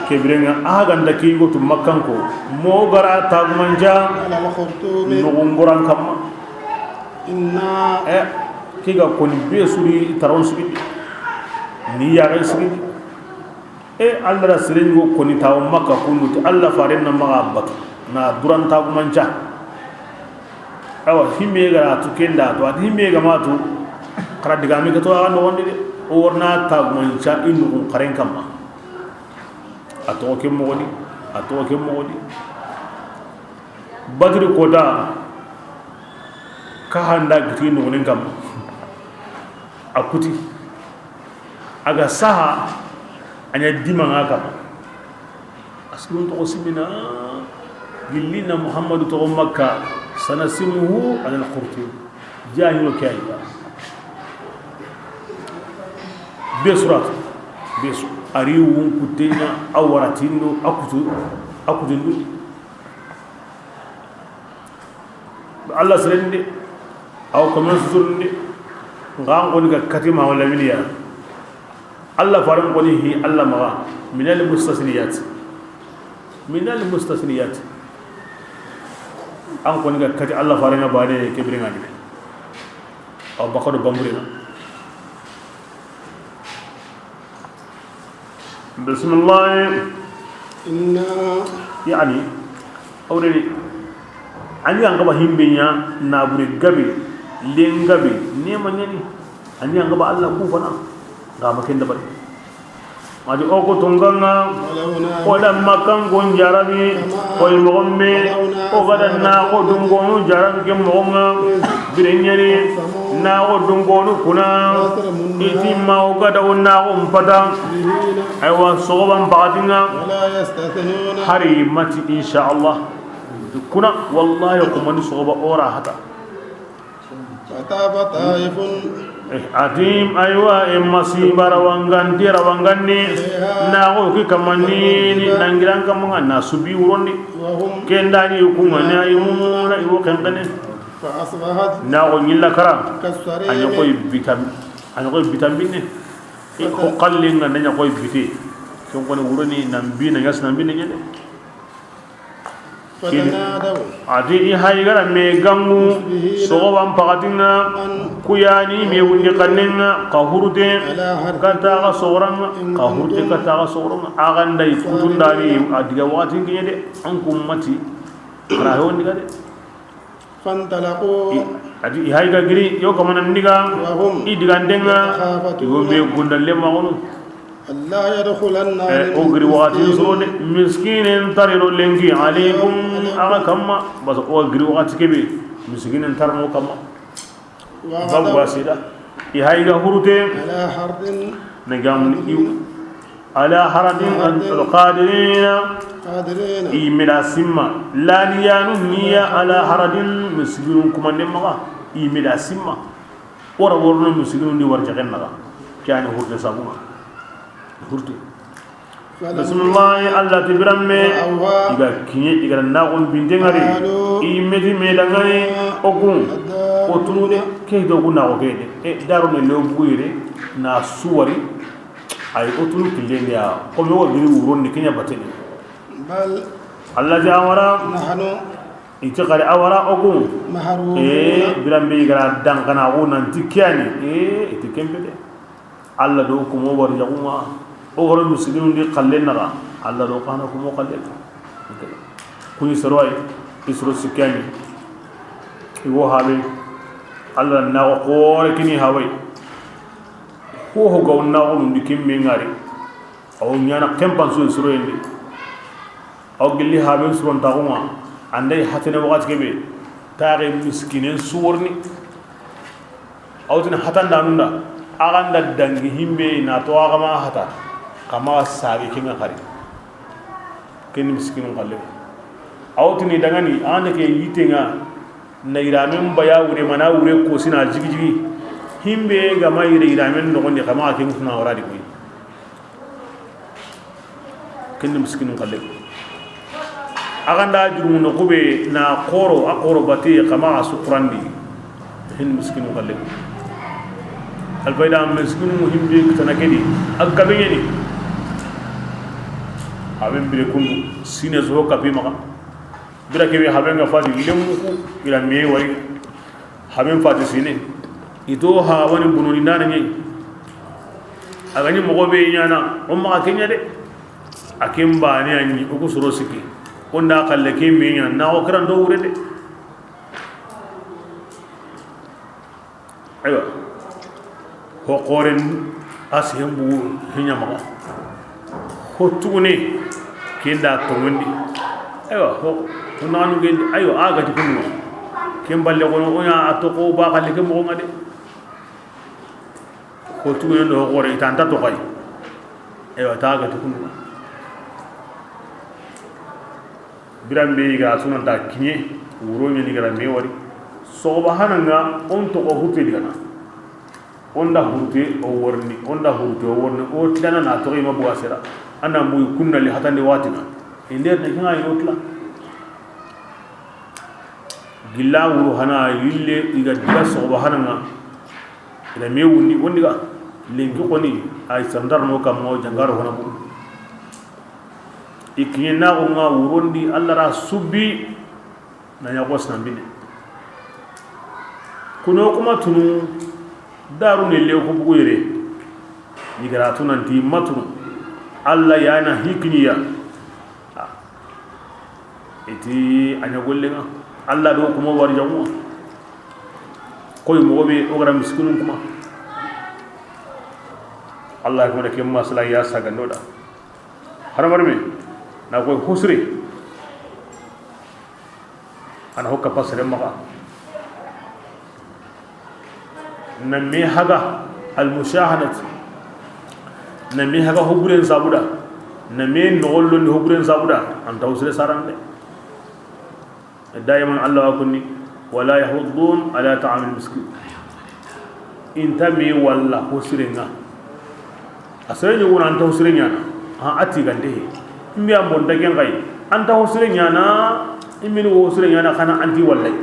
Ke biren ŋa, a ga nda ke yugo tu Makkanko. Mo ga ra tagumanca. على الخرطوم. Nugun goran kamma. إنا. E, ke ga koni be su di taron su di. Ni ya ga su di. E, Allah da sere ɲugo koni tawo Makka kundu ti Allah faren na maxa batu. Na duran tagumanca. Awa, himme ga ra tu kenda to, a ti himme ga ma tu. Xa ra diga mi ga to a ga noxondi de. O warna tagumanca i nugun xaren kamma. A toxo ke moxo di, a toxo ke moxo di. Badri kota, ka handa giti nugunin kamma. A kuti. A ga saha, a ɲa dima ŋa kamma. A sigun toxo simina, gilli na Muhammadu toxo Makka, سنسمه على الخرطوم. Jahilo ke ayi. Be surat, be su. A ri wun kutte ɲa, a wara tindo, a kutu, a kutindu. Allah seren de, aw kamen susuren de, nga an koni ga kati ma wala miliya. Allah faren koni hi Allah maxa, من المستثنيات. من المستثنيات. An koni ga kati Allah faren ŋa bane ke biren ŋa ni. Aw bakado bamburina. Bismillah. إنا. Yani, awre ni. Ani an gaba himbe ɲa, na bure gabe, len gabe, ne ma ɲani. Ani an gaba Allah ku fana. Ga ma ken da bari. A ti o ko tonganga. O da Makkan gon jarabi, o yi moxo me, o ga da na ko dungonu jarabi ke moxo ŋa, bire ɲani, na ko dungonu kuna, i ti ma o ga da o na ko mpata, aywa, soxoban paxati ŋa, hari mati, inshallah. Kuna, wallahi, ko mani soxoba o ra hata. فطاف طائف. Eh, a ti, aywa, e masiba rawanganti, rawanganni, na xo ki kamani, ni nangiran kamanga, na subi wurondi. وهم. Ken da ni ku ŋa, na i muna, i wo kenkene. فأصبحت. Na xo ɲilla kara. كالصريم. A ɲa koy bitam, a ɲa koy bitam binne. I ko xallinga na ɲa koy bite. Ken koni wuroni nan bi na ɲas nan binne ɲede. فتنادوا. A ti i hayi ga ra me gangu, مصبحين, soxoban paxati ŋa, أن, ku yani me wundi xannen ŋa, xa hurute, على حرثكم, kata xa soxoran ŋa, إن, xa hurute, كنتم, kata xa soxoran ŋa, a ga nda i kutundani, فاعلين, a diga waxatin kiɲe de, an kummati, xa ra hewon diga de. فانطلقوا. I, a ti i hayi ga giri, yo kamana ndiga, وهم, i diganten ŋa, يتخافتون, i wo me gunda lemma xono. ألا يدخلنها. Eh, o giri waxati soro de, miskinen tarino lenki, عليكم, axa kamma, basa o giri waxati kebe, miskinen tarino kamma. وغدوا. Babu basida. I hayi ga hurute. على حرد. Na gamni iw. على حرد. حرد. قادرين. قادرين. I meda simma. Laniyanu niya على حرد, miskinun kumande maxa. I meda simma. Ora worno miskinu ndi war jagen naga. Kiyani hurte sabuma. Hurte. Bismillah, Allah ti biramme. وأوحى. I ga kiɲe, i ga naxon binte ŋari. قالوا. I meti me dangani. O kun. الضالون. O tunu de. Ke do kun na o ke de. E daro ne lo buyire na suwari. Ay o tunu killen ya. Ko me wo giri wuron ni kiɲa bateni. بل. Allah ti awara. نحن. I ti xari awara o kun. محرومون. E birambe i ga ra dankana o nan ti kiyani. E i ti kembe de. Allah do kumo wari yaxunga. O goro miskinu ndi xalle naxa. Allah do xana kumo xalle. Kuni soro ay. I soro sikkani. I wo habe. Alla na xoore kini haabay. Ho ho ga wo na xo nundi kin me ŋari. Aw ɲaana kempan su suroyen di. Aw gilli haaben suron taxu ŋa. An da i hatene waxati ke be. Taxe miskinen su worni. Aw tini hatandanun da. Axa nda dangi himbe na to axa ma hata. Xa ma saage ke ŋa xari. Ken ni miskinun xalle. Aw tini dangani, an da ke yitte ŋa. Na yiramen baya wure, mana wure ko sina jigi jigi. Himbe ga ma yire yiramen noxon di, xa ma ken kuna wara di koy. Ken ni miskinun xalle. Axa nda jurumu noxu be na xooro, a xooro bate, xa ma a suxurandi. Ken ni miskinun xalle. Alfayda, miskinun himbe kitana ke di, a gabe ɲeni. A ben bire kundu, sine so kapi maxa. Bira ke be haaben ga fati, lemu ku ira me wari. Haaben fati sine. I to ha wani bununi ndana ɲi. A ga ɲi moxo be ɲaana, o maxa ke ɲa de. A ken baane a ɲi, o ku soro sikki. O nda xalle ke me ɲa, na o kiran do wure de. Aywa. Ho xooren a sihen bugu hiɲa maxa. Ho tugune ken da toŋondi. Aywa, ho, ho naxanu ken di, aywa, a ga ti kunnu. Ken balle xono, o ɲa a toxo ba xalle ke moxo ŋa de. Ho tugune do ho xoore i ta nta toxay. Aywa, ta ga ti kunnu. Biran be i ga sunanta kiɲe, wuro ɲeni gara me wari. Soxoba hana ŋa, o n toxo hurte digana. O nda hurte, o worni, o nda hurte, o worni, o tilana na toxo i ma buga sera. A na mbuyi kunna li hatande waxati ŋa. I nder ne kiŋa i no tila. Gilla wuro hana yille i ga diga soxoba hana ŋa. I na me wundi, wondi ga. Lenki xoni, ay sandar no kam mo jangaro hana bu. I kiɲe naxu ŋa wuron di, Alla ra subbi, na ɲa xo sinambine. Kuno kuma tunu, daru ne le ko bugu yere. Ni gara tu nanti matunu. Alla ya na hikiniya. A. I ti a ɲa golle ŋa. Alla do kuma wari jamu. Koy moxo be o gara miskinun kuma. Alla kuma da ke masala ya saga no da. Hadamaren me na koy hosire. A na hokka pasere maxa. Na me haga almushahanat. Na me haga hoburen sabuda. Na me noxollo ni hoburen sabuda. An ta hosire sarande. Daiman Allah wa kunni, wala yahuddun ala ta'amil miskin. Inta me walla hosire ŋa. A sere ɲogona anta hosire ɲana. Ha, a ti gande he. Mbi an bon dagen gai. Anta hosire ɲana, imini wo hosire ɲana kana anti wallai.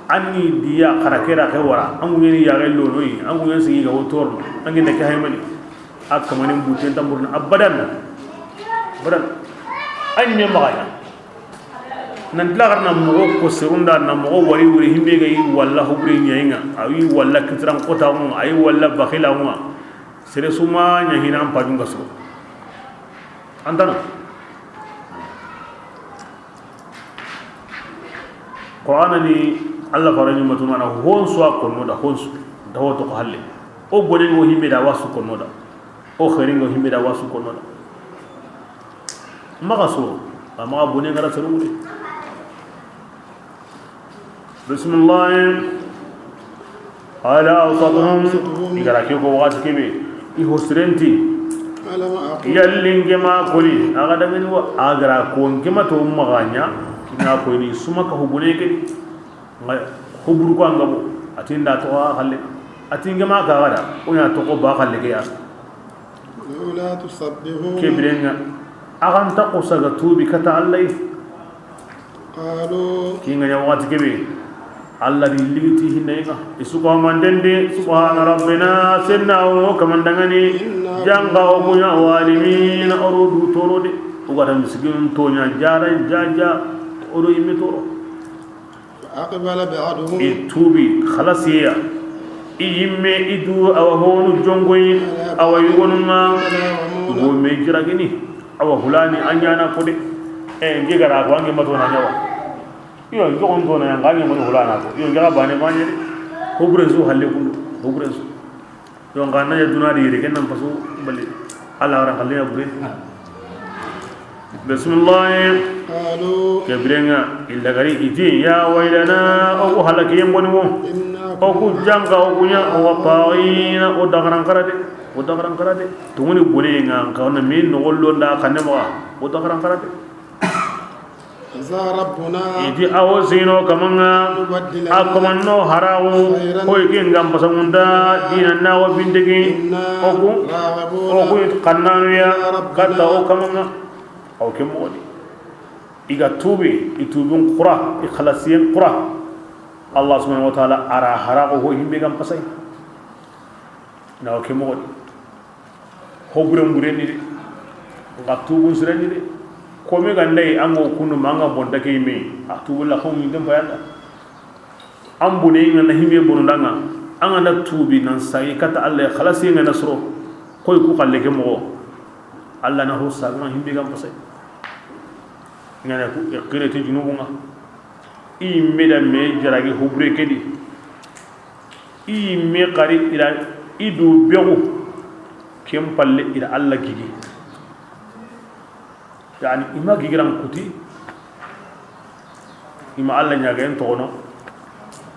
Anni diya xara kera ke wara. An guyeni ya gello noyi. An guyen sigi ga wotor. An gende ke haymani. A kamanin buten tamburna abadan. Abadan. An me magaya. Nan tila xar na moxo ko serunda na moxo wari wuri himbe ga yi walla hubure ɲayinga, a yi walla kitiran kota ŋa, a yi walla baxila ŋa. Sere suma ɲa hina an pajun ga so. Antana. Qur'ana ni Allah fara ni matuma na honsu a konno da honsu. Da hoto ko halle. O bonen go himbe da wasu konno da. O khairin go himbe da wasu konno da. Maxa so, a maxa bone ngara sere wure. Bismillah. Ala awsatuhum, i gara ke ko waxati kebe, i hosirenti. Yalli nke ma koni, a ga dangani wa, a gara ko nke ma to maxa ɲa, kina ko ni suma ka hubune ke. Nga huburu ko angabo, atinda to xalle. Atinge ma ka gada, o ɲa to ko ba xalle ke ya. لولا تسبحون. Ke birenga, a ga nta ko saga tubi kata Allah. قالوا. Kinga ɲa waxati kebe, Allah di ligiti hinayinga. Isuko mandende, subhana rabbina, senna o kamandangani, إنا janga o kunya walimin, orodu torode, ugata miskin tonya jara jaja, oro imitoro. فأقبل بعضهم. I tubi, xalasiya. I yimme, i du, awa honu jongoyi, awa yugonunga. Wo me jiragini, awa hulani, a ɲana kode. E, nge gara ko, ange mato na ɲawa. Iyo, nge on dona, nga nge mani hulana ko. Iyo, nge ga bane mani. Ho buren su halle kundu, ho buren su. Donc, an na ya duna di yere, ken nan pasu bali. Alla wara halle ya bure. Bismillah. قالوا Ke birenga, i lagari i ti, ya waylana, o ku halakiyen boni wo. إنا O ku janka, o ku nya, o wa tawina, o dagaran karade. O dagaran karade. Tumuni bone nga, ka wona min no gollo nda kanne mo. O dagaran karade. عسى ربنا I ti a wo sino kamanga, يبدلنا a komanno harawo, خيرا ko i kin gam pasangunda, dina na wa bindegi, إنا o ku, راغبون o ku kannanu ya, إلى ربنا katta o kamanga. Aw ke modi. I ga tubi, i tubun qura, i khalasiyen qura. Allah subhanahu wa ta'ala ara harago ho himbe gam pasay. Na o ke modi. Ho buren buren ni de. Nga tubun siren ni de. Ko me ga ndai ango kunu manga bonta ke me. A tubu la ko mi dem bayanda. An bune nga na himbe bonu danga. Anga na tubi nan sai kata Allah khalasi nga na soro. Koy ku kalle ke mo. Allah na ho sa nga himbe gam pasay. Nga na ku qirati junubunga. I me da me jaragi ho bure kedi. I me xari ira i du begu. Ken palle ira Allah gigi. Yani, i ma gigiran kuti, i ma Allah ɲagayen toxono,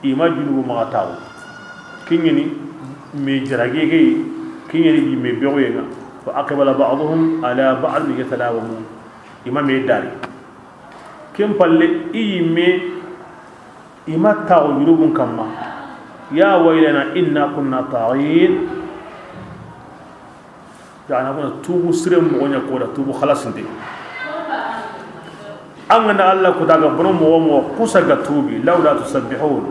i ma junubu maxa taxu. Kiɲeni me jarage ke, kiɲeni i me bexuyenga. Fa aqbala ba'duhum ala ba'd yatalawamun. I ma me dari. Ken palle i me i ma taxu junubun kamma. Ya waylana inna kunna taghin. Jana kuna tubu sire moxo ɲa koda tubu xalasinte. An ga na Allah kuta ga bono moxo moxo kusa ga tubi, lawla tusabbihun.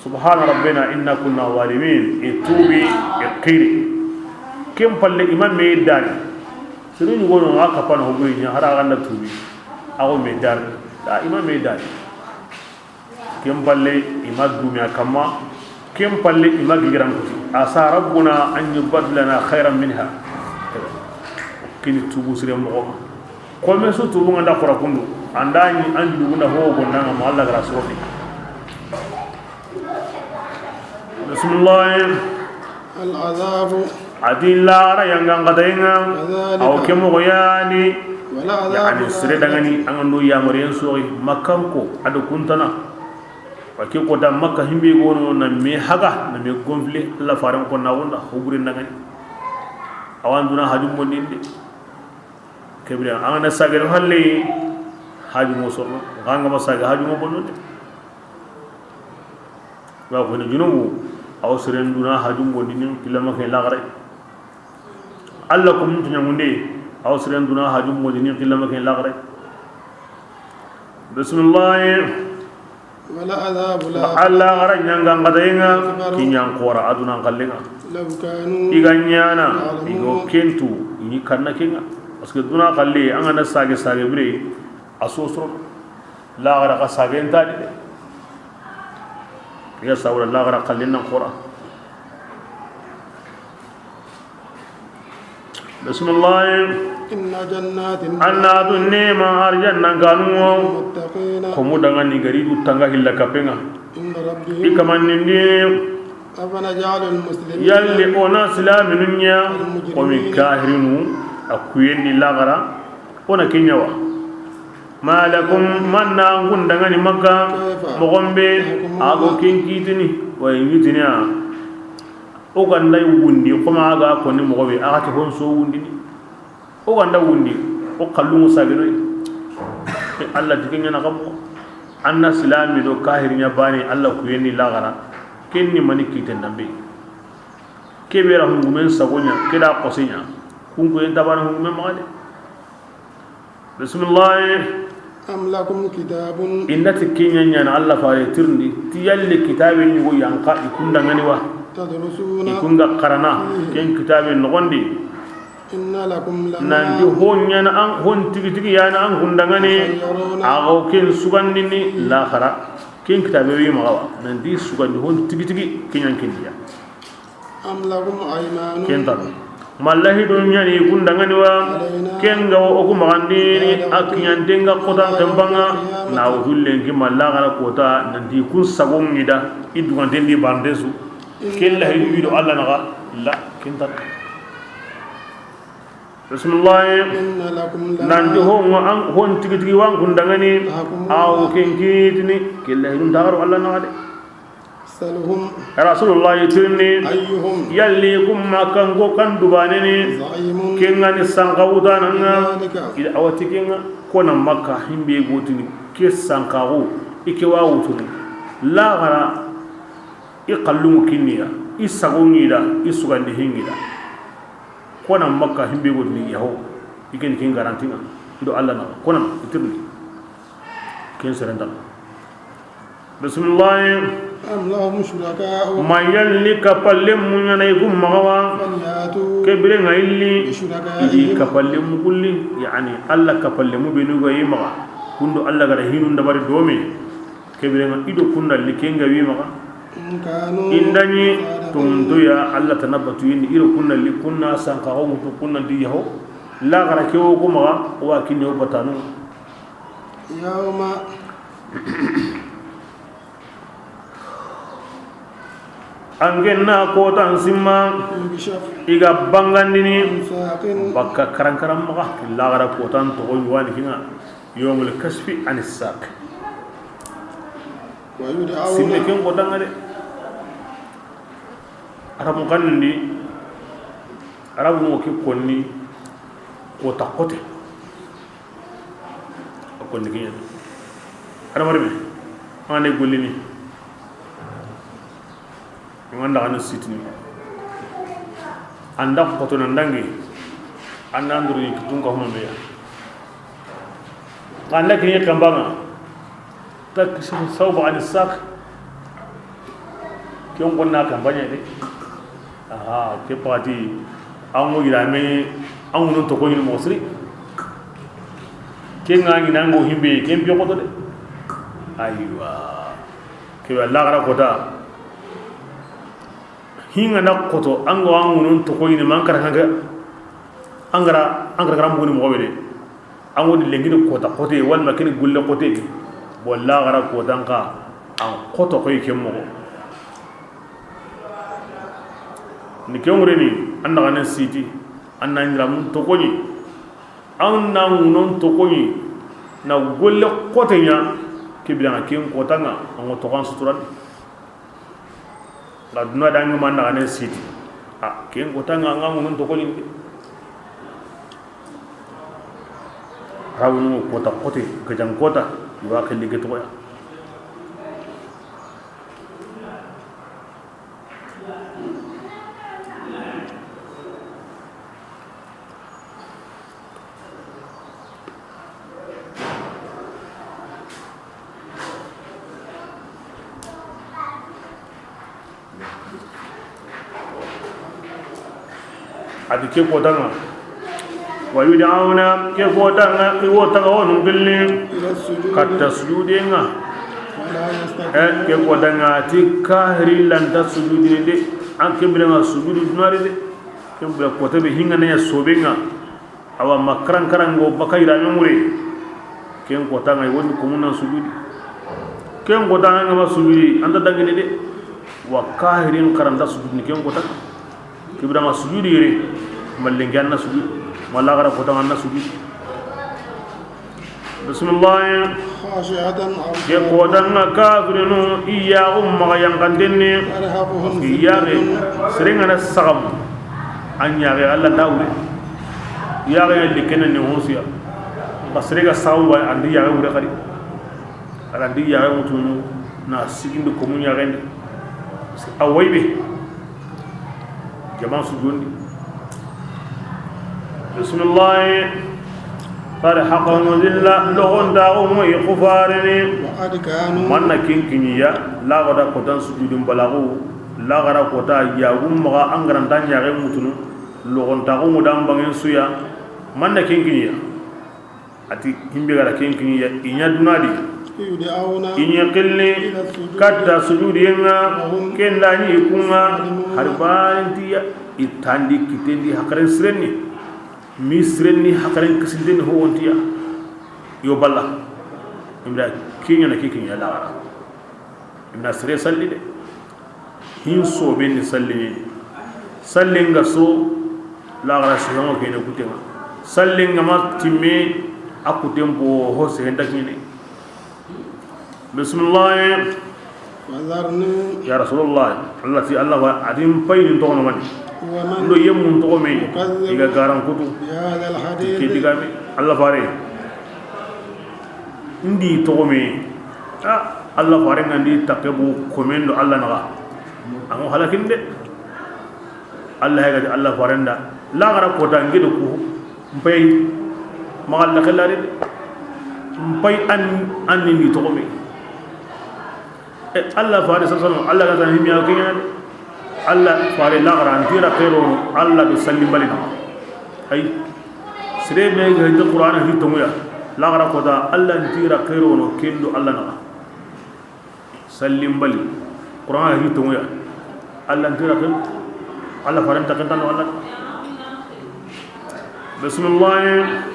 Subhana rabbina inna kunna zalimin. E tubi, e qiri. Ken palle i ma me dari. Sere ɲugono a kapana ho buri ɲa hara ganda tubi. Ago me dari. Da i ma me dari. Ken palle i ma dumiya kamma. Ken palle i ma gigiran kuti. Asa rabbuna an yubaddilana khairan minha. Kini tubu sire moxo. Kome su tubu nga nda xora kundu. Anda ni an duguna ho gonda nga ma Allah gara sofi. Bismillah. العذاب A di laxara yangan katayenga. كذلك Aw ke moxo yani. ولعذاب Yani sere dangani an ga no yamariyen soxi makkanko ado kuntana. Wa ke kota makka himbe gono na me haga na me gonfle Allah faran ko na wonda hobure dangani. Awan duna hajum bondinde. Kebira an na sagere halle hajum mo sorno. Ganga ma sage hajum mo bonno de. Wa ko ni junubu aw siren duna hajum bondinin kilama ke lagare. Allah ko mun tunya munde aw siren duna hajum bondinin kilama ke lagare. Bismillah. ولعذاب الآخرة Allah gara nyanga ngadayenga أكبر kinyan qora aduna kallenga. لو كانوا Iga nyana يعلمون igo kentu ini kanna kenga. Parce que duna kalle an ga na sage sage bire a sosoro. Laxara xa sagen ta di de. Ya sawra laxara xallin nan xora. Bismillah. إن جنات An na dun nema arjanna ganuwo. للمتقين Ko mu dangani gari du tanga hilla kapenga. عند ربهم I kaman nindi. أفنجعل المسلمين Yalli ona silaminu nya. والمجرمين Komi kahirinu a kuyendi laxara. Ona kenyawa. ما لكم من na an kun dangani Makka moxon be a go ken kitini. Wa yitini a. O ganda wundi xoma a ga konni moxo be a ga ti hon so wundini. O ganda wundi o kallungu sagenoy. Allah ti kenya na kamo. An na silami do kahirinya bani Allah kuyendi laxara. Kenni mani kiten dambe. Kebe ra hungumen sagonya keda kosenya. Kunkuyen tabana hungumen maxade. Bismillah. أم لكم كتاب Inda ti kinya nyana Allah fare tirndi ti yalli kitabe nyugo yanka i kun dangani wa. تدرسون I kun ga karana فيه ken kitabe nogondi. إن لكم لما Nanti hon nyana an hon tigi tigi yana an kun dangani. تخيرون Ago ken sugandini laxara. Ken kitabe wi magawa nanti sugandi hon tigi tigi kinyan kindiya. أم لكم أيمان Ken tan. Ma lahidu ɲaani kun danŋa ni wa? Ken ga wo o ku maxandini, a kiɲanten ga xotan xenpanŋa, na wutu lenki ma laxara kota, nanti kun sagon ŋa i da, i duganten di bande su. Ken lahidu i do Alla naxa, la, ken ta. Bismillahi. Nanti ho ŋa an, hon tigi tigi wa an kun danŋa ni, a wo ken kitini, ken lahidu nta xaro Alla naxa de. Salhum. Rasulullahi, tirindi. Ayyuhum. Yalli kun Makkanko kan dubaneni. Za'imun. Ken ga ni sanka wutanan ŋa. Zalika. I da a wa ti ken ŋa. Ko na Makka himbe gotini ke sankaxu, i ke wa wutunu. Laxara, i xallunŋu kinniya, i sagon ŋa i da, i sugandi hin ŋa i da. Ko na Makka himbe gotini yaho, i ken, ken garanti ŋa. I do Alla naxa, ko na i tirindi. Ken serenta. Bismillahi. Am lahum shuraka'u. Ma yalli kapallenmu ɲaana i kun maxa wa? Falyatu. Ke biren ŋa i li. Bi shuraka'ihim. I di kapallenmu kulli, yani Alla kapallenmu benu ga i maxa. Kun do Alla ga da hinu dabari do me. Ke biren ŋa i do kun na li ken ga wi maxa. In kanu. I nda ɲi. Sadiqin. Tonto ya Alla tana batu yi ni i do kun na li kun na sankaxu wutu kun na di yaho. Laxara ke wo ku maxa wa kinni wo batanu. Yawma. An ken na kotan simma, i ga bangandini bakka karankaran maxa, laxara kotan toxo ɲuwani kinŋa, yawmul kashfi anis saq. Sinne ken kotan ŋa de. Arabu xannen di, Arabu ŋo ke konni kota xote. A konni ke ɲaana. Hadamarenme, an ga na gollini, an ga na daga ni sitini, an da xoto na dangi, an da nduru ni kitun ka huma meya. An da kini kambanga, takshifu sawba ani saq. Ken gonna campagne de. Aha, ke pati, an ŋo yirame, an ŋo non to ko ni mo siri. Ke ŋa ni nango himbe, ken bi xoto de. Aywa. Ke wa laxara kota. Hinga na xoto, an ŋo an ŋo non to ko ni man kara hanga. Angara, angara garam goni mo be de. An woni lengini kota xote, walma kini gulle xote. Bo laxara kotan xa, an xoto xoy ke moxo. Ni ke ŋureni, an na xanen siti, an na ɲira mun toxoɲi. An na ŋunon toxoɲi, na golle xote ɲa, ke biranŋa ken kotanŋa, an ŋo toxan suturandi. Nga duna dangi man na xanen siti. A, ken kotanŋa, an ŋa ŋunon toxoɲi. Rawnu kota xote, gajan kota, i wa xilli ke toxoya. A ti ke kotanŋa, wa yud'awna, ke kotanŋa, i wo taga wonu gilli katta sujudenŋa. E, ke kotanŋa, a ti kahiri lanta sujudini de, an ke biranŋa sujudu dunari de, ke bira kota be hinga na ya sobenŋa. Awa ma karan karanŋo baka yirame ŋure. Ken kotanŋa i woni komunan sujudi. Ken kotanŋa nga ma sujudi, an ta dangini de. Wa kahirin karanta sujudi ken kotanŋa. Ke biranŋa sujudi yere. Ma lenki an na sujudi. Ma laxara kotanŋa an na sujudi. Bismillah. Khashi'atan absar. Ke kotanŋa kafirinu i yaxu maxa yankantenni. Tarhaquhum. I yaxe. Serenŋa na saxamu. An yaxe Alla nda wure. Yaxe ya likene ne honsiya. Basire ga sawu wa andi yaxe wure xadi. Ala ndi yaxe mutunu na sigindi komun yaxendi. A waybe. Jaman sujundi. Bismillah. Tarhaquhum zilla, logontaxu moyi xufarini. Wa qad kanu. Manna ken kiniya, laxoda kotan sujudin balaxu, laxara kota yagum maxa an garantan yaxe mutunu, logontaxu mudan bangen suya, manna ken kiniya. A ti himbe gara ken kiniya, i ɲa dunadi. Yud'awna. I ɲa xilli ila sujudi. Katta sujudiyenŋa. Wa hum. Ken da ɲi i kunŋa. Salimun. Hari barintiya. I tandi kitendi hakaren sirenni. Mi sirenni hakaren kisintenni ho wontiya. Yo balla. Imda kinya na kikinya lagara. Imda sire salli de. Hin sobe ni salli ni. Sallen ga so lagara si hango kene kutenga. Sallen ga ma timme a kuten bo ho se henda kine. Bismillah. وذرني. Ya Rasulullah, Allah ti Allah wa adim pay ni tono mani. ومن. Ndo yemmun togo me. يكذب. Iga garan kutu. بهذا الحديث. Ke diga me Allah fare. Ndi togo me. Ah, Allah fare ngandi takebu komendo Allah naga. Amo halakin de. Allah ya gadi Allah farenda. La gara kota ngido ku. Mpay. Magalla khallari. Mpay an, an ni togo me. E, Allah fare sallallahu alaihi wasallam, Allah ga tan himiya kenya. Allah fare la gara antira khairo, Allah do sallim balina. Ay. Sire be ga hita Qur'ana hi tonguya. La gara kota Allah antira khairo no kendo Allah na. Sallim bali. Qur'ana hi tonguya. Allah antira khairo. Allah fare ta kenta no Allah. Bismillah.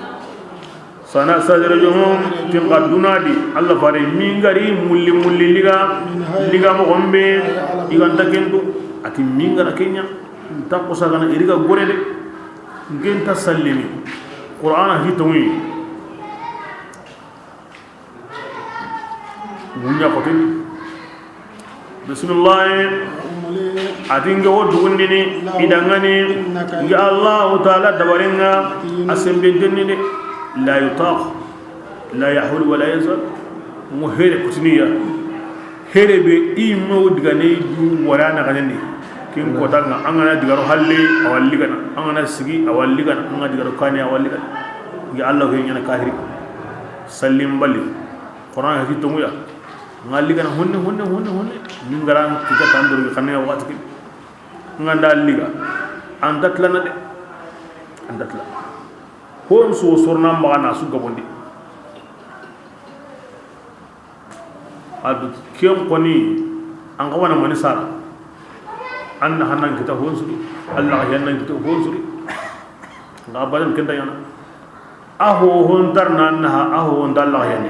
Sanastadrijuhum, tin ga dunadi, Allah fare mingari mulli mulli liga, liga mo gombe, iganta kendo, ati mingara kenya, ta kusagana iriga gore de, ngenta sallimi, Qur'ana hi tonguyi, munya kote. Bismillah. Ati nge wo dugundini idangani nge Allahu Taala dabarenga a sembentenni de. La yutaq, la yahul wa la yazal. Mo here kutiniya. Here be i mo digane du wala na ganani. Kin kota nga an gana digaro halle a walli gana. An gana sigi a walli gana. An gana digaro kane a walli gana. Nge Allah he nyana kahiri. Sallim bali. Qur'an hati tonguya. Ngalli gana honne, honne, honne, honne. Min garan kita tandoro xanne wakati ke. Nganda liga. Anta tlana de. Anta tlana. Hon su sorna magana su gabondi. Adu ken koni an ga wana mani sara. Anna hanan kita hon su. Allah hanan kita hon su. Nga badan kenda yana. Aho hon darna annaha aho hon dalla yani.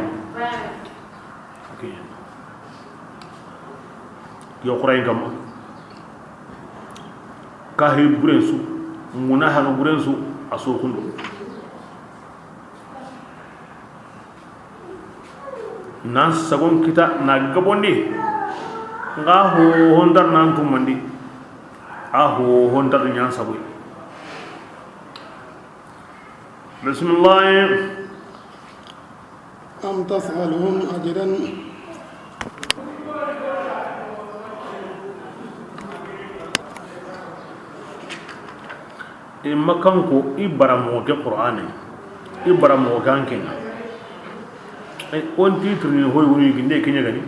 Yo Qur'an kamma. Kahiri buren su, munahaga buren su, a so kundo. Nan sagon kita na gabondi. Nga ho hondar nan tumandi. A ho hondar nyan sagoy. Bismillah. أم تسألهم أجرا. I makanko i baramoxo ke Qur'ane, i baramoxo ke an kenga. Ay, on titre ni hoy woni ginde kenya gani.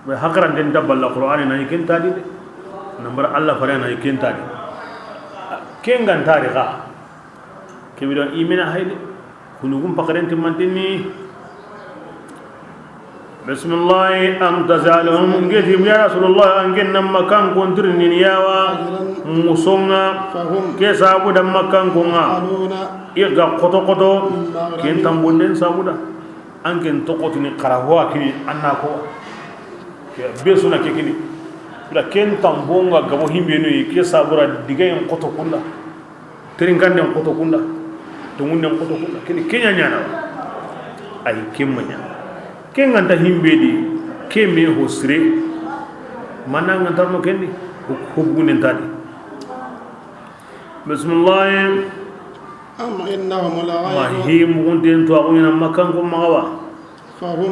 Be hakaranten daballa Qur'ane na i kentadi de. Nambar Allah fare na i kentadi. Kengan tarixa. Kebira imina hayde. Kunugum pakaren timmantinni. Bismillah, am tasaluhum, ngeti ya Rasulullah, angen na makan kontirni yawa, musonga, ke sabu da makan konga. Iga koto koto, ken tambunden sabu da. Angen tokotini karahuwa kini annako. Ke besuna ke kini. Da ken tambonga gabo himbenu ke sabu da digayen koto kunda. Terinkanden koto kunda, tongunden koto kunda, kini kenya nyana. Ay kemma nya. Kenganta himbedi, kemme ho sire. Mana ngantarno kendi, ho bugunen tadi. Bismillah. أم عندهم الغيب. Ma hi mugunten to aguna makan ko magawa.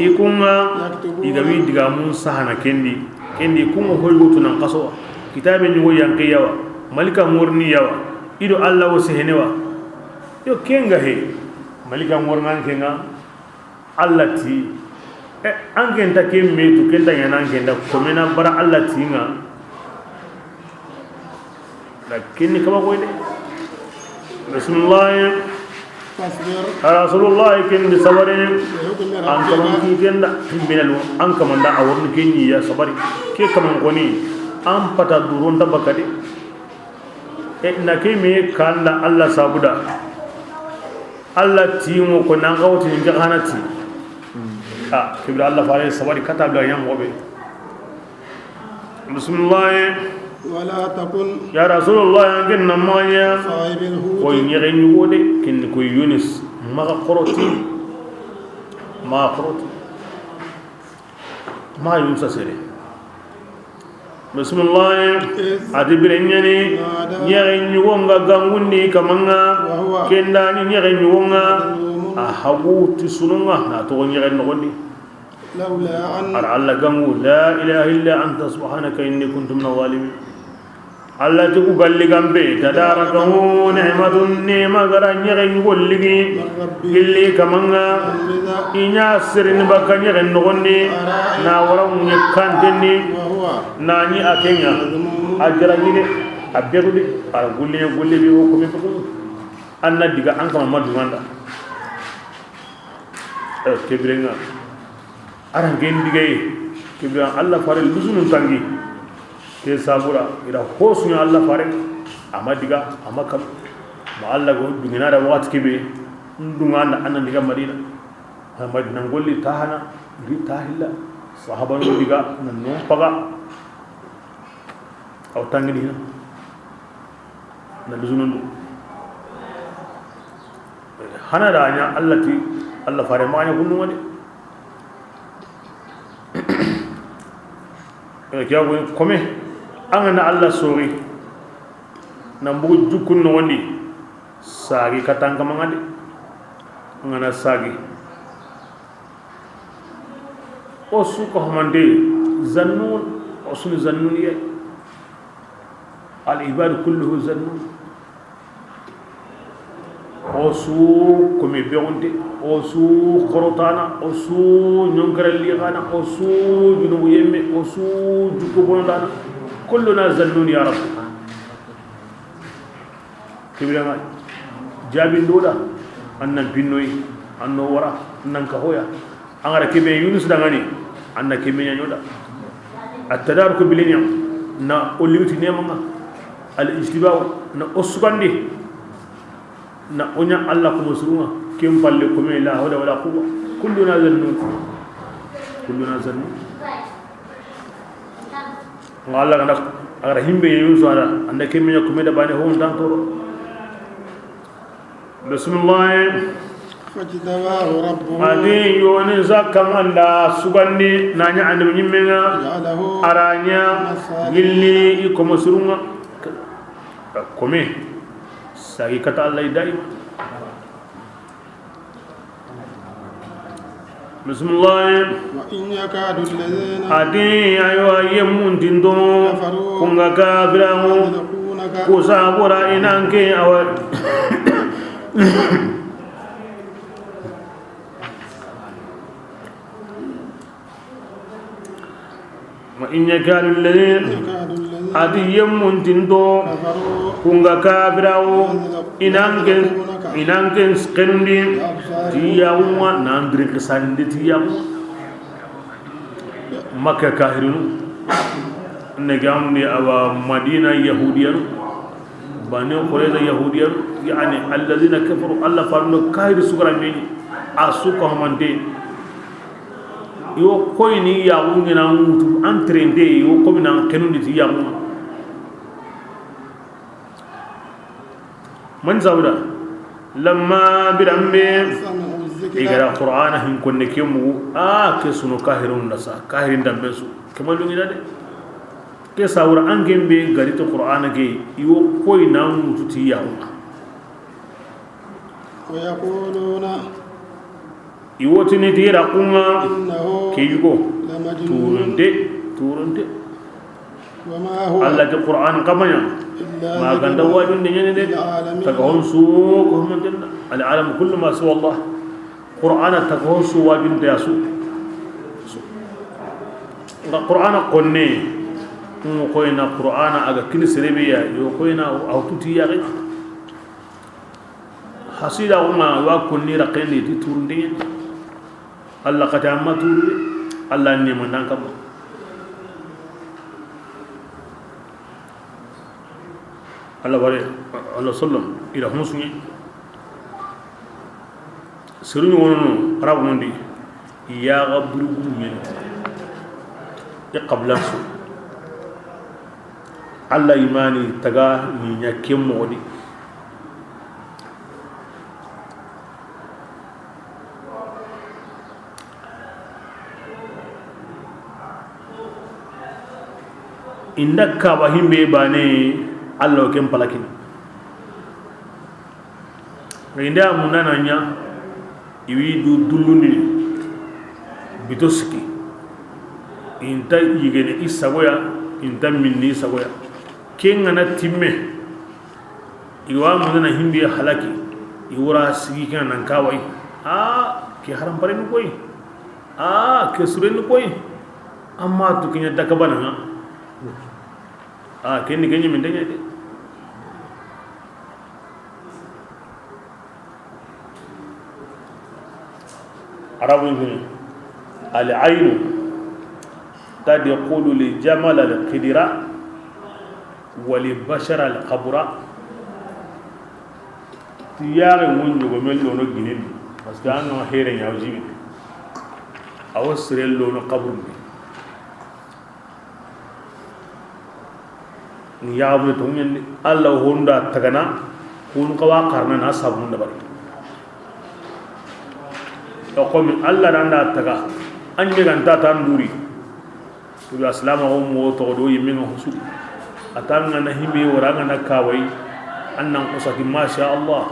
I kunga i ga wi diga mun sahana kendi. Kendi kunga hoy wutu nan kaso. Kitabe ni wo yanke yawa. Malika ngorni yawa. Ido Allah wo sehene wa. Yo kenga he. Malika ngornan kenga. Allah ti. E, an kenta ke metu kenta yana an kenta komena bara Allah ti nga. Lakin ni kaba koy de. Bismillah. فاصبر. Rasulullah ken di sabari. لحكم ربك. An kaman ki kenda. Minal an kamanda a worni kenyi ya sabari. Ke kaman koni. An pata duron da bakade. E, na ke me kanda Allah sabuda. Allah ti mo ko nan ga woti ni ga hanati. A, ke bire Allah fare sabari kata bla yan mo be. Bismillah. ولا تكن Ya Rasulullah, an ken na manya. صاحب الحوت Ko ɲege ɲugo de, ken ko Yunus. Maga koroti. Maga koroti. Ma Yunus sere. Bismillah. إذ A di bire ɲani. نادى Ɲege ɲugo nga gangundi kamanga. وهو Kenda ni ɲege ɲugo nga. مكظوم A hagu ti sununga na to ɲege nogondi. لولا أن Ar Allah gangu, لا إله إلا أنت سبحانك إني كنت من الظالمين. Allah ti ku galli gambe, تداركه نعمة nema gara ɲege ɲugo ligi, من ربه gilli kamanga, فغمز i ɲa sirini baka ɲege nogondi, فراء na wara ŋuɲe kantenni, وهو na ɲi a kenga, مذموم a jaragide, a begudi, a gulli ɲa gulli bi wo kome tuku. An na diga an kama madunganda. Eh, ke birenga. Aran gen digay. Ke birenga Allah fare lusunun tangi. Ke sabura ira hosunya Allah fare. Ama diga, ama kam. Ma Allah go dungina da wakati kebe. Ndunga na anna diga Madina. Ha Madina ngolli tahana, ri tahilla. Sahabanu diga nan non paga. Aw tangini hina. Na lusunundu. Hana da ɲa Allah ti, Allah fare ma ɲa kunnu wani. E, kiya go kome, an ga na Allah sori, na mbugu jukun no wandi, sagi katan kamanga de. An ga na sagi. O su ko hamande zannun, o su ni zannun ye. Al ibadu kulluhu zannun. O su komi bewonte, o su korotana, o su ɲonkaralli xana, o su junubu yemme, o su jukku bonondana. Kulluna zannun ya Rabbi. Kibiranga jabin doda, annan pinnoyi, anno wara, annan kahoya. An ga ra kebe Yunus dangani, an na kebe ɲa ɲoda. At-tadaruk bil ni'am, na o liwti nemanga. Al-ijtiba'u, na o sugandi. Na o ɲa Allah kuma surunga, ken palle kuma la hawla wala quwwa. Kulluna zannun. Kulluna zannun. Nga Allah ganda, a ga ra himbe Yunus ara, an da kebe ɲa kuma da bane ho ndan toro. Bismillah. فاجتباه ربه A di Yunus a kamanda sugandi na ɲa annabi ɲimmenga. فجعله A ra ɲa من الصالحين gilli i komo surunga. Kome sagi kata Allah daima. Bismillah. وإن يكاد الذين A di, aywa, yemmuntinto, كفروا kunga kafiraŋu, يزلقونك ku sabura i nan ke awa. وإن يكاد الذين يكاد الذين A di yemmuntinto, كفروا kunga kafiraŋu, يزلقونك i nan ken, i nan ken kenundi, بأبصارهم ti yaxunga, nan diri kisandi ti yaxunga. Makka kahirinu, ne gamni awa Madina yahudiyanu, Bani Qurayza yahudiyanu, yani alladhina kafaru, Allah farundo kahiri sugara meni, a su ko hamante. Yo koyni yaxu ngena ŋutu entraînde, yo komi nan kenundi ti yaxu. Man sauda lamma birambe سمعوا الذكر i ga ra Qur'ana hin konne ke mugu, a ke suno kahirun da sa, kahirin dambe su, ke malungi da de. Ke sawura an gembe gari to Qur'ana ke, i wo koy na mutu ti yaxu. ويقولون I wotini ti raxunŋa إنه ke yugo. لمجنون Turunte, turunte. وما هو Allah ti Qur'an kamanya. إلا Ma ganda ذكر wajunde ɲene de. للعالمين. Taga honsu ko mantenna. Al alam kullu ma siwa Allah. Qur'ana taga honsu wajunde asu. Nga Qur'ana konne. Ngo koyna Qur'ana a ga kini serebiya, yo koyna awtuti ya. Hasida uma wa konni raxendi ti turundiŋe. Allah xati amma turu de. Allah nemandan kamma. Alla ware, Alla sallam, i da hon suŋe. Seru ɲogonono, Arabu nondi, yaxa buruburu ɲeni. I xabila su. Alla imani taga ni ɲa ke moxo di. I nda kaba himbe bane, Alla o ken palakini. I nda munda na ɲa, i wi du dullundini, bito siki. I nta yigene i sagoya, i nta minni i sagoya. Ken ga na timme, i wa munda na himbe halaki, i wura sigi ken nan kawai. A ke haram pare ni koy. A ke sure ni koy. Amma tu kinya dakabana nga. A ke ni kenye min danya de. Arabu ni, al aynu tadkhulu li jamal al qidra wa li bashar al qabra. Ti yaxe ŋun jogomen lono ginen di, parce que an ga here ɲa o jibi, a wo sire lono kaburun di. Ni yaxabure to ɲen di, Alla honda tagana, kun xawa xarana na sabun da bari. To komi Alla randa taga, an ɲi me ganta tan duri. Kudu asilama o mo toxo do yimme ŋa husu. A ta ŋa na himbe wara ŋa na kawai. An nan xosati, masha Allah.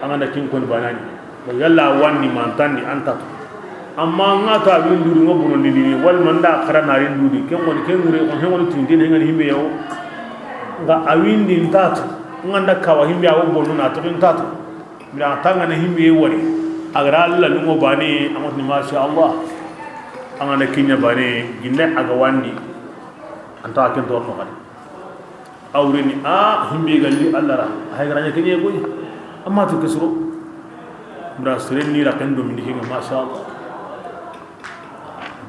An ga na kin koni banani. Bon, yalla wandi mantandi an tatu. Amma ŋa ta win duri ŋa bono ni ni, wal manda xara na rin duri. Ken woni ken ngure, ken woni tindin ŋa ni himbe yawo. Ŋa a windi ntatu. Ŋa nda kawa himbe yawo bono na to ntatu. Mira tangana himbe wari. A ga ra Alla lungo bane, a ŋa ti masha Allah. A ŋa na kinya bane, ginde a ga wandi. Anta ken to no xadi. Awrini a himbe galli Alla ra. Hay ga ra ɲa kenye koy. Amma to kesro. Mira siren ni ra ken do min dikinga, masha Allah.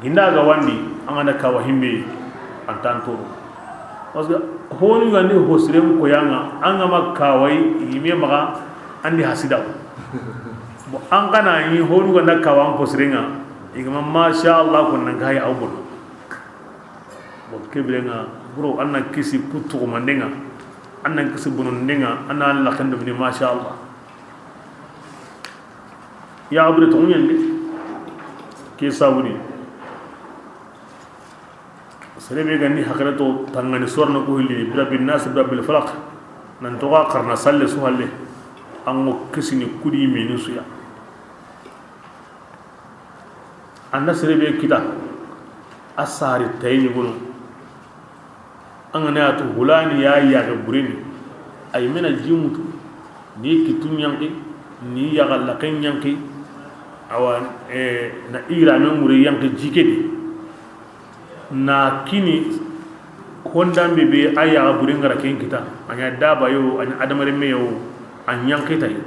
Ginda ga wandi, an ga na kawa himbe, an tan toro. Parce que honu ga ni ho siren ko yanga, an ga ma kawai, yime maga, andi hasida. Bon, an ga na ni honu ga na kawa an ko sirenga, i ga ma masha Allah ko nan ga ya awbon. Bon, kebirenga, bro, an na kisi kutu ko mandenga, an na kisi bonondenga, an na la kando ni masha Allah. Yaxabure toxo ɲen di. Ke sabuni. Sere be ga ni hakare to tangani sorna ko hilli, bi rabbin nas, bi rabbil falaq. Nan toxo xarana salle su halle. An ŋo kisini kudi menu suya. An da sere be kita, a sari tayi ɲi gono. An ga na ya tu hulani ya yaxe bureni, ay mena jimutu, ni kitu ɲanki, ni yaxa laxe ɲanki, awa, eh, na ira me ŋure yanki jikedi. Na kini hondambe be a yaxa bure ŋa ra ken kita, a ɲa daba yo, a ɲa adamare me yo, a ɲanki tayi.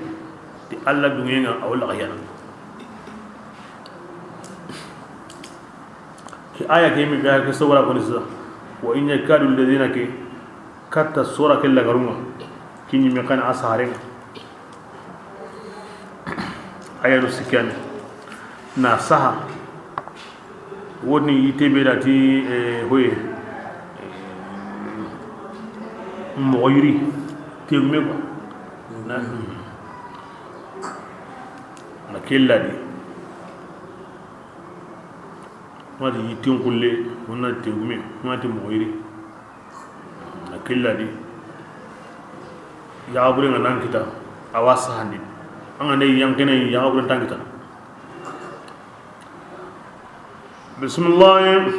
Ti Alla dunŋe ŋa, a wo laxa yana. Ke aya ke mi ga ke sawara ko nisa. Wa in yakadu alladhina ke katta sora ke lagarunga. Kini me kan asare. Aya do sikane. Na saha. Woni yite be dati, eh, hoye. Mo yiri. Te me ko. Na. Na kella di. Wona ti yittin kulle, wona ti tegume, wona ti moxo yiri. Na killa di. Yaxabure ŋa nan kita, a wa sahandi. An ga ne yanqene yaxabure nta kita. Bismillah.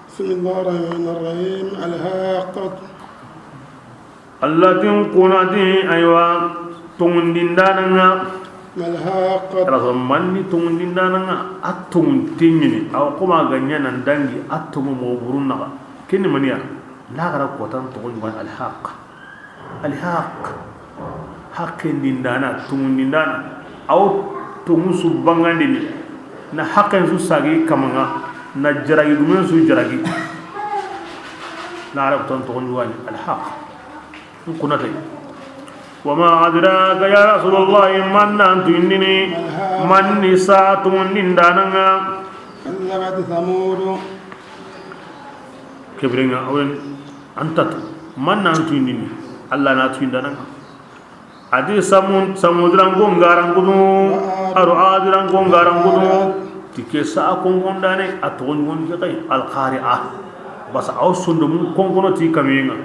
بسم الله الرحمن الرحيم. الحاقة. Alla ti n kunati, aywa, tongundindana ŋa. ما الحاقة. Ala so manni tongundindana ŋa, a tongun tenyini, awa koma ga ɲa nan dangi, a tongu mo burun naxa. Kenni maniya, laxara kotan togo ɲugan alhaq. Alhaq, haqqendindana, tongundindana, a wo tongu su bangandini, na haqqen su sagi kamaŋa, na jaragi gumen su jaragi. Na Arab ton toxon ɲuwani alhaq. Kunatay. Wa ma adraka ya Rasulullahi, man nan tuyindini, man ni sa tuyindindanaŋa. Kallabat Thamud. Kebirenga awen antat man nan tuyindini. Allah na tuyindananga. Adi samun samudranko ngarankudu. Aro adranko ngarankudu. Tike sa konkondane a toxon gon ke kay alqari'a. Basa aw sondomu konkono ti kamiyenga.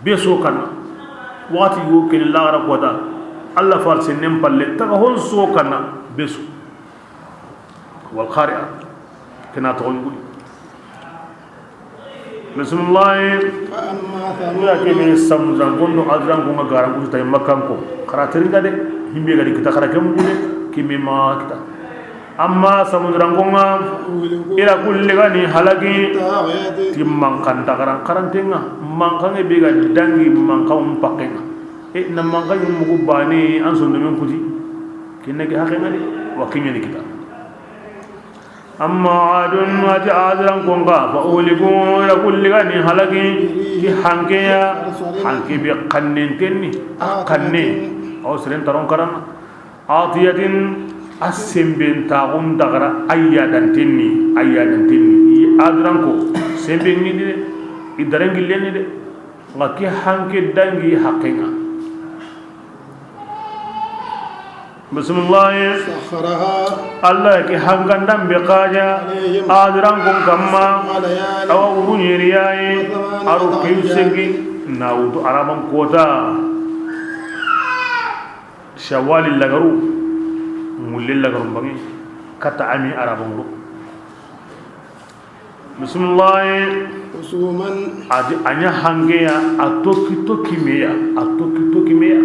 Beso kanna. Waxati yo kene laxara kota. Allah far sennen palle taga hon so kanna. Beso. Wal qari'a. Kena toxon gudi. Bismillah. Fa amma Thamud. Ila ke be samudranko ndo adranko nga garankutu tay makkanko. Xara teringa de. Himbe gadi kita xara kemu de. Kimi ma kita. Amma samudranko nga ira kulli gani halaki. Timman kan dagaran karantenga. Mankange be ga dangi mankan pakkenga. E na mankan yum mugu bani an sondomen kuti. Kinne ke hakenga de. Wa kinyani kita. Amma adun ati adranko nga fa uliku ira kulli gani halaki. Ti hankeya hanke be kannentenni. A kanne aw seren taron karana. Atiyatin a semben taxun dagara ayyadantenni ayyadantenni. Adranko semben ngidi de. I darangillenni de. Nga ke hanke dangi hakkenga. Bismillah. Sakharaha. Allah ke hangandan be kaja. Alayhim. Adranko kamma. Sab'a layalin. Awa wuru nyeri yayi. Wa thamaniyata ayyam. Aro kiyu sengi. Na wutu araban kota. Shawali lagaru. Mulle lagaru bangi. Kata ami araban ru. Bismillah. Husuman. Adi anya hangeya a toki toki meya a toki toki meya.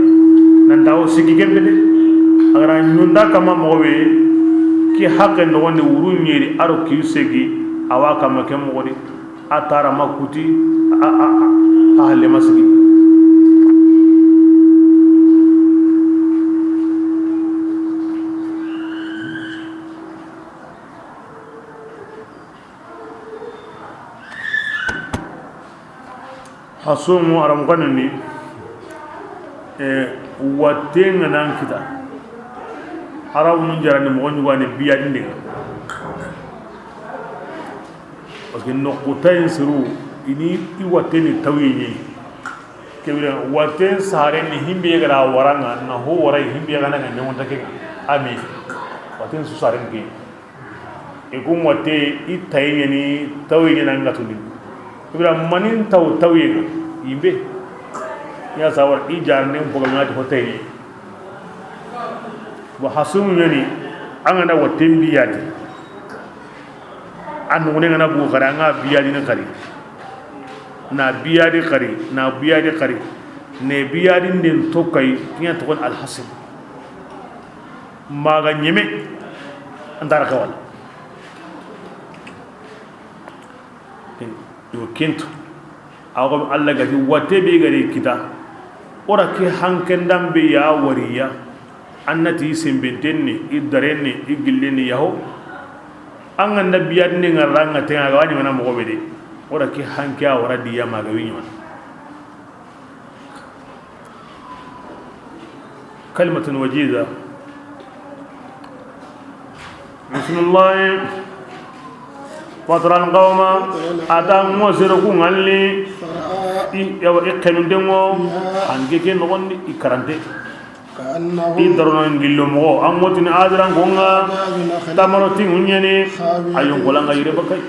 Nanta o sigi gembe de. Agara nyunda kama mowe. Ki hakke no wonde wuru nyeri aro ki segi. Awa kama ke mo woni. A tara makuti. A a a a halle masigi. Hasumu aramukanini. E, watte nga nan kita. Arabu nun jarani moxo ɲugani biyadinde nga. Parce que noqutayin siru ini i watte ni tawye ɲi. Kebira watten sare ni himbe gara waranga na ho warai himbe gana ga ndemonta ke. Ami watten su sare ni ke. I kun watte i tayi ɲani tawi ɲana nga tundi. Ibra manin taw tawi ɲana yimbe. Ya sawar i jarne mboga ngati hotayi. Wa hasumu ɲani an ga na watten biyadi. An nugune ngana bu xari anga biyadi ni xari. Na biyadi xari na biyadi xari. Ne biyadi nden tokkay kiɲa toxon alhasim. Maga ɲeme. Antara kawal. Yo kento. Ago Allah gati watte be gari kita. Ora ke hankendan be ya wariya. Annati i sembentenni i darenni i gillenni yaho. An ganda biyadinde ngarra nga tenga ga wani mana mogo be de. Ora ke hanke a wara diya maga wi ɲona. Kalimatun wajiza. Bismillah. Fatara alqawma. Ata ŋo sere ku ŋalli. I yawa i xenunte ŋo. Hanke ke noxondi i karante. I darono ngillo moxo an ŋotini adiran konga. Tamaro ti ŋuɲeni. A yonkolanga yire bakay.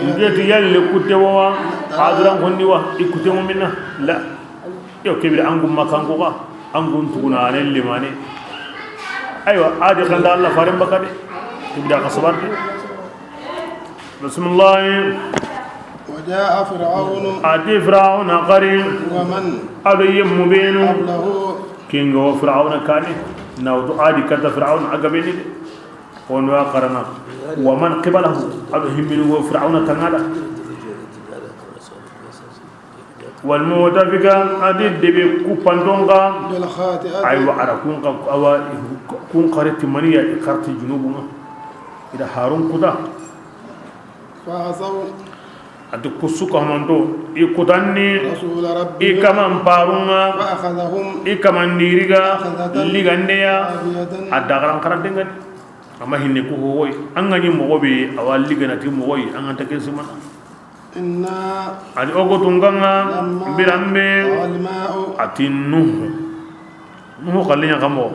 Ngeti yalle kutte wowa. Adiran kondi wa i kutte ŋo minna. La. Yo kebiri an gumma kanko ga an gun tuguna ne limane. Aywa adi kanda Allah faren bakade. Kebiri ka sabar de. Bismillah. Wa jaa Fir'aunu. Ati Fir'auna qari. Wa man. Ado yemmu benu. Qablahu. Kingo Fir'auna kani. Nawdu adi kata Fir'auna agabeni de. Kono a karana. Wa man qiblahu. Ado himminu go Fir'auna tangada. Wal mu'tafika adi debe kupantonga. Bil khati'ati. Aywa ara kun ka awa kun karati maniya i karti junubunga. Ida harun kuda. Fa asaw. A ti ku su kamanto, i kutanni, رسول ربهم i kaman parun ŋa, فأخذهم i kaman diriga, أخذة ligandeya, رابية a dagaran karanten ŋa ni. Amma hinne ku hohoy, an ga ni moxo be, a wa ligana ti moxoy, an ga nta ken simana. إنا A di o go tunga ŋa, لما biranbe, طغى الماء a ti Nuhu. Nuhu xallinya kamo.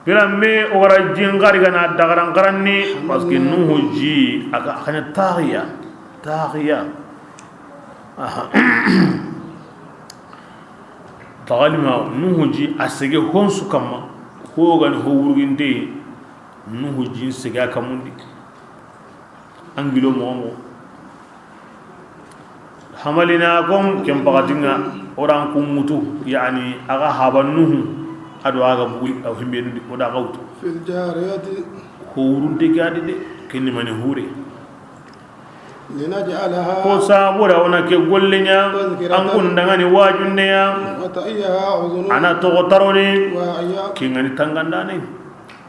Biranbe o gara jin gari gana dagaran karanni, parce que Nuhu ji, a ka, a ka ɲa tariya, tariya. Aha. Tagalima, Nuhu ji, a sege honsu kamma, ho gani ho wurginte, Nuhu ji sege a kamundi. An gilo moxo moxo. Hamalina kom ken pakatinga, oran kun mutu, yani, a ga haba Nuhu, a do a ga buguli, a himbenundi, o da ga wutu. في الجارية Ho wurunte ke a di de, ken ni mani hure. لنجعلها Ko sabura o na ke golle ɲa, تذكرة an kun dangani wajundeya, وتعيها أذن a na toxo taroni, واعية ken ga ni tangandane.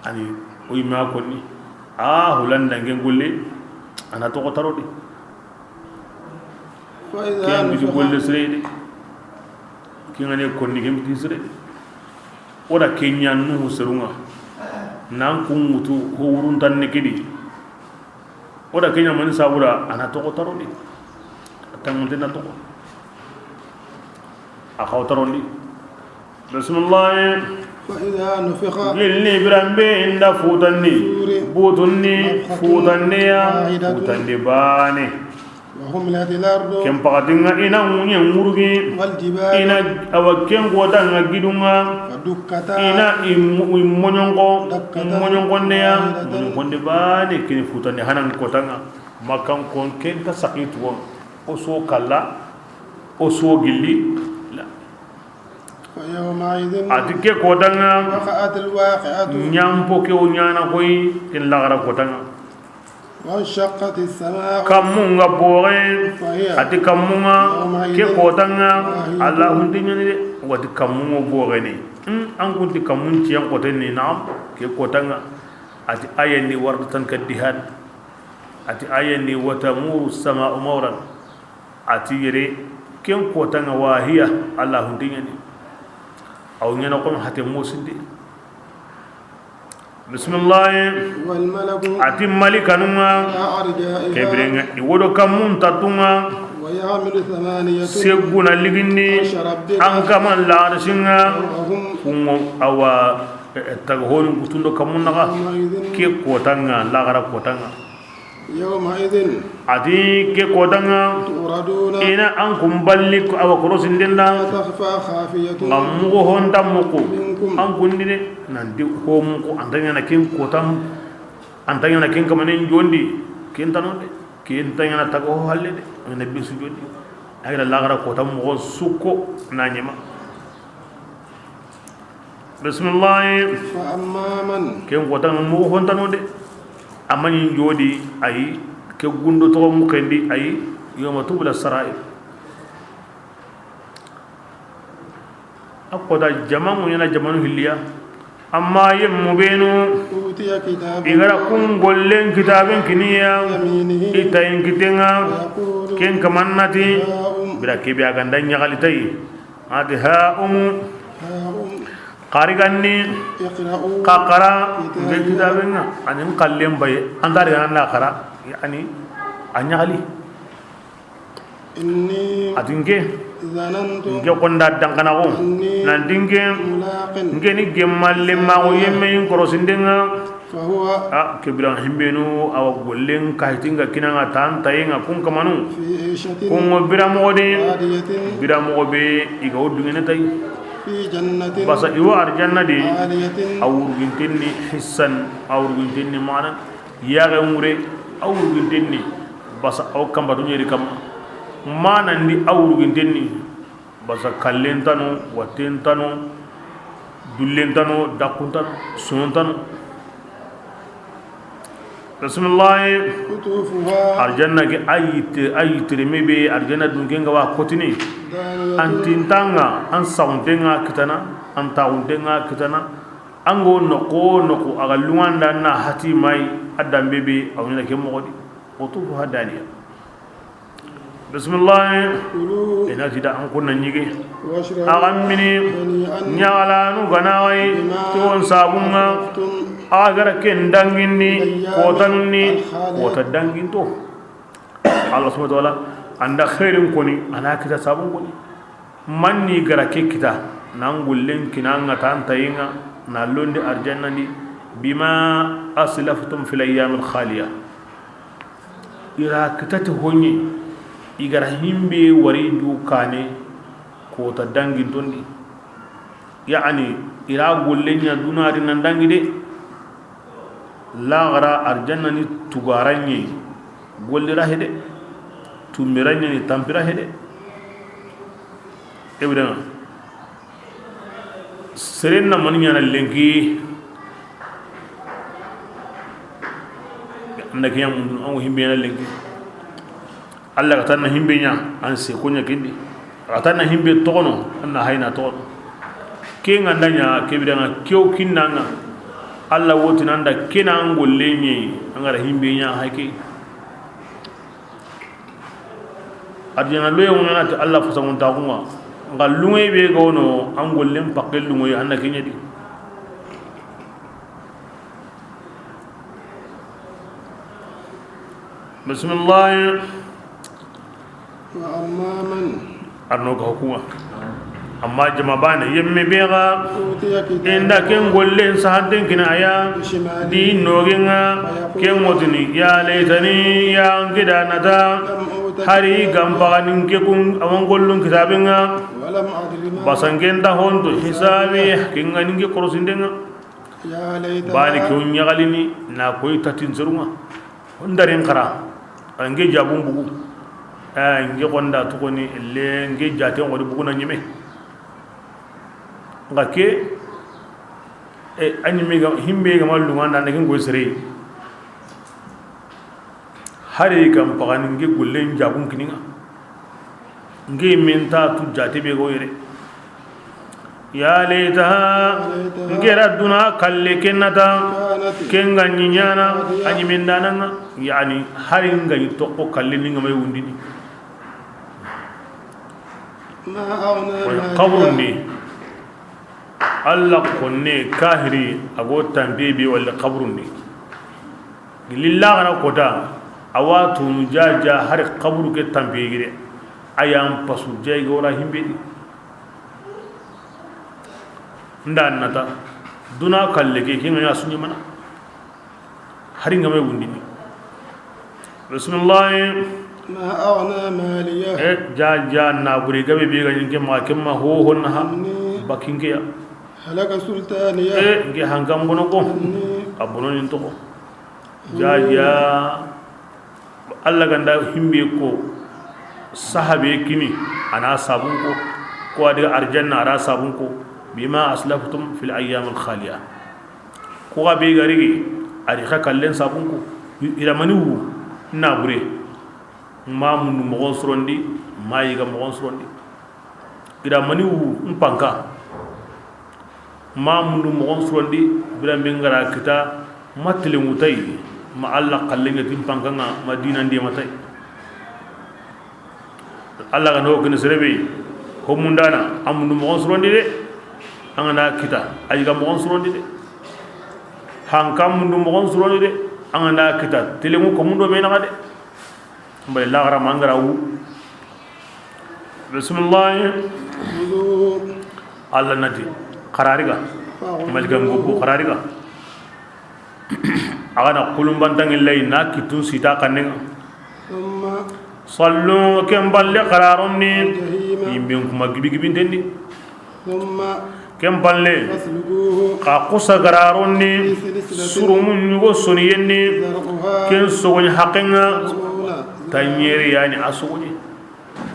Ani, o yi ma konni, a hulan dangen golle, a na toxo taroni. فإذا Ken biti نفخ golle sire de. Ken ga ne konni ken biti sire de. O da ken ɲa Nuhu serun ŋa. Nan kun wutu ho wuruntan ne kedi. O da ken ɲa mani sabura a na toxo taroni. A tangunte na toxo. A xaw tarondi. Bismillah. فإذا نفخ Gilli biranbe i nda futandi. في الصور Butunni نفخة futandiya. واحدة Futandi bane. وحملت الأرض Ken pakatinga i na ŋuɲe ŋurugi. والجبال I na awa ken kotanga gidunga. فدكتا I na i mo-, i moɲonko, دكة moɲonkondeya, واحدة moɲonkonde bane kini futandi hanan kotanga. Makan kon ken ta saki tuwa. O so kalla, o so gilli. La. فيومئذ A ti ke kotanga, وقعت الواقعة ɲampo ke o ɲana koy, ken lagara kotanga. وانشقت السماء Kammunga boxe, فهي a ti kammunga, ke يومئذ kotanga, واهية Allahun tiɲani de, wati kammunga boxe ni. Hmm, an kunti kammun ciyan koten ni, naam, ke kotanga. A ti ayen ni وردة كالدهان. A ti ayen ni وتمور السماء مورا. A ti yere, ken kotanga wahiya, Allahun tiɲani. Aw ɲana kono hate mosindi. Bismillah. والملك A ti malikanunga, على أرجائها kebirenga, i wodo kammun tatunga, ويحمل ثمانية seguna ligindi, عرش ربك an kaman larshinga, فوقهم kungo awa, e, e, taga honi gutundo kammun naga, يومئذ ke kotanga, lagara kotanga. يومئذ A ti ke kotanga, تعرضون i na an kun balli ko awa korosinden da. لا تخفى خافية Nga mugu honta muku. منكم An kundi de, nanti ho muku, anta ɲana ken kotam, anta ɲana ken kamanen jondi, ken tano de, ken ta ɲana taga ho halle de, na bisu jondi. Ay la lagara kotam mugu sukko na ɲema. Bismillah. فأما من Ken kotanga mugu hontano de. Amani jodi ayi, ke gundo toxo mukendi ayi, يوم تبلى السرائر. A kota jamanu ɲana jamanu hilliya. Amma yemmu benu, أوتي كتابه i gara kun gollen kitaben kiniya, بيمينه i tayin kitenga, فيقول ken kamannati, هاؤم bira kebe a ganda ɲagali tayi. A ti, ha umu, ha umu. Xari ganni, iqra'u, xa xara, kitabiya, nge kitaben ŋa, a ni n xallen baye, an da ri gana na xara, yani, a ɲaxali. Inni, a ti nke, zanantu, nke konda dankanaxu, anni, nanti nke, mulaqin, nke ni gemmalle maxu, yemme in korosindenŋa. Fahuwa. A, ke bira himbenu, awa gollen kahitinga kinanga tan tayenga kun kamanu. Fi ishatin. Kungo bira moxo de. Radiyatin. Bira moxo be, i ga wo dungene tay. Fi jannatin. Basa i wo arjanna de. Aliyatin. A wurgintenni hissan, a wurgintenni mana. Yaxe ŋure, a wurgintenni. Basa aw kambatu ɲeri kamma. Manandi a wurgintenni. Basa kallen tano, watten tano, dullen tano, dakkun tano, sunon tano. Bismillahi. Qutufuha. Arjanna ke a yitte, a yittere me be, arjanna dunke nga wa kotini. Daniyatun. An tintanga, an saxuntenga kitana, an taxuntenga kitana. An go noqu noqu, a ga lunganda na hati mai, a dambe be, a wunina ke moxo di. Qutufuha daniya. Bisimilahi. I na ti da an kunna ɲige. A ga mini ɲaxalanu gana wa yi ti won sabun ŋa. A ga ra ken dangindi kotanun ni, kota danginto. Allah subhanahu wa ta'ala an da xeerin koni, a na kita sabun koni. Man ni ga ra ke kita, nan gullen kina ŋa tan tayi ŋa, na londi arjanna ndi, bima aslaftum fil ayyamil khaliya. I ra kita ti hoɲe, i ga ra himbe wari du kane, kota danginton di. Yaani, i ra golle ɲa duna di nan dangi de. Laxara arjanna ni tugara ɲe, golli ra hede, tumbira ɲe ni tampira hede. Ebidan, seren na mani ɲana lenki, an da ke ɲa mundu, an wo himbe ɲana lenki. Allah ga tanna himbe ɲa, an se ko ɲa kindi. A ga tanna himbe toxono, an na hayna toxono. Ke ŋa nda ɲa, ke bire ŋa, ke wo kinna ŋa. Allah wo ti nan da ke na an golle ɲe, an ga ra himbe ɲa hay ke. Arjanna loye ŋo na ti Allah fasangun taxu ŋa. Ŋa lunŋe be ga wono, an gollen pakke lunŋe, an na ke ɲa di. Bisimilahi. Wa amma man. Arno ga hukuma. Amma jama bane yemme be ga. Utiya kitabahu. Inda ken gollen sahanten kina aya. Bishimalihi. Di nogen ŋa. Fayaqulu. Ken wotini ya laytani, ya n gida nata. Lam uta. Hari gam paganin ke kun awan gollun kitaben ŋa. Wa lam adri ma. Basangen ta honto hisabi, ken ŋa ninge korosinden ŋa. Bani ke wo ɲaxalini na koy tatin serunŋa. Ndarin xara. An ge jabun bugu. Eh, nge gonda tugoni le nge jaten xo di bugu na ɲime. Nga ke, eh, a ɲime ga, himbe ga ma lunŋa na nagin goy sere. Hari kan pagani nge gullen jabun kini ŋa. Nge min ta tu jate be go yere. Ya laytaha, nge ra duna kalle ken nata, ken ga ɲi ɲana, a ɲi min dana ŋa, yani hari nga ɲi toxo kalle ni nga may wundini. Ma aghna. Wa maliya. Qabrun di. Allah konne kahiri a go tambe be wala qabrun di. Lilla gana kota, a wa tunu ja ja hari qabru ke tambe gire. Ayan pasu jay go ra himbe di. Nda nata duna kalle ke kinga ya sunyi mana. Hari nga may wundini. Bismillah. Ma aghna maliya. Eh, ja ja na buri gabe be ga nyinke ma kemma ho hon ha. Anni. Bakinke ya. Halaka sultaniya. Eh, nge hangam bono ko. Anni. Abono nin to ko. Ja ja. Allah ganda himbe ko sahabe kini ana sabun ko, ko a daga arjanna ara sabun ko, bima aslaftum fil ayyamil khaliya. Ko ga be garigi ari xa kallen sabun ko, i ra mani wu na bure. Ma mundu moxon surondi, ma yiga moxon surondi. I ra mani wu n panka. Ma mundu moxon surondi, biran be ngara kita, ma telengu tay, ma Allah kallenga tin panka nga, ma dinan di ma tay. Allah ga no kene serebe, ho mundana, a mundu moxon surondi de, an ga na kita, a yiga moxon surondi de. Hanka mundu moxon surondi de, an ga na kita, telengu ko mundo me na de. Mbay laxara mangara wu. Bismillah. Khudhu. Allah nati. Xarariga. Faghullu. Malikan gubu xarariga. A ga na kulumbantangi lay na kitun sita kannen ŋa. Thumma. Sallu ken balle xararon ni. Jahima. Yimbin kuma gibi gibinten di. Thumma. Ken palle. Faslukuhu. Xa kusa gararon ni. Fi silsilatin. Surumun ɲugo soniyen ni. Zar'uha. Ken sogoɲi haqqen ŋa. Sab'una. Tanɲere yani a sogoɲi.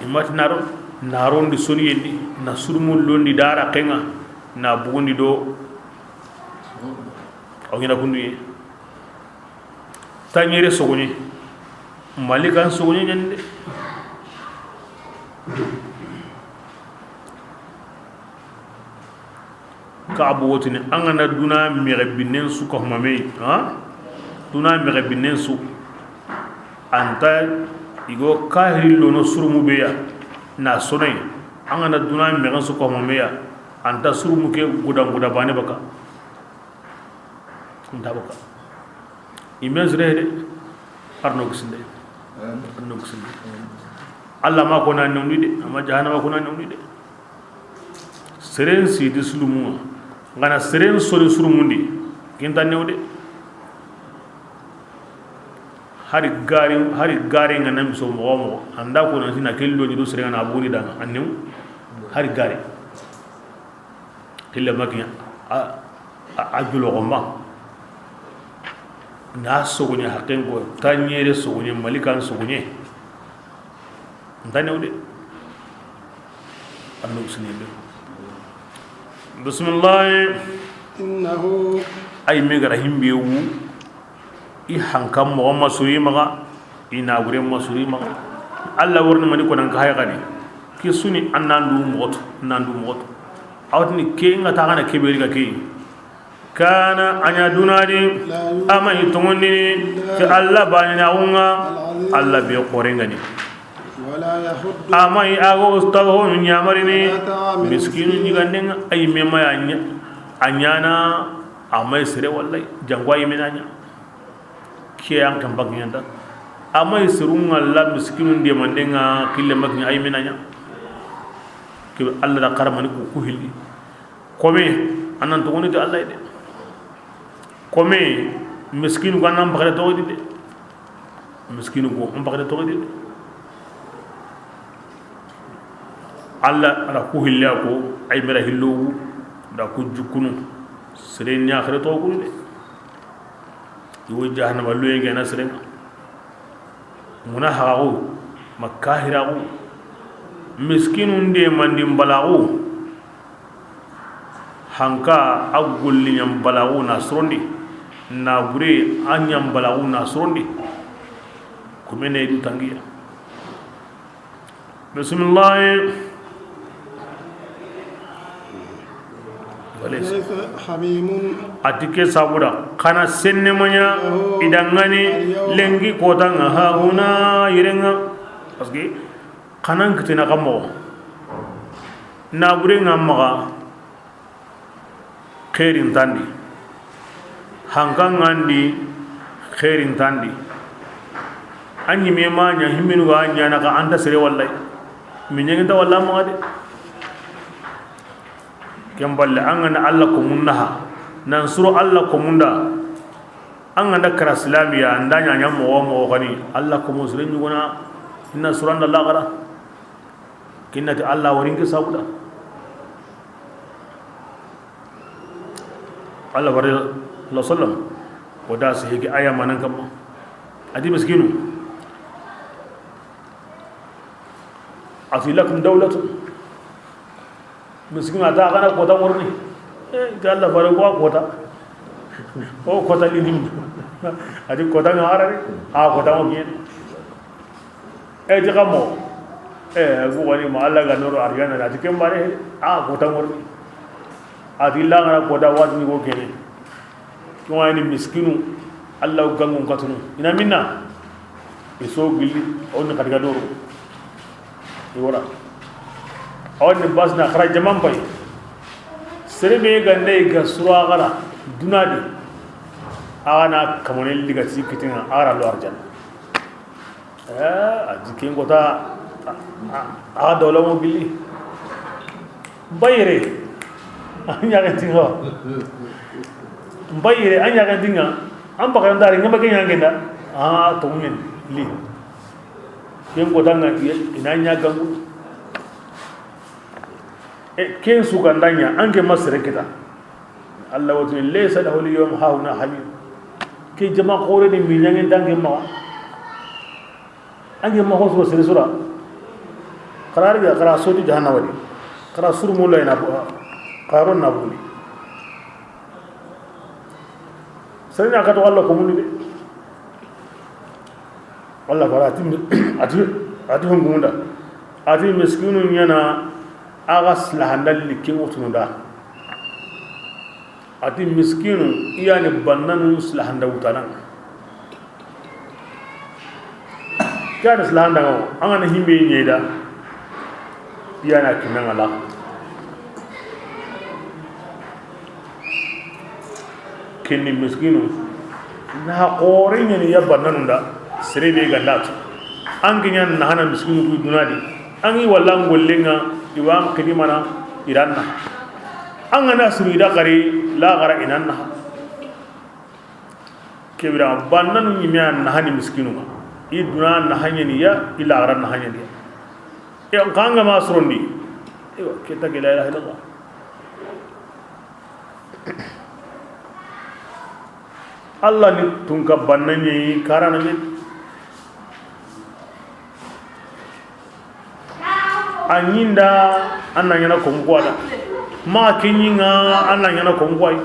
I mati naro, naron di soniyen ni. Na surumun londi dara ken ŋa. Na bugundi do. O ɲina kunduye. Tanɲere sogoɲe, malikan sogoɲe ɲande. Ka abu wotini an ga na duna mexe binnen su ka humame, ha? Duna mexe binnen su. Anta I go kahiri lono surumu be ya, na sonoy, an ga na duna mexen su ko me ya, an ta surumu ke gudan guda bane baka. Nta baka. I men sire de. Arno gisinde. Arno gisinde. Allah ma ko na newni de, amma jahannama ko na newni de. Seren sidi sulumu ŋa, n ga na seren sori surumundi, kinta new de. Hari gari, hari gari ŋa na miso moxo moxo, an da ko na sina kello ni do seren ŋa na buni danga, an new. Hari gari. Kille makiya, a, a, a julo gomba. Na sogoñe haqqen ko, tañere sogoñe, malikan sogoñe. Nta new de. Annu sini be. Bismillah. Innahu. Ay me gara himbe wu. I hankan moxo ma suri maxa, i naburen ma suri maxa. Allah worni mani ko nan ka hay gani. Ki suni annandu moxoto, annandu moxoto. Awtini ke nga ta gana keberi ga ke. Kana a ña dunadi, a ma i tongondini ke Allah bani na wunga, Allah be xore ngani. A ma i ago ustago ñamarini, miskinu ñigandenga, ay mema ya ña, a ñana, a ma i sere wallahi, jango ay mena ña. Ke an kan bagiñanda. A ma i serunga la miskinu ndemandenga kille makiña ay mena ña. Ke Allah da karamani ku, ku hilli. Kome, anan to woni de Allah de. Kome, miskinu ko anan bakare to de. Miskinu ko an bakare to de. Allah ala ku hilli ko ay mera hillo da ku jukunu. Sere ña xare to ku de. I wo jahannama loyenge na sirenga. Muna haxaxu, ma kahiraxu, miskinu ndemandin balaxu, hanka a golliñan balaxu na sorondi, nabure a ñan balaxu na sorondi. Kumene du tangiya. Bisimilahi. Walaysa hamimun. A ti ke sabuda, xana senne maña i dangani lenki kotanga hahuna yirenga. Parce que xanan kitina xa moxo, naburenga maxa. Xeerintandi, hankangandi, xeerintandi. A ñime ma ña himmenu ga ñana ka anta sere wallahi. Mi ñeginta walla maxa de. Ken balle an gana Allah ko munnaha, nan suro Allah ko munda. An ganda kara silamiya, an da ñaña moxo moxo xani Allah ko mo sere ñugona. Inna suranda laxara. Kinnati Allah warin ke sabuda. Allah wari la sallam. O da se hege aya manan kamma. A di miskinu. A fi lakum dawlatun. Miskinu a ta xana kota worni. E, ita Allah fare ko kota. O kota lini. A di kota nga harare. A kota mo bien. E ti kamo. E, ku wani ma Allah ga noro arjana da ti kembare. A kota worni. A ti la ngara kota watini ko kene. Kuma ni miskinu, Allah gangun katunu. Ina minna. Iso gilli, on kadiga doro. I wara. On ni basna xara jaman pay. Serebe gande ga sura gara dunadi. Ana kamone liga sikitina ara lo arjana. Eh, a di ken kota, a, a, a dawla mo gilli. Mbayere, a ñaxentinga wa. Mbayere, a ñaxentinga. An bakandari, ngamba ke ñangenda. A, to munen, li. Ken kota nga, ina ñagangu. E, ken sugandanya, anke masere kita. Allah wotini, "Laysa lahu al-yawma hahuna hamim." Ke jama xore ni mi ñangen dange ma. Ange ma xoso sere sura. Xarari ga xara soti jahannama di. Xara sur mulay na bu. Xaron na bu. Sere na ka to Allah ko mun de. Allah fara ati, ati, ati hongunda. Ati miskinu ñana aga silahanda likke wotunda. Ati miskinu, iyani bannanu silahanda wutanan. Ke ya ni silahan da ŋa wo, an ga na himbe ɲeda, i ya na kimen ŋa la. Ken ni miskinu, na xoore ɲa ni ya bannanu nda, sere be ga nda tu. An ke ɲa na hana miskinu ku duna di. An ŋi walla an gollen ŋa, i wa an xidimana, i ra na. An ga na suru i da xari, laxara i na na. Ke bira bannanu ɲi me ya na hani miskinu ŋa. I duna na hanyani ya, i laxara na hanyani ya. E, xa an ga ma sorondi. Ewa, ke ta ke la ilaha illallah. Allah ni tunka banna ɲi karana men. A ɲinda an na ɲana komu ko a da. Ma ke ɲi ŋa an na ɲana komu ko a yi.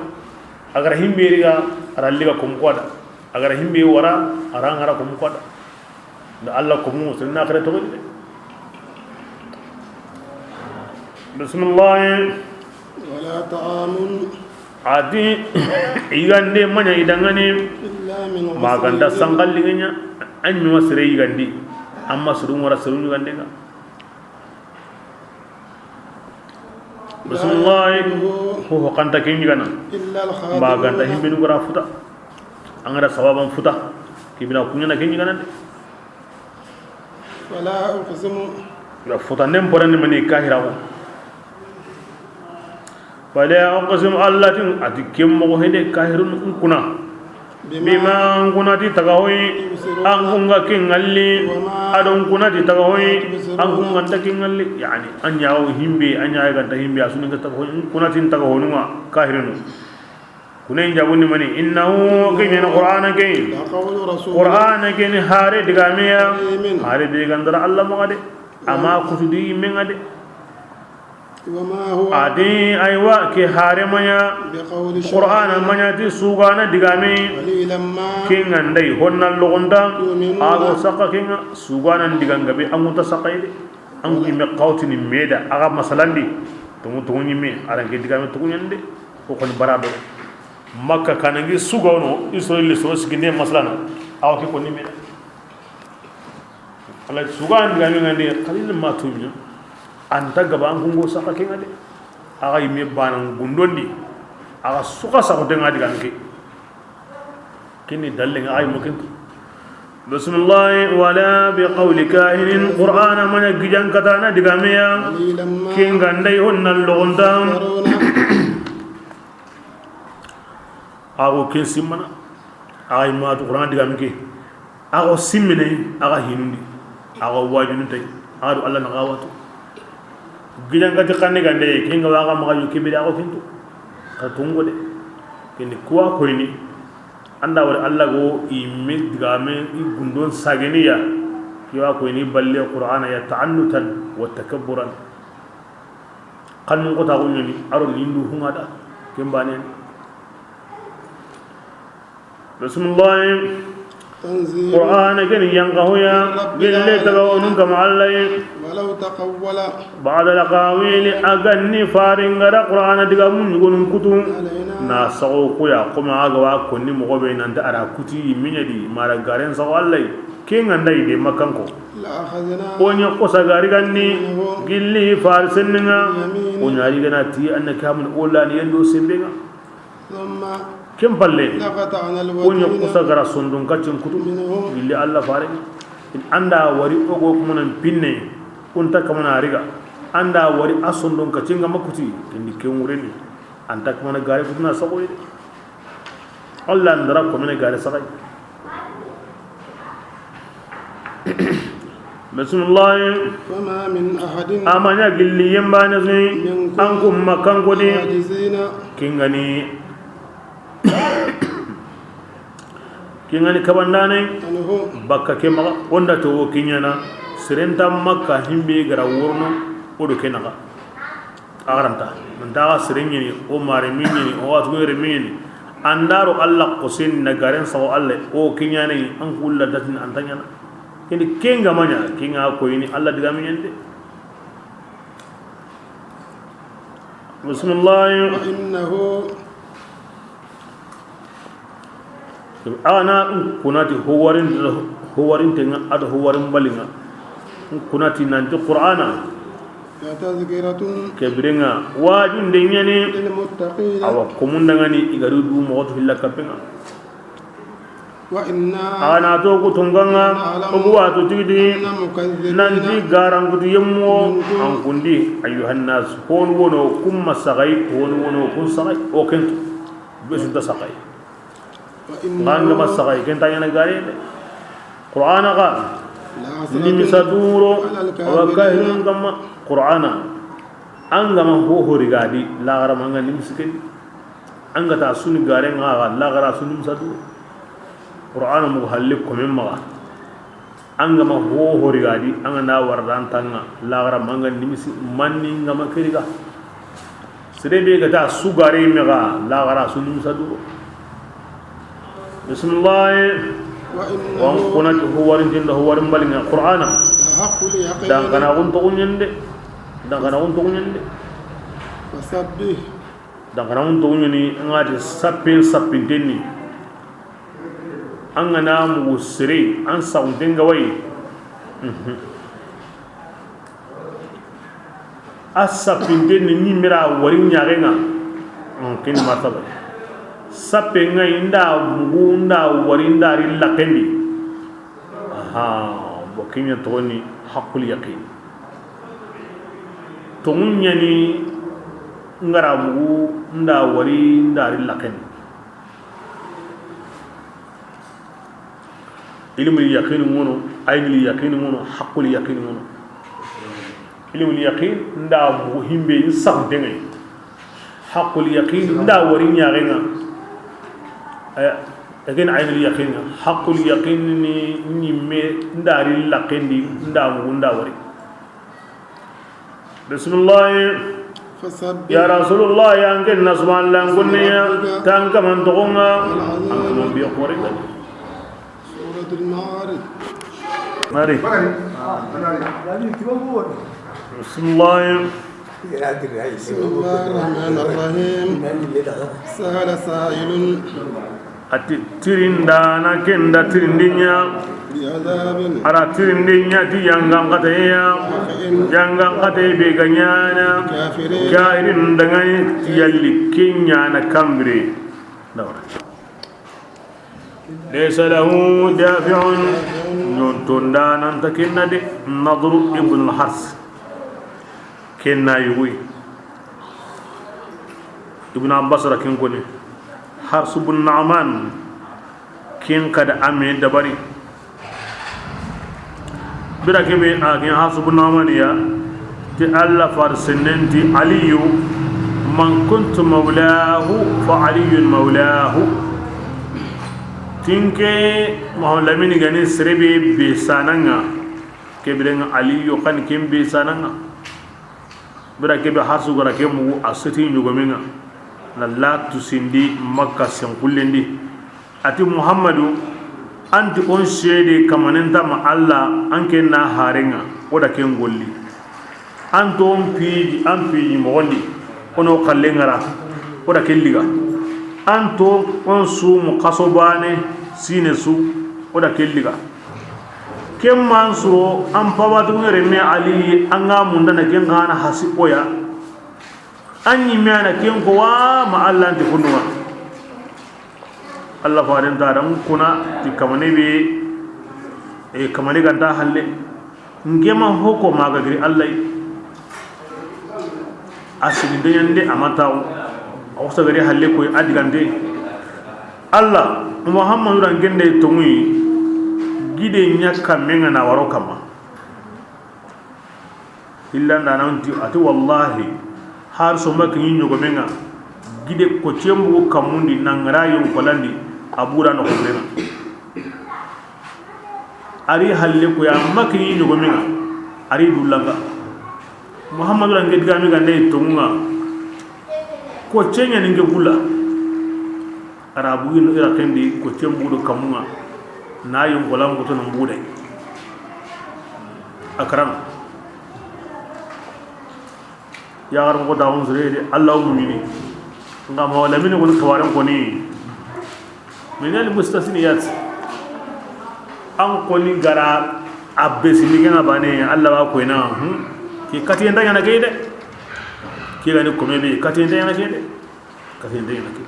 A ga ra himbe riga, a ra liga komu ko a da. A ga ra himbe wara, a ra ŋara komu ko a da. Da Allah komu, sen na xere toxo de. Bismillah. ولا طعام A ti, yigande ma ɲa i danŋa ni, إلا من ma ga nta غسلين. Sanxalliŋe ɲa, an ɲi ma sere yigandi, an ma suru ŋa ra suru yigande ŋa. Bismillah. Ho ho xa nta ke yigana. إلا الخاطئون. Ma ga nta himbenu ga ra futa. An ga ra sababan futa. Ke bira ku ɲa na ke yigana de. فلا أقسم. Ya futa nem porani mani kahira ko. Fala uqsimu, Allah ti, a ti ken moxo hede, kahirun n kuna. Bima n kuna ti taga hoyi, an kun ga ken ŋalli, a do n kuna ti taga hoyi, an kun ga nta ken ŋalli. Yani, an ɲa wo himbe, an ɲa ga nta himbe, a su ni ga taga hoyi, n kuna ti taga honu ŋa, kahirunu. Kunen jabundi mani, innahu, ke ɲa ni Qur'ana ke. لقول رسول Qur'ana ke ni hare digame ya, كريم. Hare be ga nta ra Allah maxa de, a ma kutu di yimme ŋa de. وما هو A ti, aywa, ke hare ma ɲa, بقول شاعر Qur'ana ma ɲa ti sugana digame. قليلا ما Ke ŋa nda i honna logonda, تؤمنون a go saxa ke ŋa, sugana ndiga ŋa be, an ŋa nta saxa yi de. An ku yimme xawtini me da, a ga masalandi, tongu tongu ɲimme, a ra n ke digame tongu ɲande, ko xoni bara do. Makka kanangi suga wono, Israel soro siginde masalana, a wa ke koni me da. Allah suga an digame ŋa nde, qalil ma tu'minun. An ta gaba an ku ŋo saxa ke ŋa de. A ga yimme bana gundondi, a ga suxa saxu de ŋa digame ke. Kini dalle ŋa ay mo ken. Bismillah, wala bi qawli kahinin, Qur'ana ma ɲa gijan katana digame ya. قليلا ما Ke ŋa nda i honna logonda. تذكرون. A go ken simmana. Ay ma tu Qur'ana digame ke. A go simmine, a ga hinundi. A go wajunu tay. A do Allah na ga watu. Gijan kati xanne gande, ke ŋa wa ga maxa yu ke be da a go ken tu. Ka tungo de. Kini kuwa koyni. An da wari Allah go i me digame i gundon sageniya. Ke wa koyni balle Qur'ana ya ta'annutan wa takabburan. Xannun xota xo ɲoni, a ro nindu hunŋa da. Ken banen. Bismillah. تنزيل Qur'ana ke ni yanqa hoya, من رب العالمين. Gelle taga honun kama Allah yi. ولو تقول Ba'da al-aqawili, a ga ni farin ga da Qur'ana digamun ɲugonun kutu. علينا Na sago kuya, kuma a ga wa konni moxo be nan ta a ra kuti miɲa di, ma ra garen sago Allah yi. Ke ŋa nda i de makanko. لأخذنا O ɲa xosa gari ganni, منه gilli far senninga. بيمينه O ɲa ri gana ti an na kamun o la ni yendo sembenga. ثم Ken palle, لقطعنا o ɲa الوتين xosa gara sondon kacin kutu, منه gilli Allah fare. In an da wari o go kuma nan pinne, kun ta kamana riga. An da wari a sondon kacin ga makuti, kindi ken wureni. An ta kamana gare kutuna sagoye. Allah ndara ko mene gare sagai. Bismillah. فما من أحد A ma ɲa gilli yembane sui, منكم an kun makkan kodi. عاجزين Kingani, kingani kabandane. عنه Bakka ke maxa, o nda to wo kiɲana, serenta makka himbe gara worno, o do ke naxa. A garanta, nta ga sere ɲini, o mare mi ɲini, o watu yere mi ɲini. An da ro Allah xosin na garen sago Allah, o kiɲane, an kulla datin an ta ɲana. Kini kenga ma ɲa, kenga koyini Allah diga mi ɲande. Bismillah. وإنه Ana n kunati howarin, howarintenga ado howarin balinga. N kunati nanti Qur'ana. لتذكرة. Ke birenga wajunde ɲani. للمتقين. Awa komundangani i gari du moxotu hilla kappenga. وإنا. Ana to ku tonganga. لنعلم. Ogu watu tigidi. أن منكم. Nanti garangutu yemmo. منكم. An kundi. أيها الناس. Honu wono kumma sagai, honu wono kun sagai. O kentu. Besu ta sagai. Nganga ma sagai kenta yana gare de. Qur'ana ga. لحسرة. Nimisa duro. على الكافرين. Awa kahirun kamma. Qur'ana. An gama hohori gadi lagara manga nimisi ken. An ga ta suni gare nga ga lagara suni nimisa duro. Qur'ana mu halle ko men maga. An gama hohori gadi an ga na wardan tanga lagara manga nimisi manni ngama keriga. Sere be ga ta sugare mega lagara su nimisa duro. Bismillah. وإنه. Wan kunati howarintinda howarin balinga Qur'ana. لحق اليقين. Dankana kun togunyende. Dankana kun togunyende. فسبح. Dankana kun togunyeni ngati sappin sappintenni. An ga na mugu sere an saxunten ga wayi. A sappinten ni ɲimira wari ɲaxenga. Ken martaba sappe nga inda mugu nda wari nda ri lakendi. Aha. Bo kenya togoni haqqul yaqin. Tongu ɲani ngara mugu nda wari nda ri lakendi. Ilmul yaqin ngono, aynul yaqin ngono, haqqul yaqin ngono. Ilmul yaqin nda mugu himbe in saxuntenga. Haqqul yaqin nda wari ɲaxenga. Lakin aynul yaqin, haqqul yaqin ni ɲimme nda ri lakendi nda mugu nda wari. Bismillah. فسبح. Ya Rasulullah, ya ngen na subhanallah ngunniya, باسم ربك. Tan kaman togonga, العظيم. An kaman biya kore. سورة المعارج. Mari. Bismillah. بسم الله الرحمن الرحيم. سأل سائل. A ti tirindana kenda tirindinya. بعذاب. A ra tirindinya ti yangan kateya. واقع. Yangan kate be ganyana. للكافرين. Kahirin dangani ti yalli kenyana kambire. Dawra. ليس له دافع. Nyontonda nanta kenna de. Nadru ibn al-Hars. Kenna yuguy. Ibn Abbas ra ken koni. Hars ibn Na'man. Ken kada ame dabari. Bira kebe a ken Hars ibn Na'man ya. Ti Allah far senenti Aliyu. من كنت مولاه فعلي مولاه. Tinke Muhammad Lamini gani serebe be sananga. Kebirenga Aliyu kan ken be sananga. Bira kebe Harsu gara ke mugu a seti ɲogomenga. Na la tusindi Makka senkullendi. A ti Muhammadu, an ti on seede kamanenta ma Allah, an ke na harenga, o da ken golli. An to on piji, an piji mogondi, ono kallengara, o da ken liga. An to on su mu kaso bane, sine su, o da ken liga. Ken man suro, an pabatu ngere me Ali, an ga mundana ken gana hasi oya. An ɲimme a na ken ko wa ma Allah nti kunduŋa. Allah faden ta da n kuna ti kamane be, e, kamane ganta halle. Ngema hoko maga giri Allah yi. A siginde ɲande a ma tawo. A wusa gari halle koy a digante. Allah, Muhammadu ran gende tonŋuyi. Gide ɲa kammenga na waro kamma. Hillanda nan ti, a ti, wallahi, har so ma kiɲi ɲogomenga, gide ko cembu kammundi nangara yon kolandi, a bura no xobena. Ari halle ko ya ma kiɲi ɲogomenga, ari dullanga. Muhammadu range digami gande tonŋa, ko cenya ninge gula. Arabu yin ira kendi ko cembudo kamunga na yongolan boto no mbude. Akram. Ya garan ko dawun zure de Allah mumini. Nga ma wala mini ko kawaren ko ni. Minal mustasniyat. An koni gara a besini ke ŋa bane, Allah wa koyna, hmm? Ke katiyen da ɲaana ke de. Ke ga ni kome be, katiyen da ɲaana ke de. Katiyen da ɲaana ke.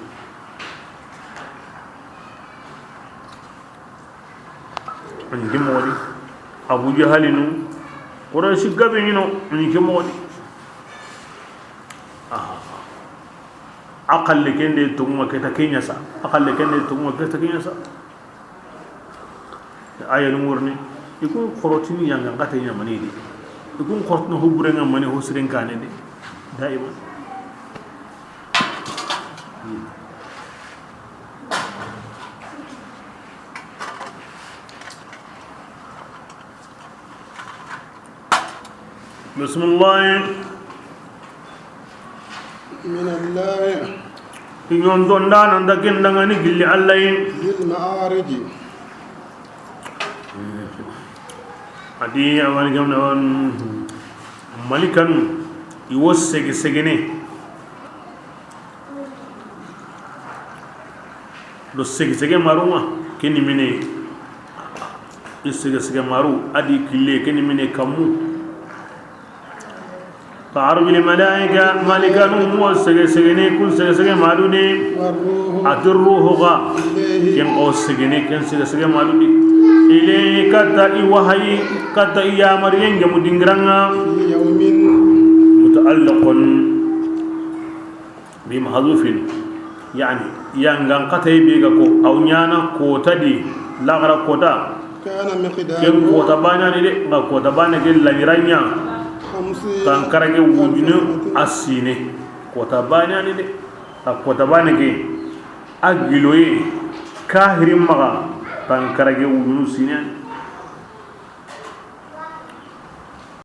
An ke moxo di. Abu Jahalinu, Qurayshi gabe ɲi no, an ke moxo di. Aha. A xalle ken de toŋu ŋa ke ta ke ɲa sa. A xalle ken de toŋu ŋa ke ta ke ɲa sa. Aya ni ŋorni. I kun xorotini yanga ngate ɲa mani di. I kun xorotini ho bure ŋa mani ho siren kane de. Daiman. Bismillah. من الله. Ɲondondaana nda ken daŋani gilli Allah yi. ذي المعارج. A di a wani gamna wan malikanu i wo sege segene. Do sege sege maru ŋa, ke ni mine. I sege sege maru, a di kille, ke ni mine kammu. تعرج الملائكة, malikanu mo sege sege ne, kun sege sege maru ne. والروح. A ti ruhu ga, إليه. Ken o sege ne, ken sege sege maru ne. إليه, katta i wahayi, katta i yamariyen gemu dingira ŋa. في يوم. متعلق. بمحذوف، يعني، yangan xatay be ga ko, aw ɲaana kota di, laxara kota. كان مقداره. Ken kota baane ni de, nga kota baane ke laɲira ɲa. خمسين. Tankarage wujunu a sine. Kota baane ni de. A kota baane ke, a giloye, kahirin maxa, tankarage wujunu sine.